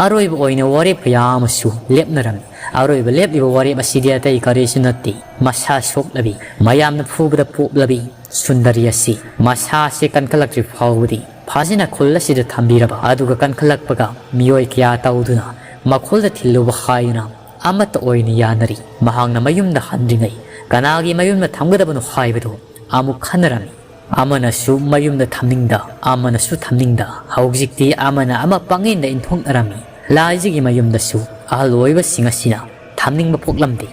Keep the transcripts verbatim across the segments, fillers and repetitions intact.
ꯑꯔꯣꯏꯕ ꯑꯣꯏꯅ ꯋꯥꯔꯦꯞ ꯀꯌꯥ ꯑꯃꯁꯨ ꯂꯦꯞꯅꯔꯝꯃꯤ꯫ ꯑꯔꯣꯏꯕ ꯂꯦꯞꯂꯤꯕ ꯋꯥꯔꯦꯞ ꯑꯁꯤꯗꯤ ꯑꯇꯩ ꯀꯔꯤꯁꯨ ꯅꯠꯇꯦ, ꯃꯁꯥ ꯁꯣꯛꯂꯕꯤ, ꯃꯌꯥꯝꯅ ꯐꯨꯕꯗ ꯄꯣꯛꯂꯕꯤ ꯁꯨꯟꯗꯔꯤ ꯑꯁꯤ ꯃꯁꯥꯁꯦ ꯀꯟꯈꯠꯂꯛꯇ꯭ꯔꯤ ꯐꯥꯎꯕꯗꯤ ꯐꯖꯅ ꯈꯨꯜ ꯑꯁꯤꯗ ꯊꯝꯕꯤꯔꯕ, ꯑꯗꯨꯒ ꯀꯟꯈꯠꯂꯛꯄꯒ ꯃꯤꯑꯣꯏ ꯀꯌꯥ ꯇꯧꯗꯨꯅ ꯃꯈꯨꯜꯗ ꯊꯤꯜꯂꯨꯕ ꯍꯥꯏꯗꯨꯅ ꯑꯃꯠꯇ ꯑꯣꯏꯅ ꯌꯥꯅꯔꯤ꯫ ꯃꯍꯥꯛꯅ ꯃꯌꯨꯝꯗ ꯍꯟꯗ꯭ꯔꯤꯉꯩ ꯀꯅꯥꯒꯤ ꯃꯌꯨꯝꯗ ꯊꯝꯒꯗꯕꯅꯣ ꯍꯥꯏꯕꯗꯨ ꯑꯃꯨꯛ ꯈꯟꯅꯔꯝꯃꯤ꯫ ꯑꯃꯅꯁꯨ ꯃꯌꯨꯝꯗ ꯊꯝꯅꯤꯡꯗ, ꯑꯃꯅꯁꯨ ꯊꯝꯅꯤꯡꯗ, ꯍꯧꯖꯤꯛꯇꯤ ꯑꯃꯅ ꯑꯃ ꯄꯪꯏꯟꯗ ꯏꯟꯊꯣꯛꯅꯔꯝꯃꯤ꯫ ꯂꯥꯏꯖꯒꯤ ꯃꯌꯨꯝꯗꯁꯨ ꯑꯍꯜ ꯑꯣꯏꯕꯁꯤꯡ ꯑꯁꯤꯅ ꯊꯝꯅꯤꯡꯕ ꯄꯣꯛꯂꯝꯗꯦ꯫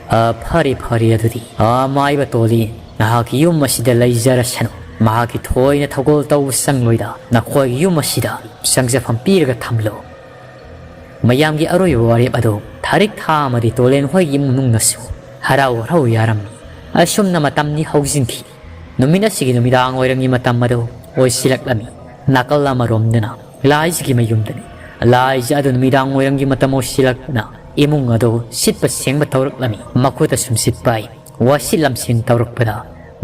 "ꯑ, ꯐꯔꯦ, ꯐꯔꯦ, ꯑꯗꯨꯗꯤ, ꯑ, ꯃꯥꯏꯕ ꯇꯣꯂꯤ, ꯅꯍꯥꯛꯀꯤ ꯌꯨꯝ ꯑꯁꯤꯗ ꯂꯩꯖꯔꯁꯅꯨ꯫ ꯃꯍꯥꯛꯀꯤ ꯊꯣꯏꯅ ꯊꯧꯒꯜ ꯇꯧꯕ ꯆꯪꯂꯣꯏꯗ, ꯅꯈꯣꯏꯒꯤ ꯌꯨꯝ ꯑꯁꯤꯗ ꯆꯪꯖꯐꯝ ꯄꯤꯔꯒ ꯊꯝꯂꯣ"꯫ ꯃꯌꯥꯝꯒꯤ ꯑꯔꯣꯏꯕ ꯋꯥꯔꯦꯞ ꯑꯗꯨ ꯊꯥꯔꯤꯛ ꯊꯥ ꯑꯃꯗꯤ ꯇꯣꯂꯦꯟ ꯍꯣꯏꯒꯤ ꯏꯃꯨꯡ ꯃꯅꯨꯡꯅꯁꯨ ꯍꯔꯥꯎ ꯍꯔꯥꯎ ꯌꯥꯔꯝꯃꯤ꯫ ꯑꯁꯨꯝꯅ ꯃꯇꯝꯗꯤ ꯍꯧꯖꯤꯟꯈꯤ꯫ ꯅꯨꯃꯤꯠ ꯑꯁꯤꯒꯤ ꯅꯨꯃꯤꯗꯥꯡ ꯋꯥꯏꯔꯝꯒꯤ ꯃꯇꯝ ꯑꯗꯨ ꯑꯣꯏꯁꯤꯜꯂꯛꯂꯝꯃꯤ꯫ ꯅꯥꯀꯜ ꯑꯃꯔꯣꯝꯗꯅ ꯂꯥꯏꯖꯒꯤ ꯃꯌꯨꯝꯗꯅꯤ꯫ ꯂꯥꯏꯖ ꯑꯗꯨ ꯅꯨꯃꯤꯗꯥꯡ ꯋꯥꯏꯔꯝꯒꯤ ꯃꯇꯝ ꯑꯣꯏꯁꯤꯜꯂꯛꯄꯅ ꯏꯃꯨꯡ ꯑꯗꯨ ꯁꯤꯠꯄ ꯁꯦꯡꯕ ꯇꯧꯔꯛꯂꯝꯃꯤ꯫ ꯃꯈꯨꯠꯇ ꯁꯨꯝꯁꯤꯠ ꯄꯥꯏ꯫ ꯋꯥꯁꯤꯠ ꯂꯝꯁꯤꯟ ꯇꯧꯔꯛꯄꯗ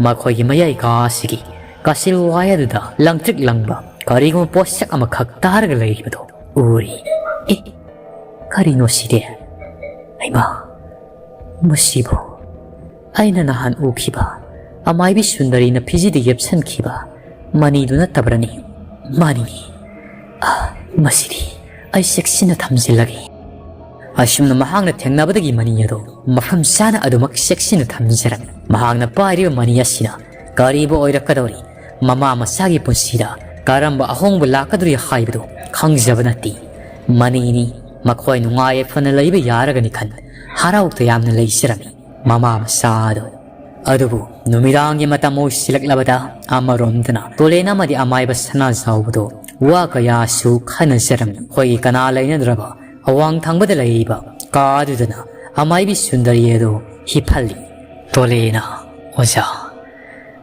ꯃꯈꯣꯏꯒꯤ ꯃꯌꯥꯏ ꯀꯥ ꯑꯁꯤꯒꯤ ꯀꯥꯆꯤꯜ ꯋꯥꯏ ꯑꯗꯨꯗ ꯂꯪꯇ꯭ꯔꯤꯛ ꯂꯪꯕ ꯀꯔꯤꯒꯨꯝꯕ ꯄꯣꯠꯁꯛ ꯑꯃꯈꯛ ꯇꯥꯔꯒ ꯂꯩꯔꯤꯕꯗꯨ ꯎꯔꯤ꯫ "ꯑꯦ, ꯀꯔꯤꯅꯣ ꯁꯤꯗꯤ? ꯍꯩꯃꯥ, ꯃꯁꯤꯕꯨ ꯑꯩꯅ ꯅꯍꯥꯟ ꯎꯈꯤꯕ ꯑꯃꯥꯏꯕꯤ ꯁꯨꯟꯗꯔꯤꯅ ꯐꯤꯖꯤꯗ ꯌꯦꯞꯁꯟꯈꯤꯕ ꯃꯅꯤꯗꯨ ꯅꯠꯇꯕ꯭ꯔꯅꯤ? ꯃꯥꯅꯤꯅꯦ꯫ ꯑ, ꯃꯁꯤꯗꯤ ꯑꯩ ꯆꯦꯛꯁꯤꯟꯅ ꯊꯝꯖꯤꯜꯂꯒꯦ"꯫ ꯑꯁꯨꯝꯅ ꯃꯍꯥꯛꯅ ꯊꯦꯡꯅꯕꯗꯒꯤ ꯃꯅꯤ ꯑꯗꯨ ꯃꯐꯝ ꯆꯥꯅ ꯑꯗꯨꯃꯛ ꯆꯦꯛꯁꯤꯟꯅ ꯊꯝꯖꯔꯝꯃꯤ꯫ ꯃꯍꯥꯛꯅ ꯄꯥꯏꯔꯤꯕ ꯃꯅꯤ ꯑꯁꯤꯅ ꯀꯔꯤꯕꯨ ꯑꯣꯏꯔꯛꯀꯗꯧꯔꯤ? ꯃꯃꯥ ꯃꯆꯥꯒꯤ ꯄꯨꯟꯁꯤꯗ ꯀꯔꯝꯕ ꯑꯍꯣꯡꯕ ꯂꯥꯛꯀꯗꯧꯔꯤ ꯍꯥꯏꯕꯗꯨ ꯈꯪꯖꯕ ꯅꯠꯇꯦ꯫ ꯃꯅꯤꯅꯤ, ꯃꯈꯣꯏ ꯅꯨꯡꯉꯥꯏ ꯌꯥꯏꯐꯅ ꯂꯩꯕ ꯌꯥꯔꯒꯅꯤ ꯈꯟ ꯍꯔꯥꯎ ꯇꯌꯥꯝꯅ ꯂꯩꯖꯔꯝꯃꯤ꯫ ꯃꯃꯥ ꯃꯆꯥ ꯑꯗꯨ꯫ ꯑꯗꯨꯕꯨ ꯅꯨꯃꯤꯗꯥꯡꯒꯤ ꯃꯇꯝ ꯑꯣꯏꯁꯤꯜꯂꯛꯂꯕꯗ ꯑꯃꯔꯣꯝꯗꯅ ꯇꯣꯂꯦꯟ ꯑꯃꯗꯤ ꯑꯃꯥꯏꯕ ꯁꯅꯥꯖꯥꯎꯕꯗꯨ ꯋꯥ ꯀꯌꯥꯁꯨ ꯈꯟꯅꯖꯔꯝꯃꯤ꯫ ꯑꯩꯈꯣꯏꯒꯤ ꯀꯅꯥ ꯂꯩꯅꯗ꯭ꯔꯕ ꯑꯋꯥꯡ ꯊꯪꯕꯗ ꯂꯩꯔꯤꯕ ꯀꯥ ꯑꯗꯨꯗꯅ ꯑꯃꯥꯏꯕꯤ ꯁꯨꯟꯗꯔꯤ ꯑꯗꯨ ꯍꯤꯞꯍꯜꯂꯤ꯫ ꯇꯣꯂꯦꯅ, "ꯑꯣꯖꯥ,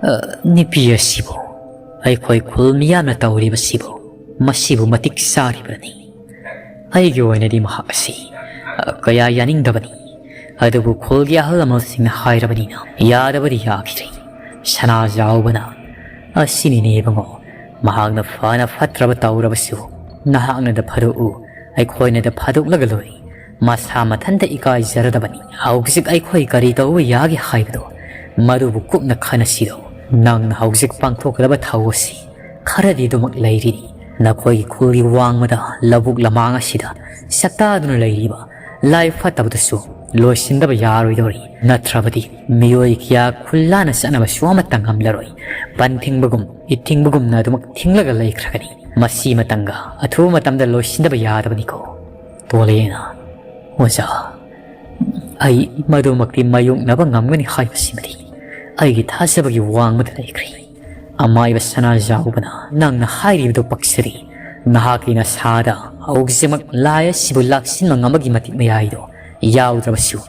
ꯑ, ꯅꯨꯄꯤ ꯑꯁꯤꯕꯨ, ꯑꯩꯈꯣꯏ ꯈꯨꯜ ꯃꯤꯌꯥꯝꯅ ꯇꯧꯔꯤꯕꯁꯤꯕꯨ, ꯃꯁꯤꯕꯨ ꯃꯇꯤꯛ ꯆꯥꯔꯤꯕꯅꯤ꯫ ꯑꯩꯒꯤ ꯑꯣꯏꯅꯗꯤ ꯃꯍꯥꯛ ꯑꯁꯤ, ꯑ, ꯀꯌꯥ ꯌꯥꯅꯤꯡꯗꯕꯅꯤ꯫ ꯑꯗꯨꯕꯨ ꯈꯨꯜꯒꯤ ꯑꯍꯜ ꯂꯃꯟꯁꯤꯡꯅ ꯍꯥꯏꯔꯕꯅꯤꯅ ꯌꯥꯗꯕꯗꯤ ꯌꯥꯈꯤꯗ꯭ꯔꯦ"꯫ ꯁꯅꯥꯖꯥꯎꯕꯅ, "ꯑꯁꯤꯅꯤꯅꯦ ꯏꯕꯨꯡꯉꯣ, ꯃꯍꯥꯛꯅ ꯐꯅ ꯐꯠꯇ꯭ꯔꯕ ꯇꯧꯔꯕꯁꯨ ꯅꯍꯥꯛꯅꯗ ꯐꯥꯗꯣꯛꯎ꯫ ꯑꯩꯈꯣꯏꯅꯗ ꯐꯥꯗꯣꯛꯂꯒ ꯂꯣꯏꯔꯦ꯫ ꯃꯁꯥ ꯃꯊꯟꯇ ꯏꯀꯥꯏꯖꯔꯗꯕꯅꯤ꯫ ꯍꯧꯖꯤꯛ ꯑꯩꯈꯣꯏ ꯀꯔꯤ ꯇꯧꯕ ꯌꯥꯒꯦ ꯍꯥꯏꯕꯗꯣ, ꯃꯗꯨꯕꯨ ꯀꯨꯞꯅ ꯈꯟꯅꯁꯤꯔꯣ? ꯅꯪꯅ ꯍꯧꯖꯤꯛ ꯄꯥꯡꯊꯣꯛꯀꯗꯕ ꯊꯧ ꯑꯁꯤ ꯈꯔꯗꯤ ꯑꯗꯨꯃꯛ ꯂꯩꯔꯤꯅꯤ꯫ ꯅꯈꯣꯏꯒꯤ ꯈꯨꯜꯒꯤ ꯋꯥꯡꯃꯗ ꯂꯧꯕꯨꯛ ꯂꯃꯥꯡ ꯑꯁꯤꯗ ꯁꯛꯇꯥꯗꯨꯅ ꯂꯩꯔꯤꯕ ꯂꯥꯏ ꯐꯠꯇꯕꯗꯨꯁꯨ ꯂꯣꯏꯁꯤꯟꯗꯕ ꯌꯥꯔꯣꯏꯗꯧꯔꯤ꯫ ꯅꯠꯇ꯭ꯔꯕꯗꯤ ꯃꯤꯑꯣꯏ ꯀꯌꯥ ꯈꯨꯜ ꯂꯥꯟꯅ ꯆꯠꯅꯕꯁꯨ ꯑꯃꯠꯇ ꯉꯝꯂꯔꯣꯏ꯫ ꯄꯟ ꯊꯤꯡꯕꯒꯨꯝ, ꯏꯠ ꯊꯤꯡꯕꯒꯨꯝꯅ ꯑꯗꯨꯃꯛ ꯊꯤꯡꯂꯒ ꯂꯩꯈ꯭ꯔꯒꯅꯤ꯫ ꯃꯁꯤ ꯃꯇꯝꯒ ꯑꯊꯨꯕ ꯃꯇꯝꯗ ꯂꯣꯏꯁꯤꯟꯗꯕ ꯌꯥꯗꯕꯅꯤꯀꯣ꯫ ꯇꯣꯂꯦꯅ, ꯑꯣꯖꯥ, ꯑꯩ ꯃꯗꯨꯃꯛꯇꯤ ꯃꯥꯌꯣꯛꯅꯕ ꯉꯝꯒꯅꯤ ꯍꯥꯏꯕꯁꯤꯃꯗꯤ ꯑꯩꯒꯤ ꯊꯥꯖꯕꯒꯤ ꯋꯥꯡꯃꯗ ꯂꯩꯈ꯭ꯔꯦ꯫ ꯑꯃꯥꯏꯕ ꯁꯅꯥꯖꯥꯎꯕꯅ ꯅꯪꯅ ꯍꯥꯏꯔꯤꯕꯗꯨ ꯄꯛꯆꯔꯤ꯫ ꯅꯍꯥꯛꯀꯤ ꯅꯁꯥꯗ ꯍꯧꯖꯤꯛꯃꯛ ꯂꯥꯏ ꯑꯁꯤꯕꯨ ꯂꯥꯛꯁꯤꯟꯕ ꯉꯝꯕꯒꯤ ꯃꯇꯤꯛ ꯃꯌꯥꯏꯗꯣ ꯌꯥꯎꯗ꯭ꯔꯕꯁꯨ,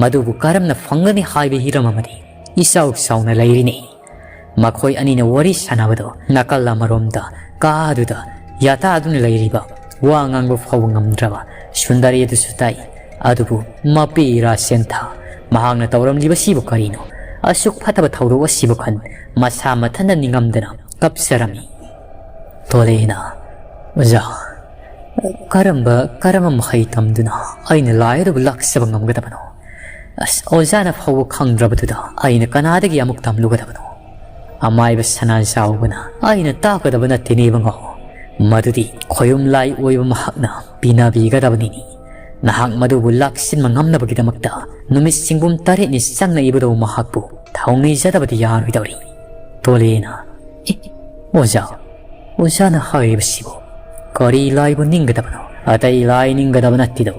ꯃꯗꯨꯕꯨ ꯀꯔꯝꯅ ꯐꯪꯒꯅꯤ ꯍꯥꯏꯕ ꯍꯤꯔꯝ ꯑꯃꯗꯤ ꯏꯆꯥꯎ ꯆꯥꯎꯅ ꯂꯩꯔꯤꯅꯤ꯫ ꯃꯈꯣꯏ ꯑꯅꯤꯅ ꯋꯥꯔꯤ ꯁꯥꯟꯅꯕꯗꯣ ꯅꯥꯀꯜ ꯑꯃꯔꯣꯝꯗ ꯀꯥꯗꯨꯗ ꯌꯥꯇꯥꯗꯨꯅ ꯂꯩꯔꯤꯕ ꯋꯥ ꯉꯥꯡꯕ ꯐꯥꯎꯕ ꯉꯝꯗ꯭ꯔꯕ ꯁꯨꯟꯗꯔꯤ ꯑꯗꯨꯁꯨ ꯇꯥꯏ꯫ ꯑꯗꯨꯕꯨ ꯃꯄꯤ ꯔꯥꯁꯦꯟꯊ, ꯃꯍꯥꯛꯅ ꯇꯧꯔꯝꯂꯤꯕꯁꯤꯕꯨ ꯀꯔꯤꯅꯣ? ꯑꯁꯨꯛ ꯐꯠꯇꯕ ꯊꯧꯗꯣꯛ ꯑꯁꯤꯕꯨ ꯈꯟ ꯃꯁꯥ ꯃꯊꯟꯇ ꯅꯤꯡꯉꯝꯗꯅ ꯀꯞꯆꯔꯝꯃꯤ꯫ ꯇꯣꯂꯦꯅ, ꯑꯣꯖꯥ, ꯀꯔꯝꯕ, ꯀꯔꯝꯕ ꯃꯍꯩ ꯇꯝꯗꯨꯅ ꯑꯩꯅ ꯂꯥꯏ ꯑꯗꯨꯕꯨ ꯂꯥꯛꯆꯕ ꯉꯝꯒꯗꯕꯅꯣ? ꯑꯁ, ꯑꯣꯖꯥꯅ ꯐꯥꯎꯕ ꯈꯪꯗ꯭ꯔꯕꯗꯨꯗ ꯑꯩꯅ ꯀꯅꯥꯗꯒꯤ ꯑꯃꯨꯛ ꯇꯝꯂꯨꯒꯗꯕꯅꯣ? ꯑꯃꯥꯏꯕ ꯁꯅꯥꯖꯥꯎꯕꯅ, ꯑꯩꯅ ꯇꯥꯛꯀꯗꯕ ꯅꯠꯇꯦꯅꯦ ꯏꯕꯨꯡꯉꯣ꯫ ꯃꯗꯨꯗꯤ ꯈꯣꯌꯨꯝ ꯂꯥꯏ ꯑꯣꯏꯕ ꯃꯍꯥꯛꯅ ꯄꯤꯅꯕꯤꯒꯗꯕꯅꯤꯅꯤ꯫ ꯅꯍꯥꯛ ꯃꯗꯨꯕꯨ ꯂꯥꯛꯁꯤꯟꯕ ꯉꯝꯅꯕꯒꯤꯗꯃꯛꯇ ꯅꯨꯃꯤꯠ ꯁꯤꯡꯒꯨꯝ ꯇꯔꯦꯠꯅꯤ ꯆꯪꯅ ꯏꯕꯨꯙꯧ ꯃꯍꯥꯛꯄꯨ ꯊꯧꯅꯤꯖꯗꯕꯗꯤ ꯌꯥꯔꯣꯏꯗꯧꯔꯤ꯫ ꯇꯣꯂꯦꯅ, ꯑꯦ, ꯑꯣꯖꯥ, ꯑꯣꯖꯥꯅ ꯍꯥꯏꯔꯤꯕꯁꯤꯕꯨ ꯀꯔꯤ ꯂꯥꯏꯕꯨ ꯅꯤꯡꯒꯗꯕꯅꯣ? ꯑꯇꯩ ꯂꯥꯏ ꯅꯤꯡꯒꯗꯕ ꯅꯠꯇꯦꯗꯣ꯫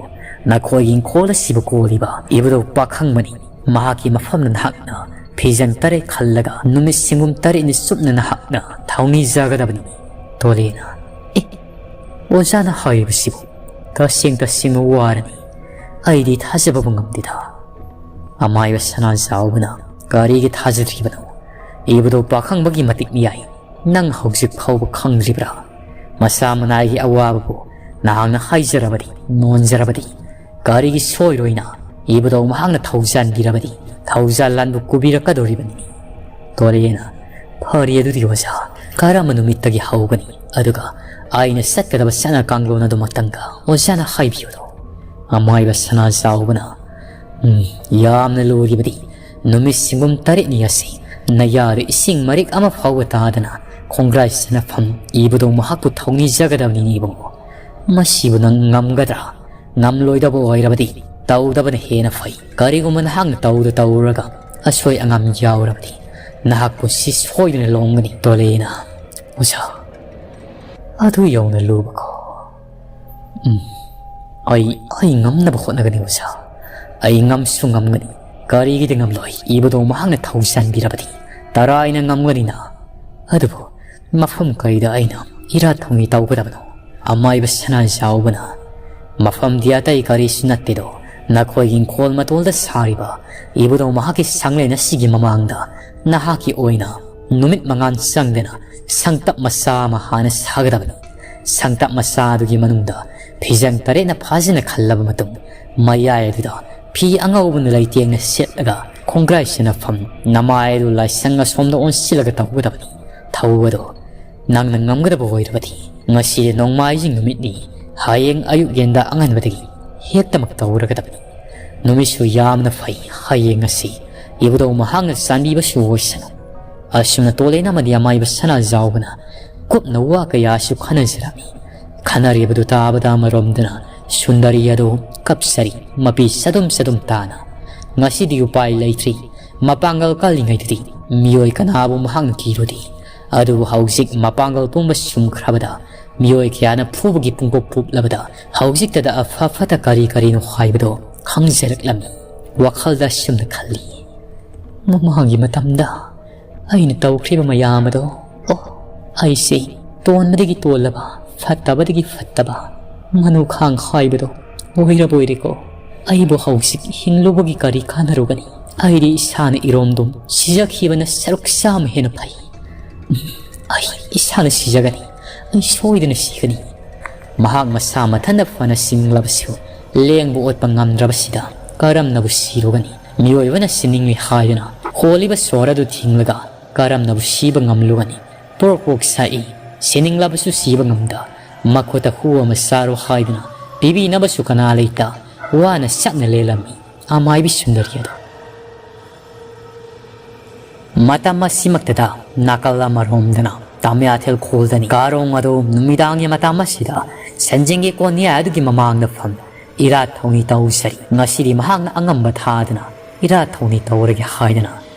ꯅꯈꯣꯏꯒꯤ ꯏꯪꯈꯣꯜ ꯑꯁꯤꯕꯨ ꯀꯣꯜꯂꯤꯕ ꯏꯕꯨꯙꯧ ꯄꯥꯈꯪꯕꯅꯤ꯫ ꯃꯍꯥꯛꯀꯤ ꯃꯐꯝꯗ ꯅꯍꯥꯛꯅ ꯐꯤꯖꯪ ꯇꯔꯦꯠ ꯈꯜꯂꯒ ꯅꯨꯃꯤꯠ ꯁꯤꯡꯒꯨꯝ ꯇꯔꯦꯠꯅꯤ ꯆꯨꯞꯅ ꯅꯍꯥꯛꯅ ꯊꯧꯅꯤꯖꯒꯗꯕꯅꯤ꯫ ꯇꯣꯂꯦꯅ, ꯑꯦ, ꯑꯣꯖꯥꯅ ꯍꯥꯏꯔꯤꯕꯁꯤꯕꯨ ꯇꯁꯦꯡ ꯇꯁꯦꯡꯕ ꯋꯥꯔꯅꯤ꯫ ꯑꯩꯗꯤ ꯊꯥꯖꯕꯕꯨ ꯉꯝꯗꯦꯗ꯫ ꯑꯃꯥꯏꯕ ꯁꯅꯥꯖꯥꯎꯕꯅ, ꯀꯔꯤꯒꯤ ꯊꯥꯖꯗ꯭ꯔꯤꯕꯅꯣ? ꯏꯕꯨꯙꯧ ꯄꯥꯈꯪꯕꯒꯤ ꯃꯇꯤꯛ ꯃꯌꯥꯏ ꯅꯪ ꯍꯧꯖꯤꯛ ꯐꯥꯎꯕ ꯈꯪꯗ꯭ꯔꯤꯕ꯭ꯔꯥ? ꯃꯁꯥ ꯃꯅꯥꯏꯒꯤ ꯑꯋꯥꯕꯕꯨ ꯅꯍꯥꯛꯅ ꯍꯥꯏꯖꯔꯕꯗꯤ, ꯅꯣꯟꯖꯔꯕꯗꯤ, ꯀꯔꯤꯒꯤ ꯁꯣꯏꯔꯣꯏꯅ ꯏꯕꯨꯙꯧ ꯃꯍꯥꯛꯅ ꯊꯧꯖꯥꯟꯕꯤꯔꯕꯗꯤ, ꯊꯧꯖꯥꯜ ꯂꯥꯟꯕꯨ ꯀꯨꯕꯤꯔꯛꯀꯗꯧꯔꯤꯕꯅꯤ꯫ ꯇꯣꯂꯦꯅ, ꯐꯔꯦ ꯑꯗꯨꯗꯤ ꯑꯣꯖꯥ, ꯀꯔꯝꯕ ꯅꯨꯃꯤꯠꯇꯒꯤ ꯍꯧꯒꯅꯤ? ꯑꯗꯨꯒ ꯑꯩꯅ ꯆꯠꯀꯗꯕ ꯆꯠꯅ ꯀꯥꯡꯂꯣꯟ ꯑꯗꯨꯃꯛꯇꯪꯒ ꯑꯣꯖꯥꯅ ꯍꯥꯏꯕꯤꯌꯨꯗꯣ꯫ ꯑꯃꯥꯏꯕ ꯁꯅꯥꯖꯥꯎꯕꯅ, "ꯎꯝ, ꯌꯥꯝꯅ ꯂꯨꯔꯤꯕꯗꯤ ꯅꯨꯃꯤꯠ ꯁꯤꯡꯒꯨꯝ ꯇꯔꯦꯠꯅꯤ ꯑꯁꯤ ꯅꯌꯥꯗ ꯏꯁꯤꯡ ꯃꯔꯤꯛ ꯑꯃ ꯐꯥꯎꯕ ꯇꯥꯗꯅ ꯈꯣꯡꯒ꯭ꯔꯥꯏ ꯁꯅꯐꯝ ꯏꯕꯗꯣ ꯃꯍꯥꯛꯄꯨ ꯊꯧꯅꯤꯖꯒꯗꯕꯅꯤꯅꯦ ꯏꯕꯨꯡꯉꯣ꯫ ꯃꯁꯤꯕꯨ ꯅꯪ ꯉꯝꯒꯗ꯭ꯔꯥ? ꯉꯝꯂꯣꯏꯗꯕ ꯑꯣꯏꯔꯕꯗꯤ ꯇꯧꯗꯕꯅ ꯍꯦꯟꯅ ꯐꯩ꯫ ꯀꯔꯤꯒꯨꯝꯕ ꯅꯍꯥꯛꯅ ꯇꯧꯗ ꯇꯧꯔꯨꯔꯒ ꯑꯁꯣꯏ ꯑꯉꯥꯝ ꯌꯥꯎꯔꯕꯗꯤ ꯅꯍꯥꯛ ꯄꯨꯟꯁꯤ ꯁꯣꯏꯗꯅ ꯂꯣꯝꯒꯅꯤ ꯇꯣꯂꯦꯅ꯫" "ꯑꯣꯖꯥ, ꯑꯗꯨ ꯌꯧꯅ ꯂꯨꯕꯀꯣ?" "ꯎꯝ, ꯑꯩ, ꯑꯩ ꯉꯝꯅꯕ ꯍꯣꯠꯅꯒꯅꯤ ꯑꯣꯖꯥ꯫ ꯑꯩ ꯉꯝꯁꯨ ꯉꯝꯒꯅꯤ꯫ ꯀꯔꯤꯒꯤꯗꯤ ꯉꯝꯂꯣꯏ? ꯏꯕꯗꯣ ꯃꯍꯥꯛꯅ ꯊꯧ ꯆꯟꯕꯤꯔꯕꯗꯤ ꯇꯔꯥꯏꯅ ꯉꯝꯒꯅꯤꯅ꯫ ꯑꯗꯨꯕꯨ ꯃꯐꯝ ꯀꯔꯤꯗ ꯑꯩꯅ ꯏꯔꯥꯠ ꯊꯧꯅꯤ ꯇꯧꯒꯗꯕꯅꯣ?" ꯑꯃꯥꯏꯕ ꯁꯅꯥꯖꯥꯎꯕꯅ, "ꯃꯐꯝꯗꯤ ꯑꯇꯩ ꯀꯔꯤꯁꯨ ꯅꯠꯇꯦꯗꯣ, ꯅꯈꯣꯏꯒꯤ ꯏꯪꯈꯣꯜ ꯃꯇꯣꯜꯗ ꯁꯥꯔꯤꯕ ꯏꯕꯨꯙꯧ ꯃꯍꯥꯛꯀꯤ ꯁꯪꯂꯦꯟ ꯑꯁꯤꯒꯤ ꯃꯃꯥꯡꯗ ꯅꯍꯥꯛꯀꯤ ꯑꯣꯏꯅ ꯅꯨꯃꯤꯠ ꯃꯉꯥꯜ ꯆꯪꯗꯅ ꯁꯪꯇꯞ ꯃꯆꯥ ꯑꯃ ꯍꯥꯟꯅ ꯁꯥꯒꯗꯕꯅꯤ꯫ ꯁꯪꯇꯞ ꯃꯆꯥ ꯑꯗꯨꯒꯤ ꯃꯅꯨꯡꯗ ꯐꯤꯖꯪ ꯇꯔꯦꯠꯅ ꯐꯥꯖꯅ ꯈꯜꯂꯕ ꯃꯇꯨꯡ, ꯃꯌꯥꯏ ꯑꯗꯨꯗ ꯐꯤ ꯑꯉꯧꯕꯅ ꯂꯩꯇꯦꯡꯅ ꯁꯦꯠꯂꯒ ꯈꯣꯡꯒ꯭ꯔꯥꯏ ꯁꯅꯐꯝ ꯅꯃꯥꯏ ꯑꯗꯨ ꯂꯥꯏꯁꯪ ꯑꯁꯣꯝꯗ ꯑꯣꯟꯁꯤꯜꯂꯒ ꯇꯧꯒꯗꯕꯅꯤ꯫ ꯊꯧ ꯑꯗꯣ ꯅꯪꯅ ꯉꯝꯒꯗꯕ ꯑꯣꯏꯔꯕꯗꯤ ꯉꯁꯤꯗꯤ ꯅꯣꯡꯃꯥꯏꯖꯤꯡ ꯅꯨꯃꯤꯠꯅꯤ, ꯍꯌꯦꯡ ꯑꯌꯨꯛ ꯌꯦꯟꯗ ꯑꯉꯟꯕꯗꯒꯤ ꯍꯦꯛꯇꯃꯛ ꯇꯧꯔꯒꯗꯕꯅꯤ꯫ ꯅꯨꯃꯤꯠꯁꯨ ꯌꯥꯝꯅ ꯐꯩ, ꯍꯌꯦꯡ ꯑꯁꯤ ꯏꯕꯨꯙꯧ ꯃꯍꯥꯛꯅ ꯆꯥꯟꯕꯤꯕꯁꯨ ꯑꯣꯏꯁꯅꯨ꯫" ꯑꯁꯨꯝꯅ ꯇꯣꯂꯦꯟ ꯑꯃꯗꯤ ꯑꯃꯥꯏꯕ ꯁꯅꯥꯖꯥꯎꯕꯅ ꯀꯨꯞꯅ ꯋꯥ ꯀꯌꯥꯁꯨ ꯈꯟꯅꯖꯔꯝꯃꯤ꯫ ꯈꯟꯅꯔꯤꯕꯗꯨ ꯇꯥꯕꯗ ꯑꯃꯔꯣꯝꯗꯅ ꯁꯨꯟꯗꯔꯤ ꯑꯗꯨ ꯀꯞꯆꯔꯤ, ꯃꯄꯤ ꯆꯗꯨꯝ ꯆꯗꯨꯝ ꯇꯥꯅ꯫ "ꯉꯁꯤꯗꯤ ꯎꯄꯥꯏ ꯂꯩꯇ꯭ꯔꯤ, ꯃꯄꯥꯡꯒꯜ ꯀꯜꯂꯤꯉꯩꯗꯗꯤ ꯃꯤꯑꯣꯏ ꯀꯅꯥꯕꯨ ꯃꯍꯥꯛꯅ ꯀꯤꯔꯨꯗꯦ꯫ ꯑꯗꯨꯕꯨ ꯍꯧꯖꯤꯛ ꯃꯄꯥꯡꯒꯜ ꯄꯨꯝꯕ ꯁꯨꯝꯈ꯭ꯔꯕꯗ, ꯃꯤꯑꯣꯏ ꯀꯌꯥꯅ ꯐꯨꯕꯒꯤ ꯄꯨꯡꯄꯣꯛ ꯄꯣꯛꯂꯕꯗ, ꯍꯧꯖꯤꯛꯇꯗ ꯑꯐ ꯐꯠꯇ ꯀꯔꯤ ꯀꯔꯤꯅꯣ ꯍꯥꯏꯕꯗꯣ ꯈꯪꯖꯔꯛꯂꯝꯃꯤ꯫" ꯋꯥꯈꯜꯗ ꯑꯁꯨꯝꯅ ꯈꯜꯂꯤ, "ꯃꯃꯥꯡꯒꯤ ꯃꯇꯝꯗ ꯑꯩꯅ ꯇꯧꯈ꯭ꯔꯤꯕ ꯃꯌꯥꯝ ꯑꯗꯣ, ꯑꯣ, ꯑꯩꯁꯦ ꯇꯣꯟꯕꯗꯒꯤ ꯇꯣꯜꯂꯕ, ꯐꯠꯇꯕꯗꯒꯤ ꯐꯠꯇꯕ, ꯃꯅꯨ ꯈꯥꯡ ꯍꯥꯏꯕꯗꯣ ꯑꯣꯏꯔꯕꯣꯏꯔꯦꯀꯣ꯫ ꯑꯩꯕꯨ ꯍꯧꯖꯤꯛ ꯍꯤꯡꯂꯨꯕꯒꯤ ꯀꯔꯤ ꯀꯥꯟꯅꯔꯨꯒꯅꯤ? ꯑꯩꯗꯤ ꯏꯁꯥꯅ ꯏꯔꯣꯝꯗꯣꯝ ꯁꯤꯖꯈꯤꯕꯅ ꯁꯔꯨꯛ ꯆꯥꯝꯃ ꯍꯦꯟꯅ ꯐꯩ꯫ ꯎꯝ, ꯑꯩ ꯏꯁꯥꯅ ꯁꯤꯖꯒꯅꯤ꯫ ꯑꯩ ꯁꯣꯏꯗꯅ ꯁꯤꯒꯅꯤ꯫" ꯃꯍꯥꯛ ꯃꯁꯥ ꯃꯊꯟꯇ ꯐꯅ ꯁꯤꯡꯂꯕꯁꯨ, ꯂꯦꯡꯕ ꯑꯣꯠꯄ ꯉꯝꯗ꯭ꯔꯕꯁꯤꯗ ꯀꯔꯝꯅꯕꯨ ꯁꯤꯔꯨꯒꯅꯤ? ꯃꯤꯑꯣꯏꯕꯅ ꯁꯤꯅꯤꯡꯂꯤ ꯍꯥꯏꯗꯨꯅ ꯍꯣꯜꯂꯤꯕ ꯁꯣꯔ ꯑꯗꯨ ꯊꯤꯡꯂꯒ ꯀꯔꯝꯅꯕꯨ ꯁꯤꯕ ꯉꯝꯂꯨꯒꯅꯤ? ꯄ꯭ꯔꯣꯛ ꯄ꯭ꯔꯣꯛ ꯁꯛꯏ꯫ ꯁꯤꯅꯤꯡꯂꯕꯁꯨ ꯁꯤꯕ ꯉꯝꯗ, ꯃꯈꯨꯠꯇ ꯍꯨ ꯑꯃ ꯆꯥꯔꯣ ꯍꯥꯏꯗꯨꯅ ꯄꯤꯕꯤꯅꯕꯁꯨ ꯀꯅꯥ ꯂꯩꯇ, ꯋꯥꯅ ꯁꯛꯅ ꯂꯦꯜꯂꯝꯃꯤ ꯑꯃꯥꯏꯕꯤ ꯁꯨꯟꯗꯔꯤ ꯑꯗꯣ꯫ ꯃꯇꯝ ꯑꯁꯤꯃꯛꯇꯗ ꯅꯥꯀꯜ ꯑꯃꯔꯣꯝꯗꯅ ꯇꯥꯃꯤꯌꯥꯊꯦꯜ ꯈꯨꯜꯗꯅꯤ꯫ ꯀꯥꯔꯣꯡ ꯑꯗꯨ ꯅꯨꯃꯤꯗꯥꯡꯒꯤ ꯃꯇꯝ ꯑꯁꯤꯗ ꯁꯟꯖꯦꯡꯒꯤ ꯀꯣꯟꯌꯥꯏ ꯑꯗꯨꯒꯤ ꯃꯃꯥꯡꯗ ꯐꯝ ꯏꯔꯥꯠ ꯊꯧꯅꯤ ꯇꯧꯖꯔꯤ꯫ ꯉꯁꯤꯗꯤ ꯃꯍꯥꯛꯅ ꯑꯉꯝꯕ ꯊꯥꯗꯅ ꯏꯔꯥꯠ ꯊꯧꯅꯤ ꯇꯧꯔꯒꯦ ꯍꯥꯏꯗꯅ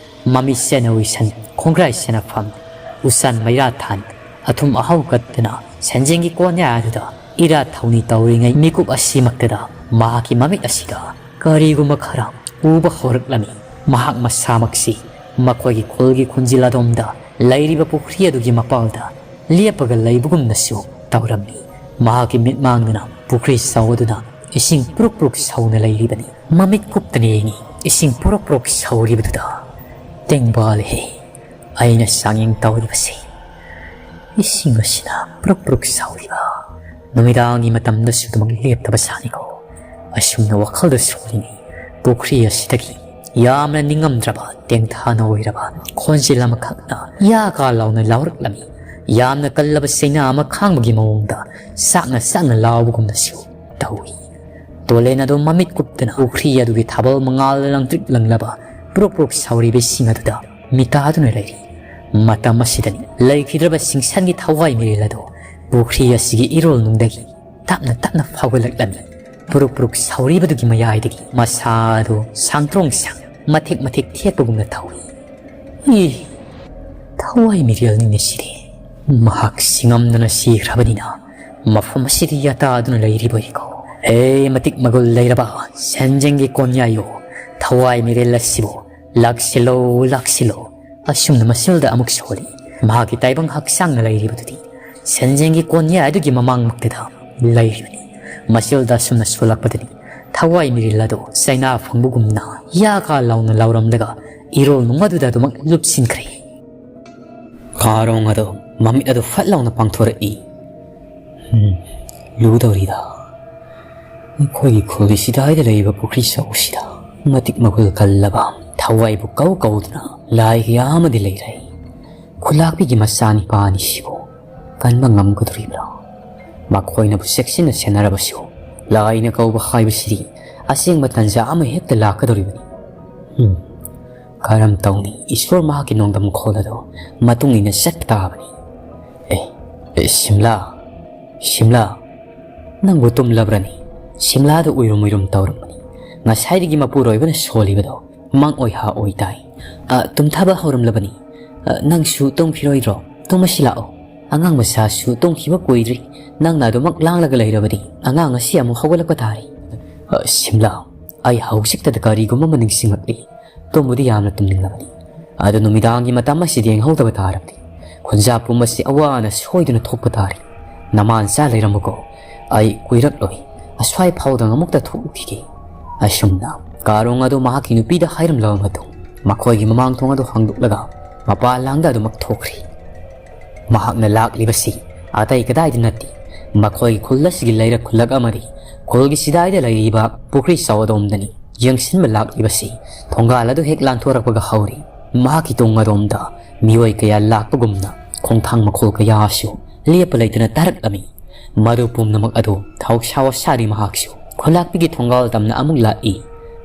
ꯃꯃꯤꯠ ꯁꯦꯠꯅ ꯎꯏꯁꯟ, ꯈꯣꯡꯒ꯭ꯔꯥꯏ ꯁꯦꯠꯅ ꯐꯝ, ꯎꯁꯟ ꯃꯩꯔꯥ ꯊꯥꯟ, ꯑꯊꯨꯝ ꯑꯍꯥꯎ ꯀꯠꯇꯅ ꯁꯟꯖꯦꯡꯒꯤ ꯀꯣꯟꯌꯥꯏ ꯑꯗꯨꯗ ꯏꯔꯥꯠ ꯊꯧꯅꯤ ꯇꯧꯔꯤꯉꯩ ꯃꯤꯀꯨꯞ ꯑꯁꯤꯃꯛꯇꯗ ꯃꯍꯥꯛꯀꯤ ꯃꯃꯤꯠ ꯑꯁꯤꯗ ꯀꯔꯤꯒꯨꯝꯕ ꯈꯔ ꯎꯕ ꯍꯧꯔꯛꯂꯝꯃꯤ꯫ ꯃꯍꯥꯛ ꯃꯁꯥꯃꯛꯁꯤ ꯃꯈꯣꯏꯒꯤ ꯈꯨꯜꯒꯤ ꯈꯨꯟꯖꯤꯜ ꯑꯗꯣꯝꯗ ꯂꯩꯔꯤꯕ ꯄꯨꯈ꯭ꯔꯤ ꯑꯗꯨꯒꯤ ꯃꯄꯥꯜꯗ ꯂꯦꯞꯄꯒ ꯂꯩꯕꯒꯨꯝꯅꯁꯨ ꯇꯧꯔꯝꯃꯤ꯫ ꯃꯍꯥꯛꯀꯤ ꯃꯤꯠꯃꯥꯡꯗꯅ ꯄꯨꯈ꯭ꯔꯤ ꯆꯥꯎ ꯑꯗꯨꯗ ꯏꯁꯤꯡ ꯄꯨꯔꯨꯛ ꯄꯨꯔꯨꯛ ꯁꯧꯅ ꯂꯩꯔꯤꯕꯅꯤ꯫ ꯃꯃꯤꯠ ꯀꯨꯞꯇꯅ ꯌꯦꯡꯉꯤ ꯏꯁꯤꯡ ꯄꯨꯔꯨꯛ ꯄꯨꯔꯨꯛ ꯁꯧꯔꯤꯕꯗꯨꯗ꯫ ꯇꯦꯡꯕꯥꯜꯂꯦꯍꯦ, ꯑꯩꯅ ꯆꯥꯡꯌꯦꯡ ꯇꯧꯔꯤꯕꯁꯤ꯫ ꯏꯁꯤꯡ ꯑꯁꯤꯅ ꯄ꯭ꯔꯨꯛ ꯄ꯭ꯔꯨꯛ ꯁꯧꯔꯤꯕ ꯅꯨꯃꯤꯗꯥꯡꯒꯤ ꯃꯇꯝꯗꯁꯨ ꯑꯗꯨꯃꯛ ꯂꯦꯞꯇꯕ ꯁꯥꯅꯤꯀꯣ꯫ ꯑꯁꯨꯝꯅ ꯋꯥꯈꯜꯗ ꯁꯣꯜꯂꯤꯉꯩ ꯄꯨꯈ꯭ꯔꯤ ꯑꯁꯤꯗꯒꯤ ꯌꯥꯝꯅ ꯅꯤꯡꯉꯝꯗ꯭ꯔꯕ, ꯇꯦꯡꯊꯥꯅ ꯑꯣꯏꯔꯕ ꯈꯣꯟꯖꯦꯜ ꯑꯃꯈꯛꯅ ꯌꯥ ꯀꯥ ꯂꯥꯎꯅ ꯂꯥꯎꯔꯛꯂꯝꯃꯤ꯫ ꯌꯥꯝꯅ ꯀꯜꯂꯕ ꯆꯩꯅꯥ ꯑꯃ ꯈꯥꯡꯕꯒꯤ ꯃꯑꯣꯡꯗ ꯆꯥꯛꯅ ꯆꯥꯛꯅ ꯂꯥꯎꯕꯒꯨꯝꯅꯁꯨ ꯇꯧꯏ꯫ ꯇꯣꯂꯦꯟ ꯑꯗꯨ ꯃꯃꯤꯠ ꯀꯨꯞꯇꯅ ꯄꯨꯈ꯭ꯔꯤ ꯑꯗꯨꯒꯤ ꯊꯥꯕꯜ ꯃꯉꯥꯜ ꯂꯪꯇ꯭ꯔꯤꯛ ꯂꯪꯂꯕ ꯄ꯭ꯔꯨꯛ ꯄ꯭ꯔꯨꯛ ꯁꯧꯔꯤꯕ ꯏꯁꯤꯡ ꯑꯗꯨꯗ ꯃꯤꯇꯥꯗꯨꯅ ꯂꯩꯔꯤ꯫ ꯃꯇꯝ ꯑꯁꯤꯗꯅꯤ ꯂꯩꯈꯤꯗ꯭ꯔꯕ ꯁꯤꯡꯁꯟꯒꯤ ꯊꯋꯥꯏ ꯃꯤꯔꯦꯜ ꯑꯗꯨ ꯄꯨꯈ꯭ꯔꯤ ꯑꯁꯤꯒꯤ ꯏꯔꯣꯜꯅꯨꯡꯗꯒꯤ ꯇꯞꯅ ꯇꯞꯅ ꯐꯥꯎꯒꯠꯂꯛꯂꯝꯃꯤ꯫ ꯄꯨꯔꯨꯛ ꯄꯨꯔꯨꯛ ꯁꯧꯔꯤꯕꯗꯨꯒꯤ ꯃꯌꯥꯏꯗꯒꯤ ꯃꯁꯥ ꯑꯗꯨ ꯁꯥꯡꯇ꯭ꯔꯣꯡ ꯁꯥꯡ ꯃꯊꯦꯛ ꯃꯊꯦꯛ ꯊꯦꯛꯄꯒꯨꯝꯅ ꯇꯧꯏ꯫ ꯏ, ꯊꯋꯥꯏ ꯃꯤꯔꯦꯜꯅꯤꯅꯦ ꯁꯤꯗꯤ꯫ ꯃꯍꯥꯛ ꯁꯤꯉꯝꯗꯅ ꯁꯤꯈ꯭ꯔꯕꯅꯤꯅ ꯃꯐꯝ ꯑꯁꯤꯗ ꯌꯥꯇꯥꯗꯨꯅ ꯂꯩꯔꯤꯕ ꯑꯩꯀꯣ꯫ ꯍꯦ, ꯃꯇꯤꯛ ꯃꯒꯨꯜ ꯂꯩꯔꯕ ꯁꯦꯟꯖꯦꯡꯒꯤ ꯀꯣꯟꯌꯥꯏꯌꯣ, ꯊꯋꯥꯏ ꯃꯤꯔꯦꯜ ꯑꯁꯤꯕꯨ ꯂꯥꯛꯁꯤꯜꯂꯣ, ꯂꯥꯛꯁꯤꯜꯂꯣ꯫ ꯑꯁꯨꯝꯅ ꯃꯁꯤꯜꯗ ꯑꯃꯨꯛ ꯁꯣꯜꯂꯤ꯫ ꯃꯍꯥꯛꯀꯤ ꯇꯥꯏꯕꯪ ꯍꯛꯆꯥꯡꯅ ꯂꯩꯔꯤꯕꯗꯨꯗꯤ ꯁꯦꯟꯖꯦꯡꯒꯤ ꯀꯣꯟꯌꯥꯏ ꯑꯗꯨꯒꯤ ꯃꯃꯥꯡꯃꯛꯇꯗ ꯂꯩꯔꯤꯕꯅꯤ꯫ ꯃꯁꯤꯜꯗ ꯑꯁꯨꯝꯅ ꯁꯣꯜꯂꯛꯄꯗꯅꯤ ꯊꯋꯥꯏ ꯃꯤꯔꯦꯜ ꯑꯗꯨ ꯆꯩꯅꯥ ꯐꯪꯕꯒꯨꯝꯅ ꯌꯥ ꯀꯥ ꯂꯥꯎꯅ ꯂꯥꯎꯔꯝꯂꯒ ꯏꯔꯣꯜ ꯅꯨꯡ ꯑꯗꯨꯗ ꯑꯗꯨꯃꯛ ꯂꯨꯞꯁꯤꯟꯈ꯭ꯔꯦ꯫ ꯀꯥꯔꯣꯡ ꯑꯗꯨ ꯃꯃꯤꯠ ꯑꯗꯨ ꯐꯠ ꯂꯥꯎꯅ ꯄꯥꯡꯊꯣꯔꯛꯏ꯫ "ꯎꯝ, ꯂꯨꯗꯧꯔꯤꯗ꯫ ꯑꯩꯈꯣꯏꯒꯤ ꯈꯨꯜꯒꯤ ꯁꯤꯗꯥꯏꯗ ꯂꯩꯔꯤꯕ ꯄꯨꯈ꯭ꯔꯤ ꯆꯥꯎꯁꯤꯗ ꯃꯇꯤꯛ ꯃꯒꯨꯜ ꯀꯜꯂꯕ ꯊꯋꯥꯏꯕꯨ ꯀꯧ ꯀꯧꯗꯨꯅ ꯂꯥꯏ ꯀꯌꯥ ꯑꯃꯗꯤ ꯂꯩꯔꯦ꯫ ꯈꯨꯂꯥꯛꯄꯤꯒꯤ ꯃꯆꯥꯅꯤꯄꯥꯅꯤ ꯁꯤꯕꯨ ꯀꯟꯕ ꯉꯝꯒꯗꯧꯔꯤꯕ꯭ꯔꯥ? ꯃꯈꯣꯏꯅꯕꯨ ꯆꯦꯛꯁꯤꯟꯅ ꯁꯦꯟꯅꯔꯕꯁꯨ, ꯂꯥꯏꯅ ꯀꯧꯕ ꯍꯥꯏꯕꯁꯤꯗꯤ ꯑꯁꯦꯡꯕ ꯇꯟꯖꯥ ꯑꯃ ꯍꯦꯛꯇ ꯂꯥꯛꯀꯗꯧꯔꯤꯕꯅꯤ꯫ ꯎꯝ, ꯀꯔꯝ ꯇꯧꯅꯤ? ꯏꯁꯣꯔ ꯃꯍꯥꯛꯀꯤ ꯅꯣꯡꯗꯝꯈꯣꯜ ꯑꯗꯣ ꯃꯇꯨꯡ ꯏꯟꯅ ꯆꯠꯄ ꯇꯥꯕꯅꯤ꯫ ꯑꯦ, ꯑꯦ, ꯁꯤꯝꯂꯥ, ꯁꯤꯝꯂꯥ, ꯅꯪꯕꯨ ꯇꯨꯝꯂꯕ꯭ꯔꯅꯤ? ꯁꯤꯝꯂꯥꯗ ꯎꯏꯔꯨꯝ ꯎꯏꯔꯨꯝ ꯇꯧꯔꯝꯕꯅꯤ꯫ ꯉꯁꯥꯏꯗꯒꯤ ꯃꯄꯨꯔꯣꯏꯕꯅ ꯁꯣꯜꯂꯤꯕꯗꯣ ꯃꯪ ꯑꯣꯏꯍꯥ ꯑꯣꯏ ꯇꯥꯏ꯫ ꯑ, ꯇꯨꯝꯊꯕ ꯍꯧꯔꯝꯂꯕꯅꯤ꯫ ꯑ, ꯅꯪꯁꯨ ꯇꯨꯝꯈꯤꯔꯣꯏꯗ꯭ꯔꯣ? ꯇꯨꯝꯃꯁꯤ ꯂꯥꯛꯑꯣ꯫ ꯑꯉꯥꯡ ꯃꯆꯥꯁꯨ ꯇꯨꯝꯈꯤꯕ ꯀꯨꯏꯗ꯭ꯔꯤ꯫ ꯅꯪꯅ ꯑꯗꯨꯃꯛ ꯂꯥꯡꯂꯒ ꯂꯩꯔꯕꯗꯤ ꯑꯉꯥꯡ ꯑꯁꯤ ꯑꯃꯨꯛ ꯍꯧꯒꯠꯂꯛꯄ ꯇꯥꯔꯦ꯫ ꯑ, ꯁꯤꯝꯂꯥ, ꯑꯩ ꯍꯧꯖꯤꯛꯇꯗ ꯀꯔꯤꯒꯨꯝꯕ ꯑꯃ ꯅꯤꯡꯁꯤꯡꯂꯛꯂꯤ꯫ ꯇꯨꯝꯕꯨꯗꯤ ꯌꯥꯝꯅ ꯇꯨꯝꯅꯤꯡꯂꯕꯅꯤ꯫ ꯑꯗꯨ ꯅꯨꯃꯤꯗꯥꯡꯒꯤ ꯃꯇꯝ ꯑꯁꯤꯗ ꯌꯦꯡꯍꯧꯗꯕ ꯇꯥꯔꯕꯗꯤ ꯈꯨꯟꯖꯥ ꯄꯨꯝꯕꯁꯤ ꯑꯋꯥꯅ ꯁꯣꯏꯗꯅ ꯊꯣꯛꯄ ꯇꯥꯔꯦ꯫ ꯅꯃꯥꯟ ꯆꯥ ꯂꯩꯔꯝꯃꯨꯀꯣ꯫ ꯑꯩ ꯀꯨꯏꯔꯛꯂꯣꯏ꯫ ꯑꯁ꯭ꯋꯥꯏ ꯐꯥꯎꯗꯪ ꯑꯃꯨꯛꯇ ꯊꯣꯛꯂꯨꯈꯤꯒꯦ꯫ ꯑꯁꯨꯝꯅ ꯀꯥꯔꯣꯡ ꯑꯗꯨ ꯃꯍꯥꯛꯀꯤ ꯅꯨꯄꯤꯗ ꯍꯥꯏꯔꯝꯂꯕ ꯃꯇꯨꯡ ꯃꯈꯣꯏꯒꯤ ꯃꯃꯥꯡ ꯊꯣꯡ ꯑꯗꯨ ꯍꯥꯡꯗꯣꯛꯂꯒ ꯃꯄꯥꯟ ꯂꯥꯡꯗ ꯑꯗꯨꯃꯛ ꯊꯣꯛꯈ꯭ꯔꯦ꯫ ꯃꯍꯥꯛꯅ ꯂꯥꯛꯂꯤꯕꯁꯤ ꯑꯇꯩ ꯀꯗꯥꯏꯗ ꯅꯠꯇꯦ, ꯃꯈꯣꯏꯒꯤ ꯈꯨꯜ ꯑꯁꯤꯒꯤ ꯂꯩꯔꯛ ꯈꯨꯜꯂꯛ ꯑꯃꯗꯤ ꯈꯨꯜꯒꯤ ꯆꯤꯗꯥꯏꯗ ꯂꯩꯔꯤꯕ ꯄꯨꯈ꯭ꯔꯤ ꯆꯥꯎ ꯑꯗꯣꯝꯗꯅꯤ꯫ ꯌꯦꯡꯁꯤꯟꯕ ꯂꯥꯛꯂꯤꯕꯁꯤ ꯊꯣꯡꯒꯥꯜ ꯑꯗꯨ ꯍꯦꯛ ꯂꯥꯟꯊꯣꯔꯛꯄꯒ ꯍꯧꯔꯤ꯫ ꯃꯍꯥꯛꯀꯤ ꯇꯨꯡ ꯑꯗꯣꯝꯗ ꯃꯤꯑꯣꯏ ꯀꯌꯥ ꯂꯥꯛꯄꯒꯨꯝꯅ ꯈꯣꯡꯊꯥꯡ ꯃꯈꯣꯜ ꯀꯌꯥꯁꯨ ꯂꯦꯞꯄ ꯂꯩꯇꯅ ꯇꯥꯔꯛꯂꯝꯃꯤ꯫ ꯃꯗꯨ ꯄꯨꯝꯅꯃꯛ ꯑꯗꯨ ꯊꯧꯁꯥ ꯋꯥꯁꯥꯔꯤ ꯃꯍꯥꯛꯁꯨ ꯈꯨꯂꯥꯛꯄꯤꯒꯤ ꯊꯣꯡꯒꯥꯜ ꯇꯝꯅ ꯑꯃꯨꯛ ꯂꯥꯛꯏ꯫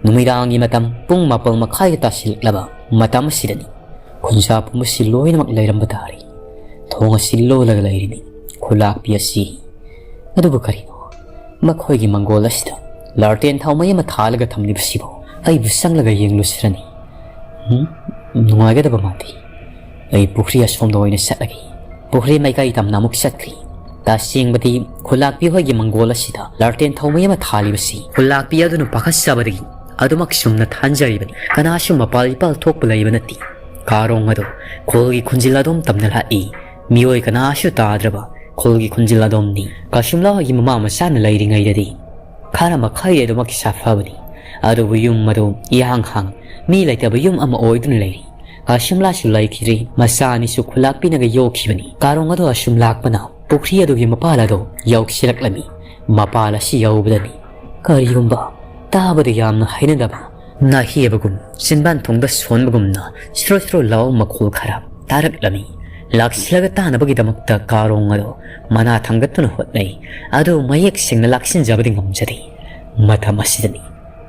ꯅꯨꯃꯤꯗꯥꯡꯒꯤ ꯃꯇꯝ ꯄꯨꯡ ꯃꯥꯄꯜ ꯃꯈꯥꯏꯒ ꯇꯥꯁꯤꯜꯂꯛꯂꯕ ꯃꯇꯝ ꯑꯁꯤꯗꯅꯤ꯫ ꯈꯨꯟꯖꯥ ꯄꯨꯝꯕꯁꯤ ꯂꯣꯏꯅꯃꯛ ꯂꯩꯔꯝꯕ ꯇꯥꯔꯦ꯫ ꯊꯣꯡ ꯑꯁꯤ ꯂꯣꯜꯂꯒ ꯂꯩꯔꯤꯅꯤ꯫ ꯈꯨꯂꯥꯛꯄꯤ ꯑꯁꯤ꯫ ꯑꯗꯨꯕꯨ ꯀꯔꯤꯅꯣ? ꯃꯈꯣꯏꯒꯤ ꯃꯪꯒꯣꯜ ꯑꯁꯤꯗ ꯂꯥꯔꯇꯦꯟ ꯊꯥꯎꯃꯩ ꯑꯃ ꯊꯥꯜꯂꯒ ꯊꯝꯂꯤꯕꯁꯤꯕꯨ? ꯑꯩꯕꯨ ꯆꯪꯂꯒ ꯌꯦꯡꯂꯨꯁꯤꯔꯅꯤ꯫ ꯎꯝ, ꯅꯨꯡꯉꯥꯏꯒꯗꯕ ꯃꯥꯟꯗꯦ꯫ ꯑꯩ ꯄꯨꯈ꯭ꯔꯤ ꯑꯁꯣꯝꯗ ꯑꯣꯏꯅ ꯆꯠꯂꯒꯦ꯫ ꯄꯨꯈ꯭ꯔꯤ ꯃꯥꯏꯀꯩ ꯇꯝꯅ ꯑꯃꯨꯛ ꯆꯠꯈ꯭ꯔꯤ꯫ ꯇꯁꯦꯡꯕꯗꯤ ꯈꯨꯂꯥꯛꯄꯤ ꯍꯣꯏꯒꯤ ꯃꯪꯒꯣꯜ ꯑꯁꯤꯗ ꯂꯥꯔꯇꯦꯟ ꯊꯥꯎꯃꯩ ꯑꯃ ꯊꯥꯜꯂꯤꯕꯁꯤ ꯈꯨꯂꯥꯛꯄꯤ ꯑꯗꯨꯅ ꯄꯥꯈꯠꯆꯕꯗꯒꯤ ꯑꯗꯨꯃꯛ ꯆꯨꯝꯅ ꯊꯥꯟꯖꯔꯤꯕꯅꯤ꯫ ꯀꯅꯥꯁꯨ ꯃꯄꯥꯜ ꯏꯄꯥꯜ ꯊꯣꯛꯄ ꯂꯩꯕ ꯅꯠꯇꯦ꯫ ꯀꯥꯔꯣꯡ ꯑꯗꯨ ꯈꯨꯜꯒꯤ ꯈꯨꯟꯖꯤꯜ ꯑꯗꯣꯝ ꯇꯝꯅ ꯂꯥꯛꯏ꯫ ꯃꯤꯑꯣꯏ ꯀꯅꯥꯁꯨ ꯇꯥꯗ꯭ꯔꯕ ꯈꯨꯜꯒꯤ ꯈꯨꯟꯖꯤꯜ ꯑꯗꯣꯝꯅꯤ꯫ ꯀꯁꯨꯝꯂꯥ ꯍꯣꯏꯒꯤ ꯃꯃꯥ ꯃꯆꯥꯅ ꯂꯩꯔꯤꯉꯩꯗꯗꯤ ꯈꯔ ꯃꯈꯩ ꯑꯗꯨꯃꯛ ꯁꯥꯐꯕꯅꯤ꯫ ꯑꯗꯨꯕꯨ ꯌꯨꯝ ꯑꯗꯨ ꯏꯍꯥꯡ ꯍꯥꯡ, ꯃꯤ ꯂꯩꯇꯕ ꯌꯨꯝ ꯑꯃ ꯑꯣꯏꯗꯨꯅ ꯂꯩꯔꯤ꯫ ꯀꯁꯨꯝꯂꯥꯁꯨ ꯂꯩꯈꯤꯗ꯭ꯔꯤ꯫ ꯃꯆꯥ ꯑꯅꯤꯁꯨ ꯈꯨꯂꯥꯛꯄꯤꯅꯒ ꯌꯣꯛꯈꯤꯕꯅꯤ꯫ ꯀꯥꯔꯣꯡ ꯑꯗꯨ ꯑꯁꯨꯝ ꯂꯥꯛꯄꯅ ꯄꯨꯈ꯭ꯔꯤ ꯑꯗꯨꯒꯤ ꯃꯄꯥꯜ ꯑꯗꯨ ꯌꯧꯁꯤꯜꯂꯛꯂꯝꯃꯤ꯫ ꯃꯄꯥꯜ ꯑꯁꯤ ꯌꯧꯕꯗꯅꯤ ꯀꯔꯤꯒꯨꯝꯕ ꯇꯥꯕꯗ ꯌꯥꯝꯅ ꯍꯩꯅꯗꯕ ꯅꯥꯍꯦꯕꯒꯨꯝ, ꯆꯤꯟꯕꯥꯟ ꯊꯣꯡꯗ ꯁꯣꯟꯕꯒꯨꯝꯅ ꯁ꯭ꯔꯣ ꯁ꯭ꯔꯣ ꯂꯥꯎ ꯃꯈꯣꯜ ꯈꯔ ꯇꯥꯔꯛꯂꯝꯃꯤ꯫ ꯂꯥꯛꯁꯤꯜꯂꯒ ꯇꯥꯅꯕꯒꯤꯗꯃꯛꯇ ꯀꯥꯔꯣꯡ ꯑꯗꯨ ꯃꯅꯥ ꯊꯥꯡꯒꯠꯇꯨꯅ ꯍꯣꯠꯅꯩ꯫ ꯑꯗꯨ ꯃꯌꯦꯛ ꯁꯦꯡꯅ ꯂꯥꯛꯁꯤꯟꯖꯕꯗꯤ ꯉꯝꯖꯗꯦ꯫ ꯃꯇꯝ ꯑꯁꯤꯗꯅꯤ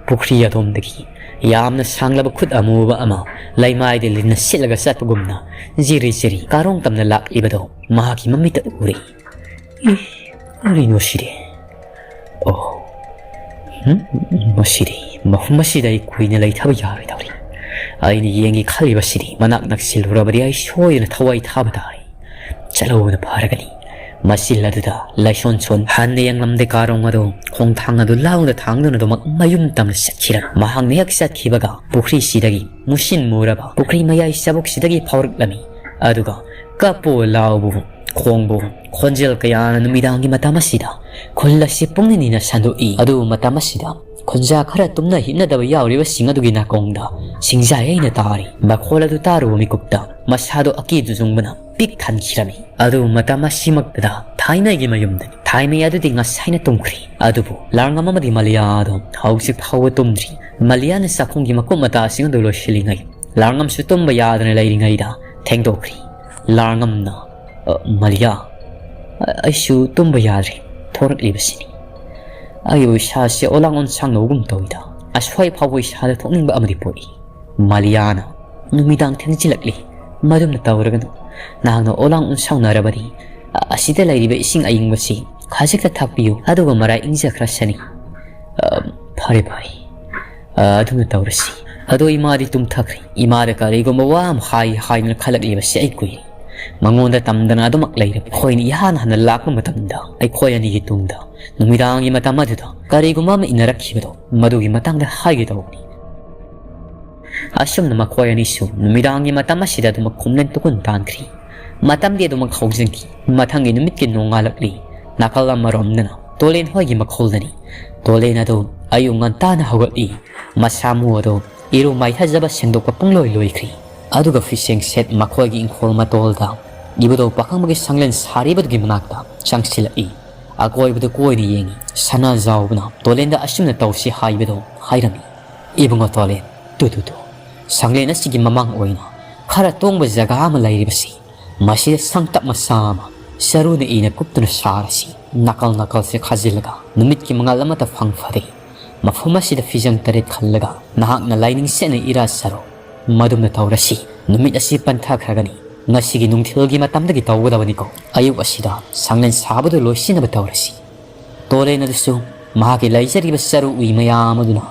ꯄꯨꯈ꯭ꯔꯤ ꯑꯗꯣꯝꯗꯒꯤ ꯌꯥꯝꯅ ꯁꯥꯡꯂꯕ ꯈꯨꯠ ꯑꯃꯨꯕ ꯑꯃ ꯂꯩꯃꯥꯏꯗ ꯂꯤꯟꯅ ꯁꯤꯠꯂꯒ ꯆꯠꯄꯒꯨꯝꯅ ꯖꯤꯔꯤ ꯖꯤꯔꯤ ꯀꯥꯔꯣꯡ ꯇꯝꯅ ꯂꯥꯛꯂꯤꯕꯗꯨ ꯃꯍꯥꯛꯀꯤ ꯃꯃꯤꯠꯇ ꯎꯔꯦ꯫ "ꯏ, ꯀꯔꯤꯅꯣ ꯁꯤꯗꯤ? ꯑꯣ, ꯍꯝ? ꯃꯁꯤꯗꯤ, ꯃꯐꯝ ꯑꯁꯤꯗ ꯑꯩ ꯀꯨꯏꯅ ꯂꯩꯊꯕ ꯌꯥꯔꯣꯏꯗꯧꯔꯤ꯫ ꯑꯩꯅ ꯌꯦꯡꯒꯦ ꯈꯜꯂꯤꯕꯁꯤꯗꯤ ꯃꯅꯥꯛ ꯅꯛꯁꯤꯜꯂꯨꯔꯕꯗꯤ ꯑꯩ ꯁꯣꯏꯗꯅ ꯊꯋꯥꯏ ꯊꯥꯕ ꯇꯥꯔꯦ꯫ ꯆꯠꯍꯧꯕꯅ ꯐꯔꯒꯅꯤ꯫" ꯃꯆꯤꯜ ꯑꯗꯨꯗ ꯂꯥꯏꯁꯣꯟ ꯁꯣꯟ ꯍꯟꯅ ꯌꯦꯡꯂꯝꯗꯦ ꯀꯥꯔꯣꯡ ꯑꯗꯣ ꯈꯣꯡꯊꯥꯡ ꯑꯗꯨ ꯂꯥꯎꯅ ꯊꯥꯡꯗꯨꯅ ꯑꯗꯨꯃꯛ ꯃꯌꯨꯝ ꯇꯝꯅ ꯆꯠꯈꯤꯔꯝꯃꯤ꯫ ꯃꯍꯥꯛꯅ ꯍꯦꯛ ꯆꯠꯈꯤꯕꯒ ꯄꯨꯈ꯭ꯔꯤꯁꯤꯗꯒꯤ ꯃꯨꯁꯤꯟ ꯃꯨꯔꯕ ꯄꯨꯈ꯭ꯔꯤ ꯃꯌꯥꯏ ꯆꯕꯨꯛꯁꯤꯗꯒꯤ ꯐꯥꯎꯔꯛꯂꯝꯃꯤ꯫ ꯑꯗꯨꯒ ꯀꯞꯄꯣ ꯂꯥꯎꯕ ꯈꯣꯡꯕ ꯈꯣꯟꯖꯦꯜ ꯀꯌꯥꯅ ꯅꯨꯃꯤꯗꯥꯡꯒꯤ ꯃꯇꯝ ꯑꯁꯤꯗ ꯈꯨꯜ ꯑꯁꯤ ꯄꯨꯡꯅꯤꯅꯤꯅ ꯁꯟꯗꯣꯛꯏ꯫ ꯑꯗꯨꯕꯨ ꯃꯇꯝ ꯑꯁꯤꯗ ꯈꯨꯟꯖꯥ ꯈꯔ ꯇꯨꯝꯅ ꯍꯤꯞꯅꯗꯕ ꯌꯥꯎꯔꯤꯕꯁꯤꯡ ꯑꯗꯨꯒꯤ ꯅꯥꯀꯣꯡꯗ ꯁꯤꯡꯖꯥꯏ ꯑꯩꯅ ꯇꯥꯔꯤ꯫ ꯃꯈꯣꯜ ꯑꯗꯨ ꯇꯥꯔꯨꯕ ꯃꯤꯀꯨꯞꯇ ꯃꯁꯥꯗꯣ ꯑꯀꯤ ꯇꯨꯖꯨꯡꯕꯅ ꯄꯤꯛ ꯊꯟꯈꯤꯔꯝꯃꯤ꯫ ꯑꯗꯨꯕꯨ ꯃꯇꯝ ꯑꯁꯤꯃꯛꯇꯗ ꯊꯥꯏꯃꯩꯒꯤ ꯃꯌꯨꯝꯗꯅꯤ꯫ ꯊꯥꯏꯃꯩ ꯑꯗꯨꯗꯤ ꯉꯁꯥꯏꯅ ꯇꯨꯝꯈ꯭ꯔꯦ꯫ ꯑꯗꯨꯕꯨ ꯂꯥꯡꯉꯝ ꯑꯃꯗꯤ ꯃꯂꯤꯌꯥꯗꯣ ꯍꯧꯖꯤꯛ ꯐꯥꯎꯕ ꯇꯨꯝꯗ꯭ꯔꯤ꯫ ꯃꯂꯤꯌꯥꯅ ꯆꯥꯛꯈꯨꯝꯒꯤ ꯃꯀꯨꯞ ꯃꯇꯥꯁꯤꯡ ꯑꯗꯨ ꯂꯣꯏꯁꯤꯜꯂꯤꯉꯩ ꯂꯥꯡꯉꯝꯁꯨ ꯇꯨꯝꯕ ꯌꯥꯗꯅ ꯂꯩꯔꯤꯉꯩꯗ ꯊꯦꯡꯗꯣꯛꯈ꯭ꯔꯤ꯫ ꯂꯥꯡꯉꯝꯅ, "ꯑ, ꯃꯂꯤꯌꯥ, ꯑ, ꯑꯩꯁꯨ ꯇꯨꯝꯕ ꯌꯥꯗ꯭ꯔꯦ, ꯊꯣꯔꯛꯂꯤꯕꯁꯤꯅꯤ꯫ ꯑꯩꯕꯨ ꯏꯁꯥꯁꯦ ꯑꯣꯂꯥꯡ ꯑꯣꯟꯁꯥꯡꯅꯕꯒꯨꯝ ꯇꯧꯏꯗ꯫ ꯑꯁ꯭ꯋꯥꯏ ꯐꯥꯎꯕ ꯏꯁꯥꯗ ꯊꯣꯛꯅꯤꯡꯕ ꯑꯃꯗꯤ ꯄꯣꯛꯏ꯫" ꯃꯂꯤꯌꯥꯅ, "ꯅꯨꯃꯤꯗꯥꯡ ꯊꯦꯡꯖꯤꯜꯂꯛꯂꯤ, ꯃꯗꯨꯝꯅ ꯇꯧꯔꯒꯅꯨ꯫ ꯅꯍꯥꯛꯅ ꯑꯣꯂꯥꯡ ꯑꯣꯟꯁꯥꯎꯅꯔꯕꯗꯤ, ꯑ-, ꯑꯁꯤꯗ ꯂꯩꯔꯤꯕ ꯏꯁꯤꯡ ꯑꯏꯪꯕꯁꯤ ꯈꯖꯤꯛꯇ ꯊꯛꯄꯤꯌꯨ, ꯑꯗꯨꯒ ꯃꯔꯥꯏ ꯏꯪꯖꯈ꯭ꯔꯁꯅꯤ꯫" "ꯑ, ꯐꯔꯦ, ꯐꯔꯦ꯫ ꯑ, ꯑꯗꯨꯝꯅ ꯇꯧꯔꯁꯤ꯫ ꯑꯗꯣ ꯏꯃꯥꯗꯤ ꯇꯨꯝꯊꯈ꯭ꯔꯦ꯫ ꯏꯃꯥꯗ ꯀꯔꯤꯒꯨꯝꯕ ꯋꯥ ꯑꯃ ꯍꯥꯏ ꯍꯥꯏꯗꯨꯅ ꯈꯜꯂꯛꯂꯤꯕꯁꯤ ꯑꯩ ꯀꯨꯏꯔꯦ꯫ ꯃꯉꯣꯟꯗ ꯇꯝꯗꯅ ꯑꯗꯨꯃꯛ ꯂꯩꯔꯕ꯫ ꯑꯩꯈꯣꯏꯅ ꯏꯍꯥꯟ ꯍꯥꯟꯅ ꯂꯥꯛꯄ ꯃꯇꯝꯗ ꯑꯩꯈꯣꯏ ꯑꯅꯤꯒꯤ ꯇꯨꯡꯗ ꯅꯨꯃꯤꯗꯥꯡꯒꯤ ꯃꯇꯝ ꯑꯗꯨꯗ ꯀꯔꯤꯒꯨꯝꯕ ꯑꯃ ꯏꯟꯅꯔꯛꯈꯤꯕꯗꯣ, ꯃꯗꯨꯒꯤ ꯃꯇꯥꯡꯗ ꯍꯥꯏꯒꯦ ꯇꯧꯕꯅꯤ꯫" ꯑꯁꯨꯝꯅ ꯃꯈꯣꯏ ꯑꯅꯤꯁꯨ ꯅꯨꯃꯤꯗꯥꯡꯒꯤ ꯃꯇꯝ ꯑꯁꯤꯗ ꯑꯗꯨꯃꯛ ꯈꯨꯝꯅꯟ ꯇꯨꯀꯨꯟ ꯇꯥꯟꯈ꯭ꯔꯤ꯫ ꯃꯇꯝꯗꯤ ꯑꯗꯨꯃꯛ ꯍꯧꯖꯤꯟꯈꯤ꯫ ꯃꯊꯪꯒꯤ ꯅꯨꯃꯤꯠꯀꯤ ꯅꯣꯡꯉꯥꯜꯂꯛꯂꯤ꯫ ꯅꯥꯀꯜ ꯑꯃꯔꯣꯝꯗꯅ ꯇꯣꯂꯦꯟ ꯍꯣꯏꯒꯤ ꯃꯈꯣꯜꯗꯅꯤ꯫ ꯇꯣꯂꯦꯟ ꯑꯗꯨ ꯑꯌꯨꯛ ꯉꯟꯇꯥꯅ ꯍꯧꯒꯠꯂꯤ꯫ ꯃꯁꯥ ꯃꯎ ꯑꯗꯨ ꯏꯔꯨ ꯃꯥꯏꯊꯖꯕ ꯁꯦꯡꯗꯣꯛꯄ ꯄꯨꯡꯂꯣꯏ ꯂꯣꯏꯈ꯭ꯔꯤ꯫ ꯑꯗꯨꯒ ꯐꯤꯁꯦꯡ ꯁꯦꯠ ꯃꯈꯣꯏꯒꯤ ꯏꯪꯈꯣꯜ ꯃꯇꯣꯜꯗ ꯏꯕꯨꯙꯧ ꯄꯥꯈꯪꯕꯒꯤ ꯁꯪꯂꯦꯟ ꯁꯥꯔꯤꯕꯗꯨꯒꯤ ꯃꯅꯥꯛꯇ ꯆꯪꯁꯤꯜꯂꯛꯏ꯫ ꯑꯀꯣꯏꯕꯗꯨ ꯀꯣꯏꯅ ꯌꯦꯡꯉꯤ꯫ ꯁꯅꯥꯖꯥꯎꯕꯅ ꯇꯣꯂꯦꯟꯗ ꯑꯁꯨꯝꯅ ꯇꯧꯁꯤ ꯍꯥꯏꯕꯗꯨ ꯍꯥꯏꯔꯝꯃꯤ꯫ "ꯏꯕꯨꯡꯉꯣ ꯇꯣꯂꯦꯟ, ꯇꯨ, ꯇꯨ, ꯇꯨ, ꯁꯪꯂꯦꯟ ꯑꯁꯤꯒꯤ ꯃꯃꯥꯡ ꯑꯣꯏꯅ ꯈꯔ ꯇꯣꯡꯕ ꯖꯒꯥ ꯑꯃ ꯂꯩꯔꯤꯕꯁꯤ, ꯃꯁꯤꯗ ꯁꯪꯇꯞ ꯃꯆꯥ ꯑꯃ ꯆꯔꯨꯅ ꯏꯅ ꯀꯨꯞꯇꯨꯅ ꯁꯥꯔꯁꯤ꯫ ꯅꯥꯀꯜ ꯅꯥꯀꯜꯁꯦ ꯈꯥꯖꯤꯜꯂꯒ ꯅꯨꯃꯤꯠꯀꯤ ꯃꯉꯥꯜ ꯑꯃꯠꯇ ꯐꯪ ꯐꯗꯦ꯫ ꯃꯐꯝ ꯑꯁꯤꯗ ꯐꯤꯖꯪ ꯇꯔꯦꯠ ꯈꯜꯂꯒ ꯅꯍꯥꯛꯅ ꯂꯥꯏꯅꯤꯡ ꯆꯦꯠꯅ ꯏꯔꯥ ꯆꯔꯣ꯫ ꯃꯗꯨꯝꯅ ꯇꯧꯔꯁꯤ꯫ ꯅꯨꯃꯤꯠ ꯑꯁꯤ ꯄꯟꯊꯈ꯭ꯔꯒꯅꯤ꯫ ꯉꯁꯤꯒꯤ ꯅꯨꯡꯊꯤꯜꯒꯤ ꯃꯇꯝꯗꯒꯤ ꯇꯧꯒꯗꯕꯅꯤꯀꯣ꯫ ꯑꯌꯨꯛ ꯑꯁꯤꯗ ꯁꯪꯂꯦꯟ ꯁꯥꯕꯗꯨ ꯂꯣꯏꯁꯤꯟꯅꯕ ꯇꯧꯔꯁꯤ꯫ ꯇꯣꯔꯦꯟ ꯑꯗꯨꯁꯨ ꯃꯍꯥꯛꯀꯤ ꯂꯩꯖꯔꯤꯕ ꯆꯔꯨ ꯎꯏ ꯃꯌꯥꯝ ꯑꯗꯨꯅ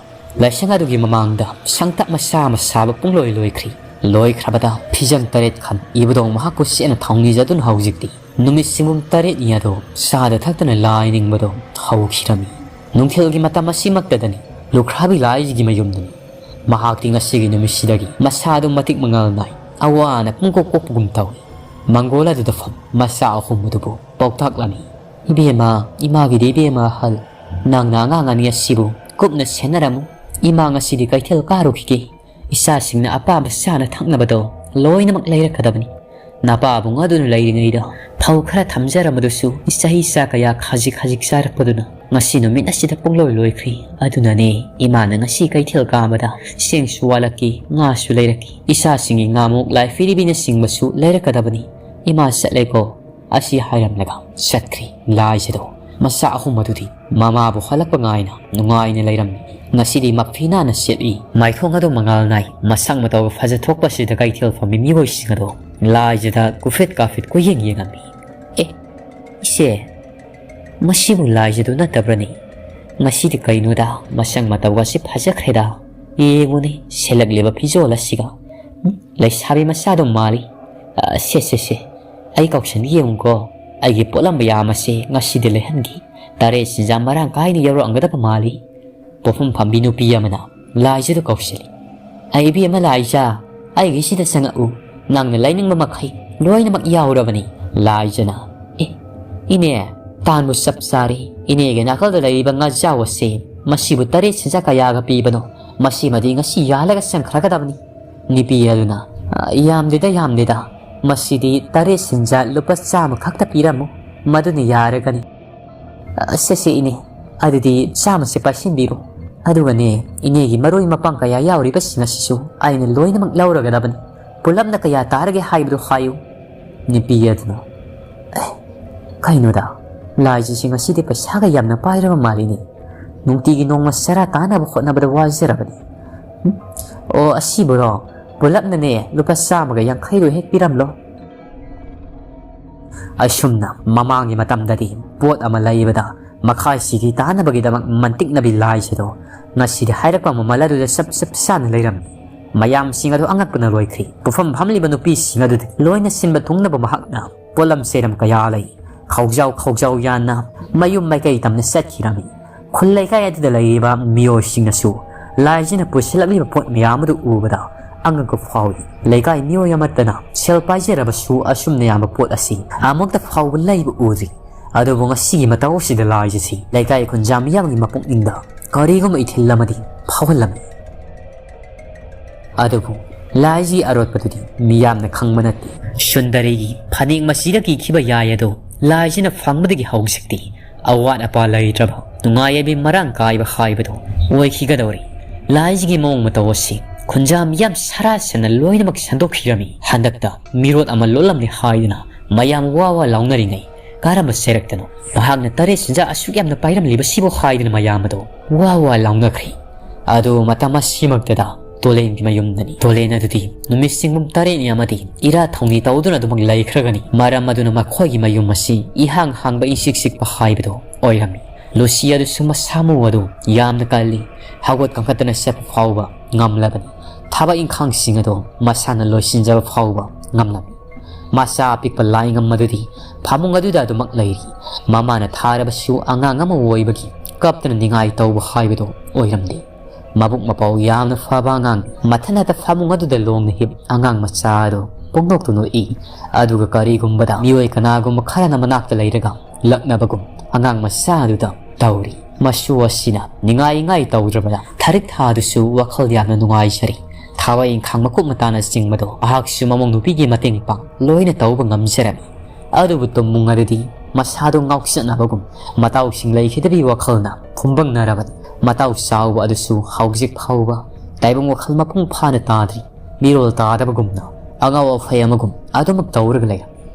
ꯂꯥꯏꯁꯪ ꯑꯗꯨꯒꯤ ꯃꯃꯥꯡꯗ ꯁꯪꯇꯞ ꯃꯆꯥ ꯑꯃ ꯁꯥꯕ ꯄꯨꯡꯂꯣꯏ ꯂꯣꯏꯈ꯭ꯔꯤ꯫ ꯂꯣꯏꯈ꯭ꯔꯕꯗ ꯐꯤꯖꯪ ꯇꯔꯦꯠ ꯈꯟ ꯏꯕꯨꯙꯧ ꯃꯍꯥꯛꯄꯨ ꯆꯦꯠꯅ ꯊꯧꯅꯤꯖꯗꯨꯅ ꯍꯧꯖꯤꯛꯇꯤ ꯅꯨꯃꯤꯠ ꯆꯤꯡꯒꯨꯝ ꯇꯔꯦꯠꯅꯤ ꯑꯗꯨ ꯆꯥꯗ ꯊꯛꯇꯅ ꯂꯥꯏ ꯅꯤꯡꯕꯗꯨ ꯍꯧꯈꯤꯔꯝꯃꯤ꯫ ꯅꯨꯡꯊꯤꯜꯒꯤ ꯃꯇꯝ ꯑꯁꯤꯃꯛꯇꯗꯅꯤ ꯂꯨꯈ꯭ꯔꯥꯕꯤ ꯂꯥꯏꯖꯒꯤ ꯃꯌꯨꯝꯗꯅꯤ ꯃꯍꯥꯛꯇꯤ ꯉꯁꯤꯒꯤ ꯅꯨꯃꯤꯠꯁꯤꯗꯒꯤ ꯃꯁꯥꯗꯨ ꯃꯇꯤꯛ ꯃꯉꯥꯜ ꯅꯥꯏ꯫ ꯑꯋꯥꯅ ꯄꯨꯡꯀꯣꯛ ꯀꯣꯛꯄꯒꯨꯝ ꯇꯧꯏ꯫ ꯃꯪꯒꯣꯜ ꯑꯗꯨꯗ ꯐꯝ ꯃꯆꯥ ꯑꯍꯨꯝ ꯑꯗꯨꯕꯨ ꯄꯥꯎꯇꯥꯛꯂꯝꯃꯤ꯫ "ꯏꯕꯦꯝꯃ, ꯏꯃꯥꯒꯤꯗꯤ ꯏꯕꯦꯝꯃ ꯑꯍꯜ, ꯅꯪꯅ ꯑꯉꯥꯡ ꯑꯅꯤ ꯑꯁꯤꯕꯨ ꯀꯨꯞꯅ ꯁꯦꯟꯅꯔꯝꯃꯨ꯫ ꯏꯃꯥ ꯉꯁꯤꯗꯤ ꯀꯩꯊꯦꯜ ꯀꯥꯔꯨꯈꯤꯒꯦ꯫ ꯏꯆꯥꯁꯤꯡꯅ ꯑꯄꯥꯝꯕ ꯆꯥꯅ ꯊꯛꯅꯕꯗꯣ ꯂꯣꯏꯅꯃꯛ ꯂꯩꯔꯛꯀꯗꯕꯅꯤ꯫ ꯅꯄꯥꯕꯨꯡ ꯑꯗꯨꯅ ꯂꯩꯔꯤꯉꯩꯗ ꯐꯧ ꯈꯔ ꯊꯝꯖꯔꯝꯕꯗꯨꯁꯨ ꯆꯍꯤ ꯆꯥ ꯀꯌꯥ ꯈꯖꯤꯛ ꯈꯖꯤꯛ ꯆꯥꯔꯛꯄꯗꯨꯅ ꯉꯁꯤ ꯅꯨꯃꯤꯠ ꯑꯁꯤꯗ ꯄꯨꯡꯂꯣꯏ ꯂꯣꯏꯈ꯭ꯔꯤ꯫ ꯑꯗꯨꯅꯅꯦ ꯏꯃꯥꯅ ꯉꯁꯤ ꯀꯩꯊꯦꯜ ꯀꯥꯕꯗ ꯆꯦꯡꯁꯨ ꯋꯥꯠꯂꯛꯈꯤ, ꯉꯥꯁꯨ ꯂꯩꯔꯛꯈꯤ꯫ ꯏꯆꯥꯁꯤꯡꯒꯤ ꯉꯥꯃꯣꯛ, ꯂꯥꯏꯐꯤꯔꯤꯕꯤꯅꯆꯤꯡꯕꯁꯨ ꯂꯩꯔꯛꯀꯗꯕꯅꯤ꯫ ꯏꯃꯥ ꯆꯠꯂꯦꯀꯣ" ꯑꯁꯤ ꯍꯥꯏꯔꯝꯂꯒ ꯆꯠꯈ꯭ꯔꯤ꯫ ꯂꯥꯏꯖꯗꯣ ꯃꯆꯥ ꯑꯍꯨꯝ ꯑꯗꯨꯗꯤ ꯃꯃꯥꯕꯨ ꯍꯜꯂꯛꯄ ꯉꯥꯏꯅ ꯅꯨꯡꯉꯥꯏꯅ ꯂꯩꯔꯝꯃꯤ꯫ ꯉꯁꯤꯗꯤ ꯃꯐꯤ ꯅꯥꯟꯅ ꯁꯦꯠꯂꯤ꯫ ꯃꯥꯏꯊꯣꯡ ꯑꯗꯨ ꯃꯉꯥꯜ ꯅꯥꯏ꯫ ꯃꯁꯛ ꯃꯇꯧꯒ ꯐꯖꯊꯣꯛꯄꯁꯤꯗ ꯀꯩꯊꯦꯜ ꯐꯝꯃꯤ ꯃꯤꯑꯣꯏꯁꯤꯡ ꯑꯗꯣ ꯂꯥꯏꯖꯗ ꯀꯨꯐꯦꯠ ꯀꯥꯐꯦꯠ ꯀꯣꯏꯌꯦꯡ ꯌꯦꯡꯉꯝꯃꯤ꯫ "ꯑꯦ, ꯏꯆꯦ, ꯃꯁꯤꯕꯨ ꯂꯥꯏꯖꯗꯨ ꯅꯠꯇꯕ꯭ꯔꯅꯦ? ꯉꯁꯤꯗꯤ ꯀꯩꯅꯣꯗ ꯃꯁꯛ ꯃꯇꯧꯒꯁꯤ ꯐꯖꯈ꯭ꯔꯦꯗ꯫ ꯌꯦꯡꯉꯨꯅꯦ, ꯁꯦꯠꯂꯛꯂꯤꯕ ꯐꯤꯖꯣꯜ ꯑꯁꯤꯒ꯫ ꯎꯝ, ꯂꯩꯁꯥꯕꯤ ꯃꯆꯥꯗꯨ ꯃꯥꯜꯂꯤ꯫ ꯑ, ꯁꯦ, ꯁꯦ, ꯁꯦ, ꯑꯩ ꯀꯧꯁꯟꯒꯦ ꯌꯦꯡꯉꯨꯀꯣ꯫ ꯑꯩꯒꯤ ꯄꯣꯠꯂꯝ ꯃꯌꯥꯝ ꯑꯁꯦ ꯉꯁꯤꯗꯤ ꯂꯩꯍꯟꯒꯦ꯫ ꯇꯔꯦꯠ ꯁꯤꯟꯖꯥ ꯃꯔꯥꯡ ꯀꯥꯏꯅ ꯌꯧꯔꯛꯑꯝꯒꯗꯕ ꯃꯥꯜꯂꯤ"꯫ ꯄꯣꯠꯐꯝ ꯐꯝꯕꯤ ꯅꯨꯄꯤ ꯑꯃꯅ ꯂꯥꯏꯖꯗꯨ ꯀꯧꯁꯤꯜꯂꯤ꯫ "ꯑꯩ ꯏꯕꯦꯝꯃ ꯂꯥꯏꯖ, ꯑꯩꯒꯤꯁꯤꯗ ꯆꯪꯉꯛꯎ꯫ ꯅꯪꯅ ꯂꯩꯅꯤꯡꯕ ꯃꯈꯩ ꯂꯣꯏꯅꯃꯛ ꯌꯥꯎꯔꯕꯅꯤ"꯫ ꯂꯥꯏꯖꯅ, "ꯑꯦ, ꯏꯅꯦ, ꯇꯥꯟꯕꯨ ꯆꯞ ꯆꯥꯔꯦ꯫ ꯏꯅꯦꯒꯤ ꯅꯥꯀꯜꯗ ꯂꯩꯔꯤꯕ ꯉꯥꯖꯥꯎ ꯑꯁꯦ ꯃꯁꯤꯕꯨ ꯇꯔꯦꯠ ꯁꯤꯟꯖꯥ ꯀꯌꯥꯒ ꯄꯤꯕꯅꯣ? ꯃꯁꯤꯃꯗꯤ ꯉꯁꯤ ꯌꯥꯜꯂꯒ ꯆꯪꯈ꯭ꯔꯒꯗꯕꯅꯤ"꯫ ꯅꯨꯄꯤ ꯑꯗꯨꯅ, "ꯑ, ꯌꯥꯝꯗꯦꯗ, ꯌꯥꯝꯗꯦꯗ꯫ ꯃꯁꯤꯗꯤ ꯇꯔꯦꯠ ꯁꯤꯟꯖꯥ ꯂꯨꯄꯥ ꯆꯥꯝꯃ ꯈꯛꯇ ꯄꯤꯔꯝꯃꯨ꯫ ꯃꯗꯨꯅ ꯌꯥꯔꯒꯅꯤ"꯫ "ꯑ, ꯁꯦ, ꯁꯦ, ꯏꯅꯦ, ꯑꯗꯨꯗꯤ ꯆꯥꯝꯃꯁꯦ ꯄꯥꯏꯁꯤꯟꯕꯤꯔꯣ꯫ ꯑꯗꯨꯒꯅꯦ, ꯏꯅꯦꯒꯤ ꯃꯔꯣꯏ ꯃꯄꯥꯡ ꯀꯌꯥ ꯌꯥꯎꯔꯤꯕꯁꯤꯡ ꯑꯁꯤꯁꯨ ꯑꯩꯅ ꯂꯣꯏꯅꯃꯛ ꯂꯧꯔꯒꯗꯕꯅꯤ꯫ ꯄꯨꯂꯞꯅ ꯀꯌꯥ ꯇꯥꯔꯒꯦ ꯍꯥꯏꯕꯗꯨ ꯍꯥꯏꯌꯨ"꯫ ꯅꯨꯄꯤ ꯑꯗꯨꯅ, "ꯑꯦ, ꯀꯩꯅꯣꯗ, ꯂꯥꯏꯖꯤꯁꯤ ꯉꯁꯤꯗꯤ ꯄꯩꯁꯥꯒ ꯌꯥꯝꯅ ꯄꯥꯏꯔꯕ ꯃꯥꯜꯂꯤꯅꯦ꯫ ꯅꯨꯡꯇꯤꯒꯤ ꯅꯣꯡꯃ ꯆꯔꯥ ꯇꯥꯅꯕ ꯍꯣꯠꯅꯕꯗ ꯋꯥꯖꯔꯕꯅꯤ꯫ ꯎꯝ? ꯑꯣ, ꯑꯁꯤꯕꯨꯔꯣ? ꯄꯨꯂꯞꯅꯅꯦ ꯂꯨꯄꯥ ꯆꯥꯝꯃꯒ ꯌꯥꯡꯈꯩꯗꯣ ꯍꯦꯛ ꯄꯤꯔꯝꯂꯣ꯫" ꯑꯁꯨꯝꯅ ꯃꯃꯥꯡꯒꯤ ꯃꯇꯝꯗꯗꯤ ꯄꯣꯠ ꯑꯃ ꯂꯩꯕꯗ ꯃꯈꯥꯏꯁꯤꯒꯤ ꯇꯥꯅꯕꯒꯤꯗꯃꯛ ꯃꯟꯇꯤꯛꯅꯕꯤ ꯂꯥꯏꯁꯤꯗꯣ ꯉꯁꯤꯗꯤ ꯍꯥꯏꯔꯛꯄ ꯃꯃꯜ ꯑꯗꯨꯗ ꯆꯞ ꯆꯞ ꯆꯥꯅ ꯂꯩꯔꯝꯃꯤ꯫ ꯃꯌꯥꯝꯁꯤꯡ ꯑꯗꯨ ꯑꯉꯛꯄꯅ ꯂꯣꯏꯈ꯭ꯔꯤ꯫ ꯄꯨꯐꯝ ꯐꯝꯂꯤꯕ ꯅꯨꯄꯤꯁꯤꯡ ꯑꯗꯨꯗꯤ ꯂꯣꯏꯅ ꯁꯤꯟꯕ ꯊꯨꯡꯅꯕ ꯃꯍꯥꯛꯅ ꯄꯣꯠꯂꯝ ꯆꯩꯔꯝ ꯀꯌꯥ ꯂꯩ ꯈꯧꯖꯥꯎ ꯈꯧꯖꯥꯎ ꯌꯥꯟꯅ ꯃꯌꯨꯝ ꯃꯥꯏꯀꯩ ꯇꯝꯅ ꯆꯠꯈꯤꯔꯝꯃꯤ꯫ ꯈꯨꯜ ꯂꯩꯀꯥꯏ ꯑꯗꯨꯗ ꯂꯩꯔꯤꯕ ꯃꯤꯑꯣꯏꯁꯤꯡꯅꯁꯨ ꯂꯥꯏꯁꯤꯅ ꯄꯨꯁꯤꯜꯂꯛꯂꯤꯕ ꯄꯣꯠ ꯃꯌꯥꯝ ꯑꯗꯨ ꯎꯕꯗ ꯑꯉꯛꯄ ꯐꯥꯎꯏ꯫ ꯂꯩꯀꯥꯏ ꯃꯤꯑꯣꯏ ꯑꯃꯠꯇꯅ ꯁꯦꯜ ꯄꯥꯏꯖꯔꯕꯁꯨ ꯑꯁꯨꯝꯅ ꯌꯥꯝꯕ ꯄꯣꯠ ꯑꯁꯤ ꯑꯃꯨꯛꯇ ꯐꯥꯎꯕ ꯂꯩꯕ ꯎꯗ꯭ꯔꯤ꯫ ꯑꯗꯨꯕꯨ ꯉꯁꯤꯒꯤ ꯃꯇꯧ ꯑꯁꯤꯗ ꯂꯥꯏꯁꯤꯁꯤ ꯂꯩꯀꯥꯏ ꯈꯨꯟꯖꯥ ꯃꯤꯌꯥꯝꯒꯤ ꯃꯄꯨꯛꯅꯤꯡꯗ ꯀꯔꯤꯒꯨꯝꯕ ꯏꯊꯤꯜ ꯑꯃꯗꯤ ꯐꯥꯎꯍꯜꯂꯝꯃꯤ꯫ ꯑꯗꯨꯕꯨ ꯂꯥꯏꯁꯤ ꯑꯔꯣꯠꯄꯗꯨꯗꯤ ꯃꯤꯌꯥꯝꯅ ꯈꯪꯕ ꯅꯠꯇꯦ꯫ ꯁꯨꯟꯗꯔꯤꯒꯤ ꯐꯅꯦꯛ ꯃꯁꯤꯗ ꯀꯤꯈꯤꯕ ꯌꯥꯏ ꯑꯗꯣ ꯂꯥꯏꯁꯤꯅ ꯐꯪꯕꯗꯒꯤ ꯍꯧꯖꯤꯛꯇꯤ ꯑꯋꯥꯠ ꯑꯄꯥ ꯂꯩꯇ꯭ꯔꯕ ꯅꯨꯡꯉꯥꯏ ꯌꯥꯏꯕꯤ ꯃꯔꯥꯡ ꯀꯥꯏꯕ ꯍꯥꯏꯕꯗꯣ ꯑꯣꯏꯈꯤꯒꯗꯧꯔꯤ꯫ ꯂꯥꯏꯁꯤꯒꯤ ꯃꯑꯣꯡ ꯃꯇꯧ ꯑꯁꯤ ꯈꯨꯟꯖꯥ ꯃꯤꯌꯥꯝ ꯁꯔꯥ ꯁꯟꯅ ꯂꯣꯏꯅꯃꯛ ꯁꯟꯗꯣꯛꯈꯤꯔꯝꯃꯤ꯫ ꯍꯟꯗꯛꯇ ꯃꯤꯔꯣꯠ ꯑꯃ ꯂꯣꯠꯂꯝꯂꯦ ꯍꯥꯏꯗꯨꯅ ꯃꯌꯥꯝ ꯋꯥ ꯋꯥ ꯂꯥꯎꯅꯔꯤꯉꯩ ꯀꯔꯝꯕ ꯁꯦꯔꯛꯇꯅꯣ ꯃꯍꯥꯛꯅ ꯇꯔꯦꯠ ꯁꯦꯟꯖꯥ ꯑꯁꯨꯛ ꯌꯥꯝꯅ ꯄꯥꯏꯔꯝꯂꯤꯕꯁꯤꯕꯨ ꯍꯥꯏꯗꯨꯅ ꯃꯌꯥꯝ ꯑꯗꯣ ꯋꯥ ꯋꯥ ꯂꯥꯎꯅꯈ꯭ꯔꯦ꯫ ꯑꯗꯨ ꯃꯇꯝ ꯑꯁꯤꯃꯛꯇꯗ ꯇꯣꯂꯦꯟꯒꯤ ꯃꯌꯨꯝꯗꯅꯤ꯫ ꯇꯣꯂꯦꯟ ꯑꯗꯨꯗꯤ ꯅꯨꯃꯤꯠ ꯆꯤꯡꯕꯨꯝ ꯇꯔꯦꯠꯅꯤ ꯑꯃꯗꯤ ꯏꯔꯥ ꯊꯧꯅꯤ ꯇꯧꯗꯨꯅ ꯑꯗꯨꯃꯛ ꯂꯩꯈ꯭ꯔꯒꯅꯤ꯫ ꯃꯔꯝ ꯑꯗꯨꯅ ꯃꯈꯣꯏꯒꯤ ꯃꯌꯨꯝ ꯑꯁꯤ ꯏꯍꯥꯡ ꯍꯥꯡꯕ ꯏꯆꯤꯛ ꯆꯤꯛꯄ ꯍꯥꯏꯕꯗꯨ ꯑꯣꯏꯔꯝꯃꯤ꯫ ꯂꯨꯁꯤ ꯑꯗꯨꯁꯨ ꯃꯁꯥ ꯃꯎ ꯑꯗꯨ ꯌꯥꯝꯅ ꯀꯜꯂꯤ꯫ ꯍꯧꯒꯠ ꯀꯥꯡꯈꯠꯇꯅ ꯆꯠꯄ ꯐꯥꯎꯕ ꯉꯝꯂꯕꯅꯤ꯫ ꯊꯕꯛ ꯏꯪꯈꯥꯡꯁꯤꯡ ꯑꯗꯨ ꯃꯁꯥꯅ ꯂꯣꯏꯁꯤꯟꯖꯕ ꯐꯥꯎꯕ ꯉꯝꯂꯝꯃꯤ꯫ ꯃꯆꯥ ꯑꯄꯤꯛꯄ ꯂꯥꯏꯉꯝ ꯑꯗꯨꯗꯤ ꯐꯃꯨꯡ ꯑꯗꯨꯗ ꯑꯗꯨꯃꯛ ꯂꯩꯔꯤ꯫ ꯃꯃꯥꯅ ꯊꯥꯔꯕꯁꯨ ꯑꯉꯥꯡ ꯑꯃ ꯑꯣꯏꯕꯒꯤ ꯀꯞꯇꯅ ꯅꯤꯡꯉꯥꯏ ꯇꯧꯕ ꯍꯥꯏꯕꯗꯨ ꯑꯣꯏꯔꯝꯗꯦ꯫ ꯃꯕꯨꯛ ꯃꯄꯥꯎ ꯌꯥꯝꯅ ꯐꯕ ꯑꯉꯥꯡ ꯃꯊꯟꯅꯇ ꯐꯃꯨꯡ ꯑꯗꯨꯗ ꯂꯣꯡꯅ ꯍꯤꯞ ꯑꯉꯥꯡ ꯃꯆꯥ ꯑꯗꯨ ꯄꯨꯡꯅꯣꯛꯇ ꯅꯣꯛꯏ꯫ ꯑꯗꯨꯒ ꯀꯔꯤꯒꯨꯝꯕꯗ ꯃꯤꯑꯣꯏ ꯀꯅꯥꯒꯨꯝꯕ ꯈꯔꯅ ꯃꯅꯥꯛꯇ ꯂꯩꯔꯒ ꯂꯛꯅꯕꯒꯨꯝ ꯑꯉꯥꯡ ꯃꯆꯥ ꯑꯗꯨꯗ ꯇꯧꯔꯤ꯫ ꯃꯆꯨ ꯑꯁꯤꯅ ꯅꯤꯡꯉꯥꯏ ꯅꯤꯡꯉꯥꯏ ꯇꯧꯗ꯭ꯔꯕꯗ ꯊꯥꯔꯤꯛ ꯊꯥꯗꯨꯁꯨ ꯋꯥꯈꯜ ꯌꯥꯝꯅ ꯅꯨꯡꯉꯥꯏꯖꯔꯤ꯫ ꯊꯕꯛ ꯏꯪꯈꯥꯡ ꯃꯀꯨꯞ ꯃꯇꯥꯅꯆꯤꯡꯕꯗꯣ ꯃꯍꯥꯛꯁꯨ ꯃꯃꯧ ꯅꯨꯄꯤꯒꯤ ꯃꯇꯦꯡ ꯄꯥꯡ ꯂꯣꯏꯅ ꯇꯧꯕ ꯉꯝꯖꯔꯝꯃꯤ꯫ ꯑꯗꯨꯕꯨ ꯇꯨꯝꯃꯨꯡ ꯑꯗꯨꯗꯤ ꯃꯁꯥꯗꯨ ꯉꯥꯎꯁꯤꯟꯅꯕꯒꯨꯝ ꯃꯇꯥꯎꯁꯤꯡ ꯂꯩꯈꯤꯗꯕꯤ ꯋꯥꯈꯜꯅ ꯐꯨꯝꯕꯪꯅꯔꯕꯅꯤ꯫ ꯃꯇꯥꯎ ꯆꯥꯎꯕ ꯑꯗꯨꯁꯨ ꯍꯧꯖꯤꯛ ꯐꯥꯎꯕ ꯇꯥꯏꯕꯪ ꯋꯥꯈꯜ ꯃꯄꯨꯡ ꯐꯥꯅ ꯇꯥꯗ꯭ꯔꯤ꯫ ꯃꯤꯔꯣꯜ ꯇꯥꯗꯕꯒꯨꯝꯅ ꯑꯉꯥꯎ ꯑꯐꯩ ꯑꯃꯒꯨꯝ ꯑꯗꯨꯃꯛ ꯇꯧꯔꯒ ꯂꯩꯔꯝꯃꯤ꯫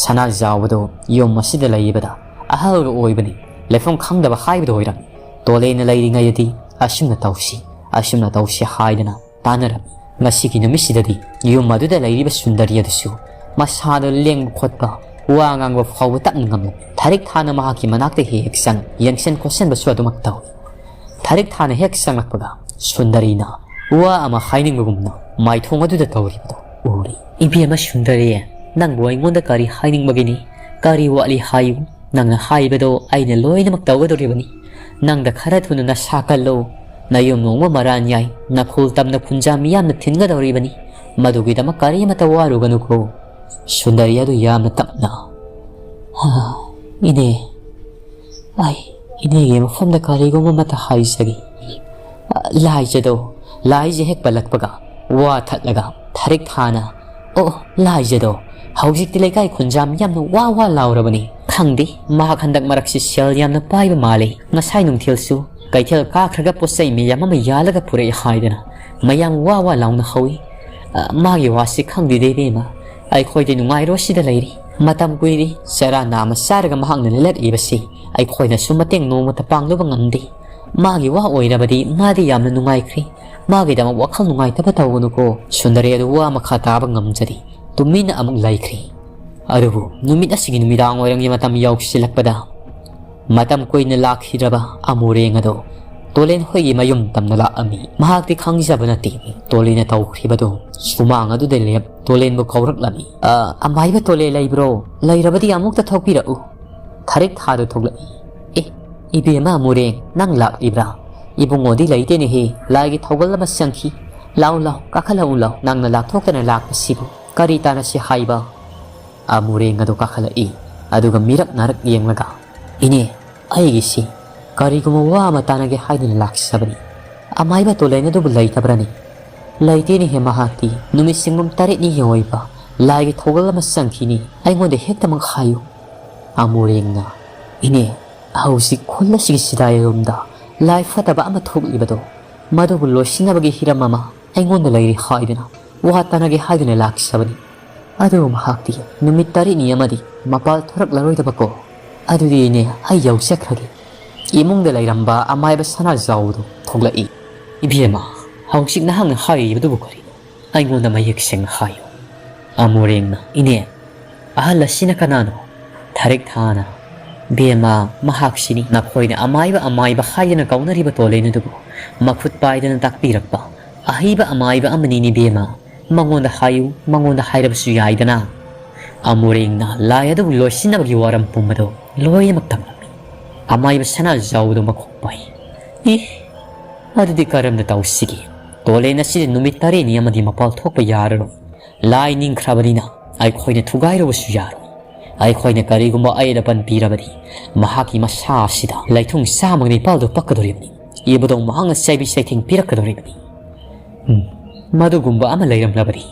ꯁꯅꯥꯖꯥꯎꯕꯗꯣ ꯌꯨꯝ ꯑꯁꯤꯗ ꯂꯩꯕꯗ ꯑꯍꯜꯒ ꯑꯣꯏꯕꯅꯤ, ꯂꯩꯐꯝ ꯈꯪꯗꯕ ꯍꯥꯏꯕꯗꯣ ꯑꯣꯏꯔꯝꯃꯤ꯫ ꯇꯣꯂꯦꯟꯅ ꯂꯩꯔꯤꯉꯩꯗꯗꯤ ꯑꯁꯨꯝꯅ ꯇꯧꯁꯤ, ꯑꯁꯨꯝꯅ ꯇꯧꯁꯤ ꯍꯥꯏꯗꯅ ꯇꯥꯟꯅꯔꯝꯃꯤ꯫ ꯉꯁꯤꯒꯤ ꯅꯨꯃꯤꯠꯁꯤꯗꯗꯤ ꯌꯨꯝ ꯑꯗꯨꯗ ꯂꯩꯔꯤꯕ ꯁꯨꯟꯗꯔꯤ ꯑꯗꯨꯁꯨ ꯃꯁꯥꯗ ꯂꯦꯡꯕ ꯈꯣꯠꯄ, ꯋꯥ ꯉꯥꯡꯕ ꯐꯥꯎꯕ ꯇꯞꯅ ꯉꯝꯂꯝꯃꯤ꯫ ꯊꯥꯔꯤꯛ ꯊꯥꯅ ꯃꯍꯥꯛꯀꯤ ꯃꯅꯥꯛꯇ ꯍꯦꯛ ꯍꯦꯛ ꯆꯪ ꯌꯦꯡꯁꯤꯟ ꯈꯣꯠꯆꯤꯟꯕꯁꯨ ꯑꯗꯨꯃꯛ ꯇꯧꯏ꯫ ꯊꯥꯔꯤꯛ ꯊꯥꯅ ꯍꯦꯛ ꯆꯪꯂꯛꯄꯒ ꯁꯨꯟꯗꯔꯤꯅ ꯋꯥ ꯑꯃ ꯍꯥꯏꯅꯤꯡꯕꯒꯨꯝꯅ ꯃꯥꯏꯊꯣꯡ ꯑꯗꯨꯗ ꯇꯧꯔꯤꯕꯗꯨ ꯎꯔꯤ꯫ "ꯏꯕꯦꯝꯃ ꯁꯨꯟꯗꯔꯤ, ꯅꯪꯕꯨ ꯑꯩꯉꯣꯟꯗ ꯀꯔꯤ ꯍꯥꯏꯅꯤꯡꯕꯒꯤꯅꯤ? ꯀꯔꯤ ꯋꯥꯠꯂꯤ ꯍꯥꯏꯌꯨ꯫ ꯅꯪꯅ ꯍꯥꯏꯕꯗꯣ ꯑꯩꯅ ꯂꯣꯏꯅꯃꯛ ꯇꯧꯒꯗꯧꯔꯤꯕꯅꯤ꯫ ꯅꯪꯗ ꯈꯔ ꯊꯨꯅ ꯅꯁꯥ ꯀꯜꯂꯨ꯫ ꯅꯌꯨꯝ ꯅꯣꯡꯃ ꯃꯔꯥꯟ ꯌꯥꯏ, ꯅꯈꯣꯜ ꯇꯝꯅ ꯈꯨꯟꯖꯥ ꯃꯤꯌꯥꯝꯅ ꯊꯤꯟꯒꯗꯧꯔꯤꯕꯅꯤ꯫ ꯃꯗꯨꯒꯤꯗꯃꯛ ꯀꯔꯤꯃꯇ ꯋꯥꯔꯨꯒꯅꯨꯀꯣ꯫" ꯁꯨꯟꯗꯔꯤ ꯑꯗꯨ ꯌꯥꯝꯅ ꯇꯞꯅ, "ꯍꯥ, ꯏꯅꯦ, ꯑꯩ ꯏꯅꯦꯒꯤ ꯃꯐꯝꯗ ꯀꯔꯤꯒꯨꯝꯕ ꯑꯃꯠꯇ ꯍꯥꯏꯖꯒꯦ꯫" ꯂꯥꯏꯖꯗꯣ, ꯂꯥꯏꯖ ꯍꯦꯛ ꯄꯜꯂꯛꯄꯒ ꯋꯥ ꯊꯠꯂꯒ ꯊꯥꯔꯤꯛ ꯊꯥꯅ, "ꯑꯣ, ꯂꯥꯏꯖꯗꯣ, ꯍꯧꯖꯤꯛꯇꯤ ꯂꯩꯀꯥꯏ ꯈꯨꯟꯖꯥ ꯃꯤꯌꯥꯝꯅ ꯋꯥ ꯋꯥ ꯂꯥꯎꯔꯕꯅꯤ꯫ ꯈꯪꯗꯦ, ꯃꯍꯥꯛ ꯍꯟꯗꯛ ꯃꯔꯛꯁꯤ ꯁꯦꯜ ꯌꯥꯝꯅ ꯄꯥꯏꯕ ꯃꯥꯜꯂꯤ꯫ ꯉꯁꯥꯏ ꯅꯨꯡꯊꯤꯜꯁꯨ ꯀꯩꯊꯦꯜ ꯀꯥꯈ꯭ꯔꯒ ꯄꯣꯠ ꯆꯩ ꯃꯌꯥꯝ ꯑꯃ ꯌꯥꯜꯂꯒ ꯄꯨꯔꯛꯑꯦ ꯍꯥꯏꯗꯅ ꯃꯌꯥꯝ ꯋꯥ ꯋꯥ ꯂꯥꯎꯅ ꯍꯧꯏ꯫ ꯑ, ꯃꯥꯒꯤ ꯋꯥꯁꯤ ꯈꯪꯗꯦꯗ ꯏꯕꯦꯝꯃ, ꯑꯩꯈꯣꯏꯗꯤ ꯅꯨꯡꯉꯥꯏꯔꯣ ꯁꯤꯗ ꯂꯩꯔꯤ꯫ ꯃꯇꯝ ꯀꯨꯏꯔꯤ ꯆꯔꯥ ꯅꯥꯝꯃ ꯆꯥꯔꯒ ꯃꯍꯥꯛꯅ ꯂꯦꯜꯂꯛꯂꯤꯕꯁꯤ꯫ ꯑꯩꯈꯣꯏꯅꯁꯨ ꯃꯇꯦꯡ ꯅꯣꯡꯃꯇ ꯄꯥꯡꯂꯨꯕ ꯉꯝꯗꯦ꯫ ꯃꯥꯒꯤ ꯋꯥ ꯑꯣꯏꯔꯕꯗꯤ ꯃꯥꯗꯤ ꯌꯥꯝꯅ ꯅꯨꯡꯉꯥꯏꯈ꯭ꯔꯦ꯫ ꯃꯥꯒꯤꯗꯃꯛ ꯋꯥꯈꯜ ꯅꯨꯡꯉꯥꯏꯇꯕ ꯇꯧꯒꯅꯨꯀꯣ꯫" ꯁꯨꯟꯗꯔꯤ ꯑꯗꯨ ꯋꯥ ꯃꯈꯥ ꯇꯥꯕ ꯉꯝꯖꯗꯦ꯫ ꯇꯨꯃꯤꯟꯅ ꯑꯃꯨꯛ ꯂꯩꯈ꯭ꯔꯦ꯫ ꯑꯗꯨꯕꯨ ꯅꯨꯃꯤꯠ ꯑꯁꯤꯒꯤ ꯅꯨꯃꯤꯗꯥꯡ ꯋꯥꯏꯔꯝꯒꯤ ꯃꯇꯝ ꯌꯧꯁꯤꯜꯂꯛꯄꯗ, ꯃꯇꯝ ꯀꯨꯏꯅ ꯂꯥꯛꯈꯤꯗ꯭ꯔꯕ ꯑꯃꯨꯔꯦꯡ ꯑꯗꯣ ꯇꯣꯂꯦꯟ ꯍꯣꯏꯒꯤ ꯃꯌꯨꯝ ꯇꯝꯅ ꯂꯥꯛꯑꯝꯃꯤ꯫ ꯃꯍꯥꯛꯇꯤ ꯈꯪꯖꯕ ꯅꯠꯇꯦ ꯇꯣꯂꯦꯟꯅ ꯇꯧꯈ꯭ꯔꯤꯕꯗꯣ꯫ ꯁꯨꯃꯥꯡ ꯑꯗꯨꯗ ꯂꯦꯞ ꯇꯣꯂꯦꯟꯕꯨ ꯀꯧꯔꯛꯂꯝꯃꯤ꯫ "ꯑ, ꯑꯃꯥꯏꯕ ꯇꯣꯂꯦꯟ ꯂꯩꯕ꯭ꯔꯣ? ꯂꯩꯔꯕꯗꯤ ꯑꯃꯨꯛꯇ ꯊꯣꯛꯄꯤꯔꯛꯎ꯫" ꯊꯥꯔꯤꯛ ꯊꯥꯗꯨ ꯊꯣꯛꯂꯛꯏ꯫ "ꯑꯦ, ꯏꯕꯦꯝꯃ ꯑꯃꯨꯔꯦꯡ, ꯅꯪ ꯂꯥꯛꯂꯤꯕ꯭ꯔꯥ? ꯏꯕꯨꯡꯉꯣꯗꯤ ꯂꯩꯇꯦꯅꯦꯍꯦ, ꯂꯥꯏꯒꯤ ꯊꯧꯒꯜ ꯑꯃ ꯆꯪꯈꯤ꯫ ꯂꯥꯛꯎ, ꯂꯥꯛꯎ, ꯀꯥꯈꯠꯂꯛꯎ, ꯂꯥꯎ, ꯅꯪꯅ ꯂꯥꯛꯊꯣꯛꯇꯅ ꯂꯥꯛꯄꯁꯤꯕꯨ꯫ ꯀꯔꯤ ꯇꯥꯟꯅꯁꯤ ꯍꯥꯏꯕ?" ꯑꯃꯨꯔꯦꯡ ꯑꯗꯨ ꯀꯥꯈꯠꯂꯛꯏ꯫ ꯑꯗꯨꯒ ꯃꯤꯔꯛ ꯅꯥꯔꯛ ꯌꯦꯡꯂꯒ, "ꯏꯅꯦ, ꯑꯩꯒꯤꯁꯤ ꯀꯔꯤꯒꯨꯝꯕ ꯋꯥ ꯑꯃ ꯇꯥꯟꯅꯒꯦ ꯍꯥꯏꯗꯨꯅ ꯂꯥꯛꯆꯕꯅꯤ꯫ ꯑꯃꯥꯏꯕ ꯇꯣꯂꯦꯟ ꯑꯗꯨꯕꯨ ꯂꯩꯇꯕ꯭ꯔꯅꯤ?" "ꯂꯩꯇꯦꯅꯦꯍꯦ, ꯃꯍꯥꯛꯇꯤ ꯅꯨꯃꯤꯠ ꯁꯤꯡꯒꯨꯝ ꯇꯔꯦꯠꯅꯤꯒꯤ ꯑꯣꯏꯕ ꯂꯥꯏꯒꯤ ꯊꯧꯒꯜ ꯑꯃ ꯆꯪꯈꯤꯅꯤ꯫ ꯑꯩꯉꯣꯟꯗ ꯍꯦꯛꯇꯃꯛ ꯍꯥꯏꯌꯨ꯫" ꯑꯃꯨꯔꯦꯡꯅ, "ꯏꯅꯦ, ꯍꯧꯖꯤꯛ ꯈꯨꯜ ꯑꯁꯤꯒꯤ ꯆꯤꯗꯥꯏꯔꯣꯝꯗ ꯂꯥꯏ ꯐꯠꯇꯕ ꯑꯃ ꯊꯣꯛꯂꯤꯕꯗꯣ, ꯃꯗꯨꯕꯨ ꯂꯣꯏꯁꯤꯟꯅꯕꯒꯤ ꯍꯤꯔꯝ ꯑꯃ ꯑꯩꯉꯣꯟꯗ ꯂꯩꯔꯤ ꯍꯥꯏꯗꯨꯅ ꯋꯥ ꯇꯥꯟꯅꯒꯦ ꯍꯥꯏꯗꯨꯅ ꯂꯥꯛꯆꯕꯅꯤ꯫ ꯑꯗꯨ ꯃꯍꯥꯛꯇꯤ ꯅꯨꯃꯤꯠ ꯇꯔꯦꯠꯅꯤ ꯑꯃꯗꯤ ꯃꯄꯥꯜ ꯊꯣꯔꯛꯂꯔꯣꯏꯗꯕꯀꯣ꯫ ꯑꯗꯨꯗꯤ ꯏꯅꯦ, ꯑꯩ ꯌꯧꯖꯈ꯭ꯔꯒꯦ꯫ ꯏꯃꯨꯡꯗ ꯂꯩꯔꯝꯕ ꯑꯃꯥꯏꯕ ꯁꯅꯥꯖꯥꯎꯗꯨ ꯊꯣꯛꯂꯛꯏ꯫ "ꯏꯕꯦꯝꯃ, ꯍꯧꯖꯤꯛ ꯅꯍꯥꯛꯅ ꯍꯥꯏꯔꯤꯕꯗꯨꯕꯨ ꯀꯔꯤꯅꯣ? ꯑꯩꯉꯣꯟꯗ ꯃꯌꯦꯛ ꯁꯦꯡꯅ ꯍꯥꯏꯌꯨ꯫" ꯑꯃꯣꯔꯦꯡꯅ, "ꯏꯅꯦ, ꯑꯍꯜ ꯑꯁꯤꯅ ꯀꯅꯥꯅꯣ?" ꯊꯥꯔꯤꯛ ꯊꯥꯅ, "ꯕꯦꯝꯃ, ꯃꯍꯥꯛꯁꯤꯅꯤ ꯅꯈꯣꯏꯅ ꯑꯃꯥꯏꯕ ꯑꯃꯥꯏꯕ ꯍꯥꯏꯗꯅ ꯀꯧꯅꯔꯤꯕ ꯇꯣꯂꯦꯟ ꯑꯗꯨꯕꯨ ꯃꯈꯨꯠ ꯄꯥꯏꯗꯅ ꯇꯥꯛꯄꯤꯔꯛꯄ ꯑꯍꯩꯕ ꯑꯃꯥꯏꯕ ꯑꯃꯅꯤꯅꯦ ꯕꯦꯝꯃ꯫ ꯃꯉꯣꯟꯗ ꯍꯥꯏꯌꯨ, ꯃꯉꯣꯟꯗ ꯍꯥꯏꯔꯕꯁꯨ ꯌꯥꯏꯗꯅ꯫" ꯑꯃꯨꯔꯦꯡꯅ ꯂꯥꯏ ꯑꯗꯨꯕꯨ ꯂꯣꯏꯁꯤꯟꯅꯕꯒꯤ ꯋꯥꯔꯝ ꯄꯨꯝꯕꯗꯨ ꯂꯣꯏꯅꯃꯛ ꯇꯝꯂꯝꯃꯤ꯫ ꯑꯃꯥꯏꯕ ꯁꯅꯥꯖꯥꯎꯗꯨ ꯃꯈꯣꯛ ꯄꯥꯏ꯫ "ꯑꯦ, ꯑꯗꯨꯗꯤ ꯀꯔꯝꯅ ꯇꯧꯁꯤꯒꯦ? ꯇꯣꯂꯦꯟ ꯑꯁꯤꯗꯤ ꯅꯨꯃꯤꯠ ꯇꯔꯦꯠꯅꯤ ꯑꯃꯗꯤ ꯃꯄꯥꯜ ꯊꯣꯛꯄ ꯌꯥꯔꯔꯣꯏ꯫ ꯂꯥꯏ ꯅꯤꯡꯈ꯭ꯔꯕꯅꯤꯅ ꯑꯩꯈꯣꯏꯅ ꯊꯨꯒꯥꯏꯔꯨꯕꯁꯨ ꯌꯥꯔꯣꯏ꯫ ꯑꯩꯈꯣꯏꯅ ꯀꯔꯤꯒꯨꯝꯕ ꯑꯌꯦꯠ ꯑꯄꯟ ꯄꯤꯔꯕꯗꯤ ꯃꯍꯥꯛꯀꯤ ꯃꯁꯥ ꯑꯁꯤꯗ ꯂꯩꯊꯨꯡ ꯆꯥꯝꯃꯒ ꯅꯤꯄꯥꯜꯗꯨ ꯄꯛꯀꯗꯧꯔꯤꯕꯅꯤ꯫ ꯏꯕꯨꯙꯧ ꯃꯍꯥꯛꯅ ꯆꯩꯕꯤ ꯆꯩꯊꯦꯡ ꯄꯤꯔꯛꯀꯗꯧꯔꯤꯕꯅꯤ꯫ ꯎꯝ, ꯃꯗꯨꯒꯨꯝꯕ ꯑꯃ ꯂꯩꯔꯝꯂꯕꯗꯤ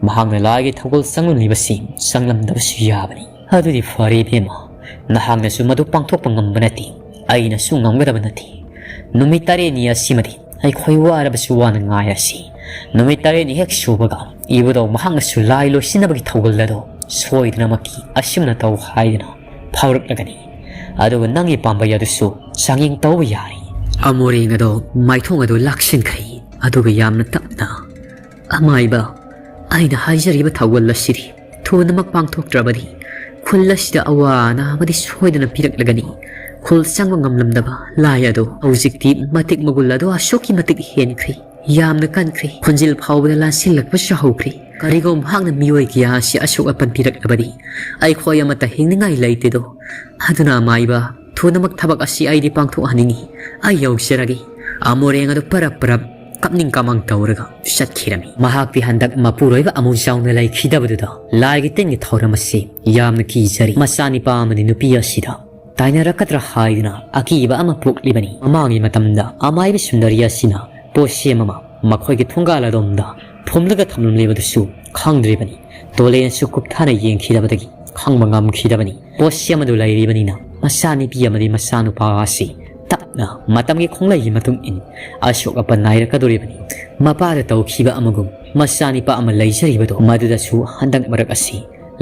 ꯃꯍꯥꯛꯅ ꯂꯥꯏꯒꯤ ꯊꯧꯒꯜ ꯆꯪꯂꯝꯂꯤꯕꯁꯤ ꯆꯪꯂꯝꯗꯕꯁꯨ ꯌꯥꯕꯅꯤ꯫" "ꯑꯗꯨꯗꯤ ꯐꯔꯦ ꯏꯕꯦꯝꯃ, ꯅꯍꯥꯛꯅꯁꯨ ꯃꯗꯨ ꯄꯥꯡꯊꯣꯛꯄ ꯉꯝꯕ ꯅꯠꯇꯦ, ꯑꯩꯅꯁꯨ ꯉꯝꯒꯗꯕ ꯅꯠꯇꯦ꯫ ꯅꯨꯃꯤꯠ ꯇꯔꯦꯠꯅꯤ ꯑꯁꯤꯃꯗꯤ ꯑꯩꯈꯣꯏ ꯋꯥꯔꯕꯁꯨ ꯋꯥꯅ ꯉꯥꯏꯔꯁꯤ꯫ ꯅꯨꯃꯤꯠ ꯇꯔꯦꯠꯅꯤ ꯍꯦꯛ ꯁꯨꯕꯒ ꯏꯕꯨꯙꯧ ꯃꯍꯥꯛꯅꯁꯨ ꯂꯥꯏ ꯂꯣꯏꯁꯤꯟꯅꯕꯒꯤ ꯊꯧꯒꯜ ꯑꯗꯣ ꯁꯣꯏꯗꯅꯃꯛꯀꯤ ꯑꯁꯨꯝꯅ ꯇꯧ ꯍꯥꯏꯗꯅ ꯐꯥꯎꯔꯛꯂꯒꯅꯤ꯫ ꯑꯗꯨꯒ ꯅꯪꯒꯤ ꯄꯥꯝꯕꯩ ꯑꯗꯨꯁꯨ ꯆꯥꯡꯌꯦꯡ ꯇꯧꯕ ꯌꯥꯔꯦ꯫" ꯑꯃꯣꯔꯦꯡ ꯑꯗꯣ ꯃꯥꯏꯊꯣꯡ ꯑꯗꯨ ꯂꯥꯛꯁꯤꯟꯈ꯭ꯔꯦ꯫ ꯑꯗꯨꯒ ꯌꯥꯝꯅ ꯇꯞꯅ, "ꯑꯃꯥꯏꯕ, ꯑꯩꯅ ꯍꯥꯏꯖꯔꯤꯕ ꯊꯧꯒꯜ ꯑꯁꯤꯗꯤ ꯊꯨꯅꯃꯛ ꯄꯥꯡꯊꯣꯛꯇ꯭ꯔꯕꯗꯤ ꯈꯨꯜ ꯑꯁꯤꯗ ꯑꯋꯥ ꯑꯅꯥ ꯑꯃꯗꯤ ꯁꯣꯏꯗꯅ ꯄꯤꯔꯛꯂꯒꯅꯤ꯫ ꯈꯨꯜ ꯆꯪꯕ ꯉꯝꯂꯝꯗꯕ ꯂꯥꯏ ꯑꯗꯣ ꯍꯧꯖꯤꯛꯇꯤ ꯃꯇꯤꯛ ꯃꯒꯨꯜ ꯑꯗꯣ ꯑꯁꯨꯛꯀꯤ ꯃꯇꯤꯛ ꯍꯦꯟꯈ꯭ꯔꯦ, ꯌꯥꯝꯅ ꯀꯟꯈ꯭ꯔꯦ꯫ ꯈꯣꯟꯖꯦꯜ ꯐꯥꯎꯕꯗ ꯂꯥꯟꯁꯤꯜꯂꯛꯄꯁꯨ ꯍꯧꯈ꯭ꯔꯦ꯫ ꯀꯔꯤꯒꯨꯝꯕ ꯃꯍꯥꯛꯅ ꯃꯤꯑꯣꯏ ꯀꯌꯥ ꯑꯁꯤ ꯑꯁꯣꯛ ꯑꯄꯟ ꯄꯤꯔꯛꯂꯕꯗꯤ ꯑꯩꯈꯣꯏ ꯑꯃꯠꯇ ꯍꯤꯡꯅꯤꯡꯉꯥꯏ ꯂꯩꯇꯦꯗꯣ꯫ ꯑꯗꯨꯅ ꯑꯃꯥꯏꯕ, ꯊꯨꯅꯃꯛ ꯊꯕꯛ ꯑꯁꯤ ꯑꯩꯗꯤ ꯄꯥꯡꯊꯣꯛꯍꯟꯅꯤꯡꯉꯤ꯫ ꯑꯩ ꯌꯧꯖꯔꯒꯦ꯫" ꯑꯃꯣꯔꯦꯡ ꯑꯗꯨ ꯄꯔꯞ ꯄꯔꯞ ꯀꯞꯅꯤꯡ ꯀꯃꯥꯡ ꯇꯧꯔꯒ ꯆꯠꯈꯤꯔꯝꯃꯤ꯫ ꯃꯍꯥꯛꯇꯤ ꯍꯟꯗꯛ ꯃꯄꯨꯔꯣꯏꯕ ꯑꯃꯨꯛ ꯌꯥꯎꯅ ꯂꯩꯈꯤꯗꯕꯗꯨꯗ ꯂꯥꯏꯒꯤ ꯇꯤꯟꯒꯤ ꯊꯧꯔꯝ ꯑꯁꯤ ꯌꯥꯝꯅ ꯀꯤꯖꯔꯤ꯫ ꯃꯆꯥꯅꯤꯄꯥ ꯑꯃꯗꯤ ꯅꯨꯄꯤ ꯑꯁꯤꯗ ꯇꯥꯏꯅꯔꯛꯀꯗ꯭ꯔꯥ ꯍꯥꯏꯗꯨꯅ ꯑꯀꯤꯕ ꯑꯃ ꯄꯣꯛꯂꯤꯕꯅꯤ꯫ ꯃꯃꯥꯡꯒꯤ ꯃꯇꯝꯗ ꯑꯃꯥꯏꯕ ꯁꯨꯟꯗꯔꯤ ꯑꯁꯤꯅ ꯄꯣꯠꯁꯦꯝ ꯑꯃ ꯃꯈꯣꯏꯒꯤ ꯊꯣꯡꯒꯥꯜ ꯑꯗꯣꯝꯗ ꯐꯨꯝꯂꯒ ꯊꯝꯂꯝꯂꯤꯕꯗꯨꯁꯨ ꯈꯪꯗ꯭ꯔꯤꯕꯅꯤ꯫ ꯇꯣꯂꯦꯟꯁꯨ ꯀꯨꯞꯊꯅ ꯌꯦꯡꯈꯤꯗꯕꯗꯒꯤ ꯈꯪꯕ ꯉꯝꯈꯤꯗꯕꯅꯤ꯫ ꯄꯣꯠꯁꯦꯝ ꯑꯗꯨ ꯂꯩꯔꯤꯕꯅꯤꯅ ꯃꯆꯥꯅꯨꯄꯤ ꯑꯃꯗꯤ ꯃꯆꯥꯅꯨꯄꯥ ꯑꯁꯤ ꯇꯞꯅ ꯃꯇꯝꯒꯤ ꯈꯣꯡꯂꯩꯒꯤ ꯃꯇꯨꯡ ꯏꯟ ꯑꯁꯣꯛ ꯑꯄꯟ ꯅꯥꯏꯔꯛꯀꯗꯧꯔꯤꯕꯅꯤ꯫ ꯃꯄꯥꯗ ꯇꯧꯈꯤꯕ ꯑꯃꯒꯨꯝ ꯃꯆꯥꯅꯤꯄꯥ ꯑꯃ ꯂꯩꯖꯔꯤꯕꯗꯣ, ꯃꯗꯨꯗꯁꯨ ꯍꯟꯗꯛ ꯃꯔꯛ ꯑꯁꯤ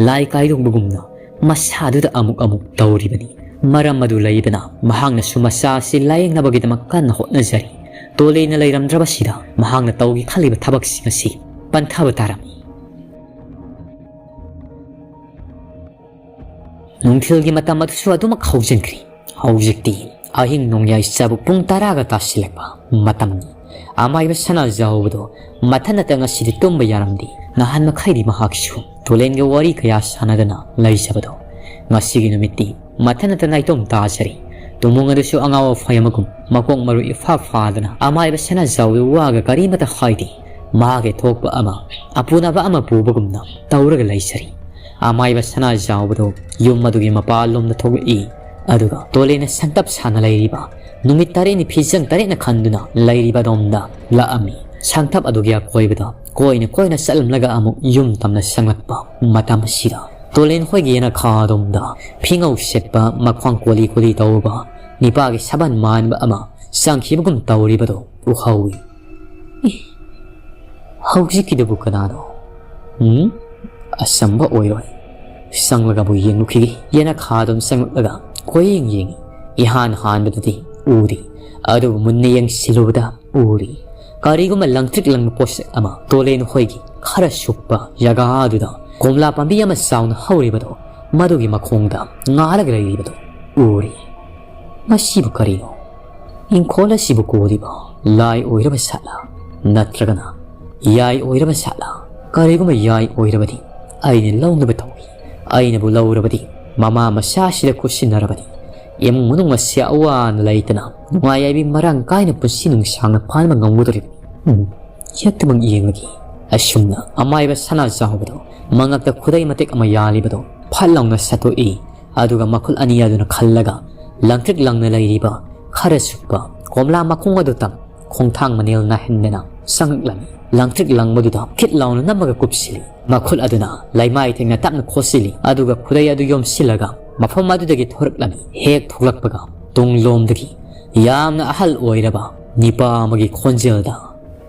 ꯂꯥꯏ ꯀꯥꯏꯗꯣꯡꯕꯒꯨꯝꯅ ꯃꯁꯥꯗꯨꯗ ꯑꯃꯨꯛ ꯑꯃꯨꯛ ꯇꯧꯔꯤꯕꯅꯤ꯫ ꯃꯔꯝ ꯑꯗꯨ ꯂꯩꯗꯅ ꯃꯍꯥꯛꯅꯁꯨ ꯃꯆꯥ ꯑꯁꯤ ꯂꯥꯌꯦꯡꯅꯕꯒꯤꯗꯃꯛ ꯀꯟꯅ ꯍꯣꯠꯅꯖꯔꯤ꯫ ꯇꯣꯂꯦꯅ ꯂꯩꯔꯝꯗ꯭ꯔꯕꯁꯤꯗ ꯃꯍꯥꯛꯅ ꯇꯧꯒꯦ ꯈꯜꯂꯤꯕ ꯊꯕꯛꯁꯤꯡ ꯑꯁꯤ ꯄꯟꯊꯕ ꯇꯥꯔꯝꯃꯤ꯫ ꯅꯨꯡꯊꯤꯜꯒꯤ ꯃꯇꯝ ꯑꯗꯨꯁꯨ ꯑꯗꯨꯃꯛ ꯍꯧꯖꯤꯟꯈ꯭ꯔꯤ꯫ ꯍꯧꯖꯤꯛꯇꯤ ꯑꯍꯤꯡ ꯅꯣꯡꯌꯥꯏ ꯆꯥꯕ ꯄꯨꯡ ꯇꯔꯥꯒ ꯇꯥꯁꯤꯜꯂꯛꯄ ꯃꯇꯝꯅꯤ꯫ ꯑꯃꯥꯏꯕ ꯁꯅꯥꯖꯥꯎꯕꯗꯣ ꯃꯊꯟꯅꯇ ꯉꯁꯤꯗꯤ ꯇꯨꯝꯕ ꯌꯥꯔꯝꯗꯦ꯫ ꯅꯍꯥꯟ ꯃꯈꯩꯗꯤ ꯃꯍꯥꯛꯁꯨ ꯇꯣꯂꯦꯟꯒ ꯋꯥꯔꯤ ꯀꯌꯥ ꯁꯥꯟꯅꯗꯅ ꯂꯩꯖꯕꯗꯣ, ꯉꯁꯤꯒꯤ ꯅꯨꯃꯤꯠꯇꯤ ꯃꯊꯟꯅꯇ ꯅꯥꯏꯇꯣꯝ ꯇꯥꯖꯔꯤ꯫ ꯇꯨꯃꯣꯡ ꯑꯗꯨꯁꯨ ꯑꯉꯥꯎ ꯑꯐꯩ ꯑꯃꯒꯨꯝ ꯃꯀꯣꯛ ꯃꯔꯨ ꯏꯐꯥ ꯐꯥꯗꯅ ꯑꯃꯥꯏꯕ ꯁꯅꯥꯖꯥꯎꯕꯗ ꯋꯥꯒ ꯀꯔꯤꯃꯇ ꯍꯥꯏꯗꯦ꯫ ꯃꯥꯒꯤ ꯊꯣꯛꯄ ꯑꯃ ꯑꯄꯨꯅꯕ ꯑꯃ ꯄꯨꯕꯒꯨꯝꯅ ꯇꯧꯔꯒ ꯂꯩꯖꯔꯤ꯫ ꯑꯃꯥꯏꯕ ꯁꯅꯥꯖꯥꯎꯕꯗꯨ ꯌꯨꯝ ꯑꯗꯨꯒꯤ ꯃꯄꯥꯟꯂꯣꯝꯗ ꯊꯣꯛꯂꯛꯏ꯫ ꯑꯗꯨꯒ ꯇꯣꯂꯦꯅ ꯁꯪꯇꯞ ꯁꯥꯅ ꯂꯩꯔꯤꯕ ꯅꯨꯃꯤꯠ ꯇꯔꯦꯠꯅꯤ ꯐꯤꯖꯪ ꯇꯔꯦꯠꯅ ꯈꯟꯗꯨꯅ ꯂꯩꯔꯤꯕ ꯑꯗꯣꯝꯗ ꯂꯥꯛꯑꯝꯃꯤ꯫ ꯁꯪꯇꯞ ꯑꯗꯨꯒꯤ ꯑꯀꯣꯏꯕꯗ ꯀꯣꯏꯅ ꯀꯣꯏꯅ ꯆꯠꯂꯝꯂꯒ ꯑꯃꯨꯛ ꯌꯨꯝ ꯇꯝꯅ ꯆꯪꯂꯛꯄ ꯃꯇꯝ ꯑꯁꯤꯗ ꯇꯣꯂꯦꯟ ꯍꯣꯏꯒꯤ ꯌꯦꯅꯈꯥ ꯑꯗꯣꯝꯗ ꯐꯤꯉꯧ ꯁꯦꯠꯄ, ꯃꯈ꯭ꯋꯥꯡ ꯀꯣꯂꯤ ꯀꯣꯂꯤ ꯇꯧꯕ ꯅꯤꯄꯥꯒꯤ ꯁꯥꯕꯟ ꯃꯥꯟꯕ ꯑꯃ ꯆꯪꯈꯤꯕꯒꯨꯝ ꯇꯧꯔꯤꯕꯗꯨ ꯎꯍꯧꯏ꯫ "ꯏ, ꯍꯧꯖꯤꯛꯀꯤꯗꯨꯕꯨ ꯀꯅꯥꯅꯣ? ꯎꯝ? ꯑꯆꯝꯕ ꯑꯣꯏꯔꯣꯏ꯫" ꯆꯪꯂꯒꯕꯨ ꯌꯦꯡꯂꯨꯈꯤꯒꯦ꯫ ꯌꯦꯅꯈꯥ ꯑꯗꯨꯝ ꯆꯪꯂꯛꯂꯒ ꯀꯣꯏꯌꯦꯡ ꯌꯦꯡꯉꯤ꯫ ꯏꯍꯥꯟ ꯍꯥꯟꯕꯗꯗꯤ ꯎꯗꯦ꯫ ꯑꯗꯨꯕꯨ ꯃꯨꯟꯅ ꯌꯦꯡꯁꯤꯜꯂꯨꯕꯗ ꯎꯔꯤ꯫ ꯀꯔꯤꯒꯨꯝꯕ ꯂꯪꯇ꯭ꯔꯤꯛ ꯂꯪꯕ ꯄꯣꯠꯁꯛ ꯑꯃ ꯇꯣꯂꯦꯟ ꯍꯣꯏꯒꯤ ꯈꯔ ꯁꯨꯛꯄ ꯖꯒꯥ ꯑꯗꯨꯗ ꯀꯣꯝꯂꯥ ꯄꯥꯝꯕꯤ ꯑꯃ ꯆꯥꯎꯅ ꯍꯧꯔꯤꯕꯗꯣ, ꯃꯗꯨꯒꯤ ꯃꯈꯣꯡꯗ ꯉꯥꯔꯒ ꯂꯩꯔꯤꯕꯗꯣ ꯎꯔꯤ꯫ ꯃꯁꯤꯕꯨ ꯀꯔꯤꯅꯣ? ꯏꯪꯈꯣꯜ ꯑꯁꯤꯕꯨ ꯀꯣꯜꯂꯤꯕ ꯂꯥꯏ ꯑꯣꯏꯔꯕ ꯁꯥꯠꯂ? ꯅꯠꯇ꯭ꯔꯒꯅ ꯌꯥꯏ ꯑꯣꯏꯔꯕ ꯁꯥꯠꯂ? ꯀꯔꯤꯒꯨꯝꯕ ꯌꯥꯏ ꯑꯣꯏꯔꯕꯗꯤ ꯑꯩꯅ ꯂꯧꯅꯕ ꯇꯧꯏ꯫ ꯑꯩꯅꯕꯨ ꯂꯧꯔꯕꯗꯤ ꯃꯃꯥ ꯃꯆꯥꯁꯤꯗ ꯈꯨꯠꯁꯤꯟꯅꯔꯕꯗꯤ ꯏꯃꯨꯡ ꯃꯅꯨꯡ ꯑꯁꯤ ꯑꯋꯥ ꯑꯅꯥ ꯂꯩꯇꯅ ꯅꯨꯡꯉꯥꯏ ꯌꯥꯏꯕꯤ ꯃꯔꯥꯡ ꯀꯥꯏꯅ ꯄꯨꯟꯁꯤ ꯅꯨꯡꯁꯥꯡꯅ ꯄꯥꯟꯕ ꯉꯝꯒꯗꯧꯔꯤꯕꯅꯤ꯫ ꯎꯝ, ꯍꯦꯛꯇꯃꯛ ꯌꯦꯡꯂꯒꯦ꯫ ꯑꯁꯨꯝꯅ ꯑꯃꯥꯏꯕ ꯁꯅꯥ ꯆꯥꯎꯕꯗꯣ ꯃꯉꯛꯇ ꯈꯨꯗꯩ ꯃꯇꯦꯛ ꯑꯃ ꯌꯥꯜꯂꯤꯕꯗꯣ ꯐꯠ ꯂꯥꯎꯅ ꯁꯠꯇꯣꯛꯏ꯫ ꯑꯗꯨꯒ ꯃꯈꯨꯠ ꯑꯅꯤ ꯑꯗꯨꯅ ꯈꯜꯂꯒ ꯂꯪꯇ꯭ꯔꯤꯛ ꯂꯪꯅ ꯂꯩꯔꯤꯕ ꯈꯔ ꯁꯨꯛꯄ ꯀꯣꯝꯂꯥ ꯃꯈꯣꯡ ꯑꯗꯨ ꯇꯝ ꯈꯣꯡꯊꯥꯡ ꯃꯅꯦꯜ ꯅꯥꯏꯍꯟꯗꯅ ꯆꯪꯂꯛꯂꯝꯃꯤ꯫ ꯂꯪꯇ꯭ꯔꯤꯛ ꯂꯪꯕꯗꯨꯗ ꯈꯤꯠ ꯂꯥꯎꯅ ꯅꯝꯃꯒ ꯀꯨꯞꯁꯤꯜꯂꯤ꯫ ꯃꯈꯨꯠ ꯑꯗꯨꯅ ꯂꯩꯃꯥꯏ ꯊꯦꯡꯅ ꯇꯞꯅ ꯈꯣꯠꯆꯤꯜꯂꯤ, ꯑꯗꯨꯒ ꯈꯨꯗꯩ ꯑꯗꯨ ꯌꯣꯝꯁꯤꯜꯂꯒ ꯃꯐꯝ ꯑꯗꯨꯗꯒꯤ ꯊꯣꯔꯛꯂꯝꯃꯤ꯫ ꯍꯦꯛ ꯊꯣꯛꯂꯛꯄꯒ ꯇꯨꯡꯂꯣꯝꯗꯒꯤ ꯌꯥꯝꯅ ꯑꯍꯜ ꯑꯣꯏꯔꯕ ꯅꯤꯄꯥ ꯑꯃꯒꯤ ꯈꯣꯟꯖꯦꯜꯗ,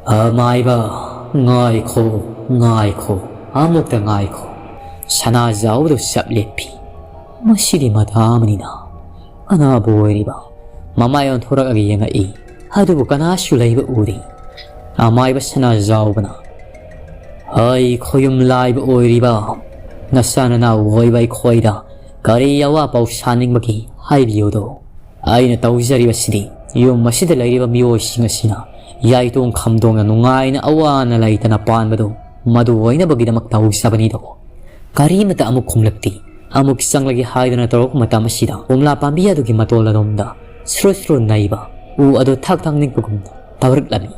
"ꯑꯃꯥꯏꯕ, "ꯉꯥꯏꯈꯣ, ꯉꯥꯏꯈꯣ, ꯑꯃꯨꯛꯇ ꯉꯥꯏꯈꯣ"꯫ ꯁꯅꯥꯖꯥꯎꯕꯗꯨ ꯆꯞ ꯂꯦꯞꯄꯤ꯫ ꯃꯁꯤꯗꯤ ꯃꯊꯥ ꯑꯃꯅꯤꯅ꯫ ꯑꯅꯥꯕ ꯑꯣꯏꯔꯤꯕ ꯃꯃꯥꯏ ꯑꯣꯟꯊꯣꯔꯛꯂꯒ ꯌꯦꯡꯉꯛꯏ꯫ ꯑꯗꯨꯕꯨ ꯀꯅꯥꯁꯨ ꯂꯩꯕ ꯎꯗꯦ꯫ ꯑꯃꯥꯏꯕ ꯁꯅꯥꯖꯥꯎꯕꯅ, "ꯑꯩ ꯈꯣꯌꯨꯝ ꯂꯥꯏꯕ ꯑꯣꯏꯔꯤꯕ ꯅꯆꯥ ꯅꯅꯥꯎ ꯑꯣꯏꯕ ꯑꯩꯈꯣꯏꯗ ꯀꯔꯤ ꯑꯋꯥ ꯄꯥꯎ ꯁꯥꯅꯤꯡꯕꯒꯦ ꯍꯥꯏꯕꯤꯌꯨꯗꯣ? ꯑꯩꯅ ꯇꯧꯖꯔꯤꯕꯁꯤꯗꯤ ꯌꯨꯝ ꯑꯁꯤꯗ ꯂꯩꯔꯤꯕ ꯃꯤꯑꯣꯏꯁꯤꯡ ꯑꯁꯤꯅ ꯌꯥꯏꯇꯣꯡ ꯈꯝꯗꯣꯡꯅ ꯅꯨꯡꯉꯥꯏꯅ ꯑꯋꯥ ꯑꯅꯥ ꯂꯩꯇꯅ ꯄꯥꯟꯕꯗꯨ ꯃꯗꯨ ꯑꯣꯏꯅꯕꯒꯤꯗꯃꯛ ꯇꯧꯖꯕꯅꯤꯗꯣ"꯫ ꯀꯔꯤꯃꯇ ꯑꯃꯨꯛ ꯈꯨꯝꯂꯛꯇꯦ꯫ ꯑꯃꯨꯛ ꯆꯪꯂꯒꯦ ꯍꯥꯏꯗꯨꯅ ꯇꯧꯔꯛꯄ ꯃꯇꯝ ꯑꯁꯤꯗ ꯀꯣꯝꯂꯥ ꯄꯥꯝꯕꯤ ꯑꯗꯨꯒꯤ ꯃꯇꯣꯜ ꯑꯗꯣꯝꯗ ꯁꯨꯔꯨ ꯁꯨꯔꯨ ꯅꯩꯕ ꯎ ꯑꯗꯨ ꯊꯛ ꯊꯛ ꯅꯤꯛꯄꯒꯨꯝꯅ ꯇꯧꯔꯛꯂꯝꯃꯤ꯫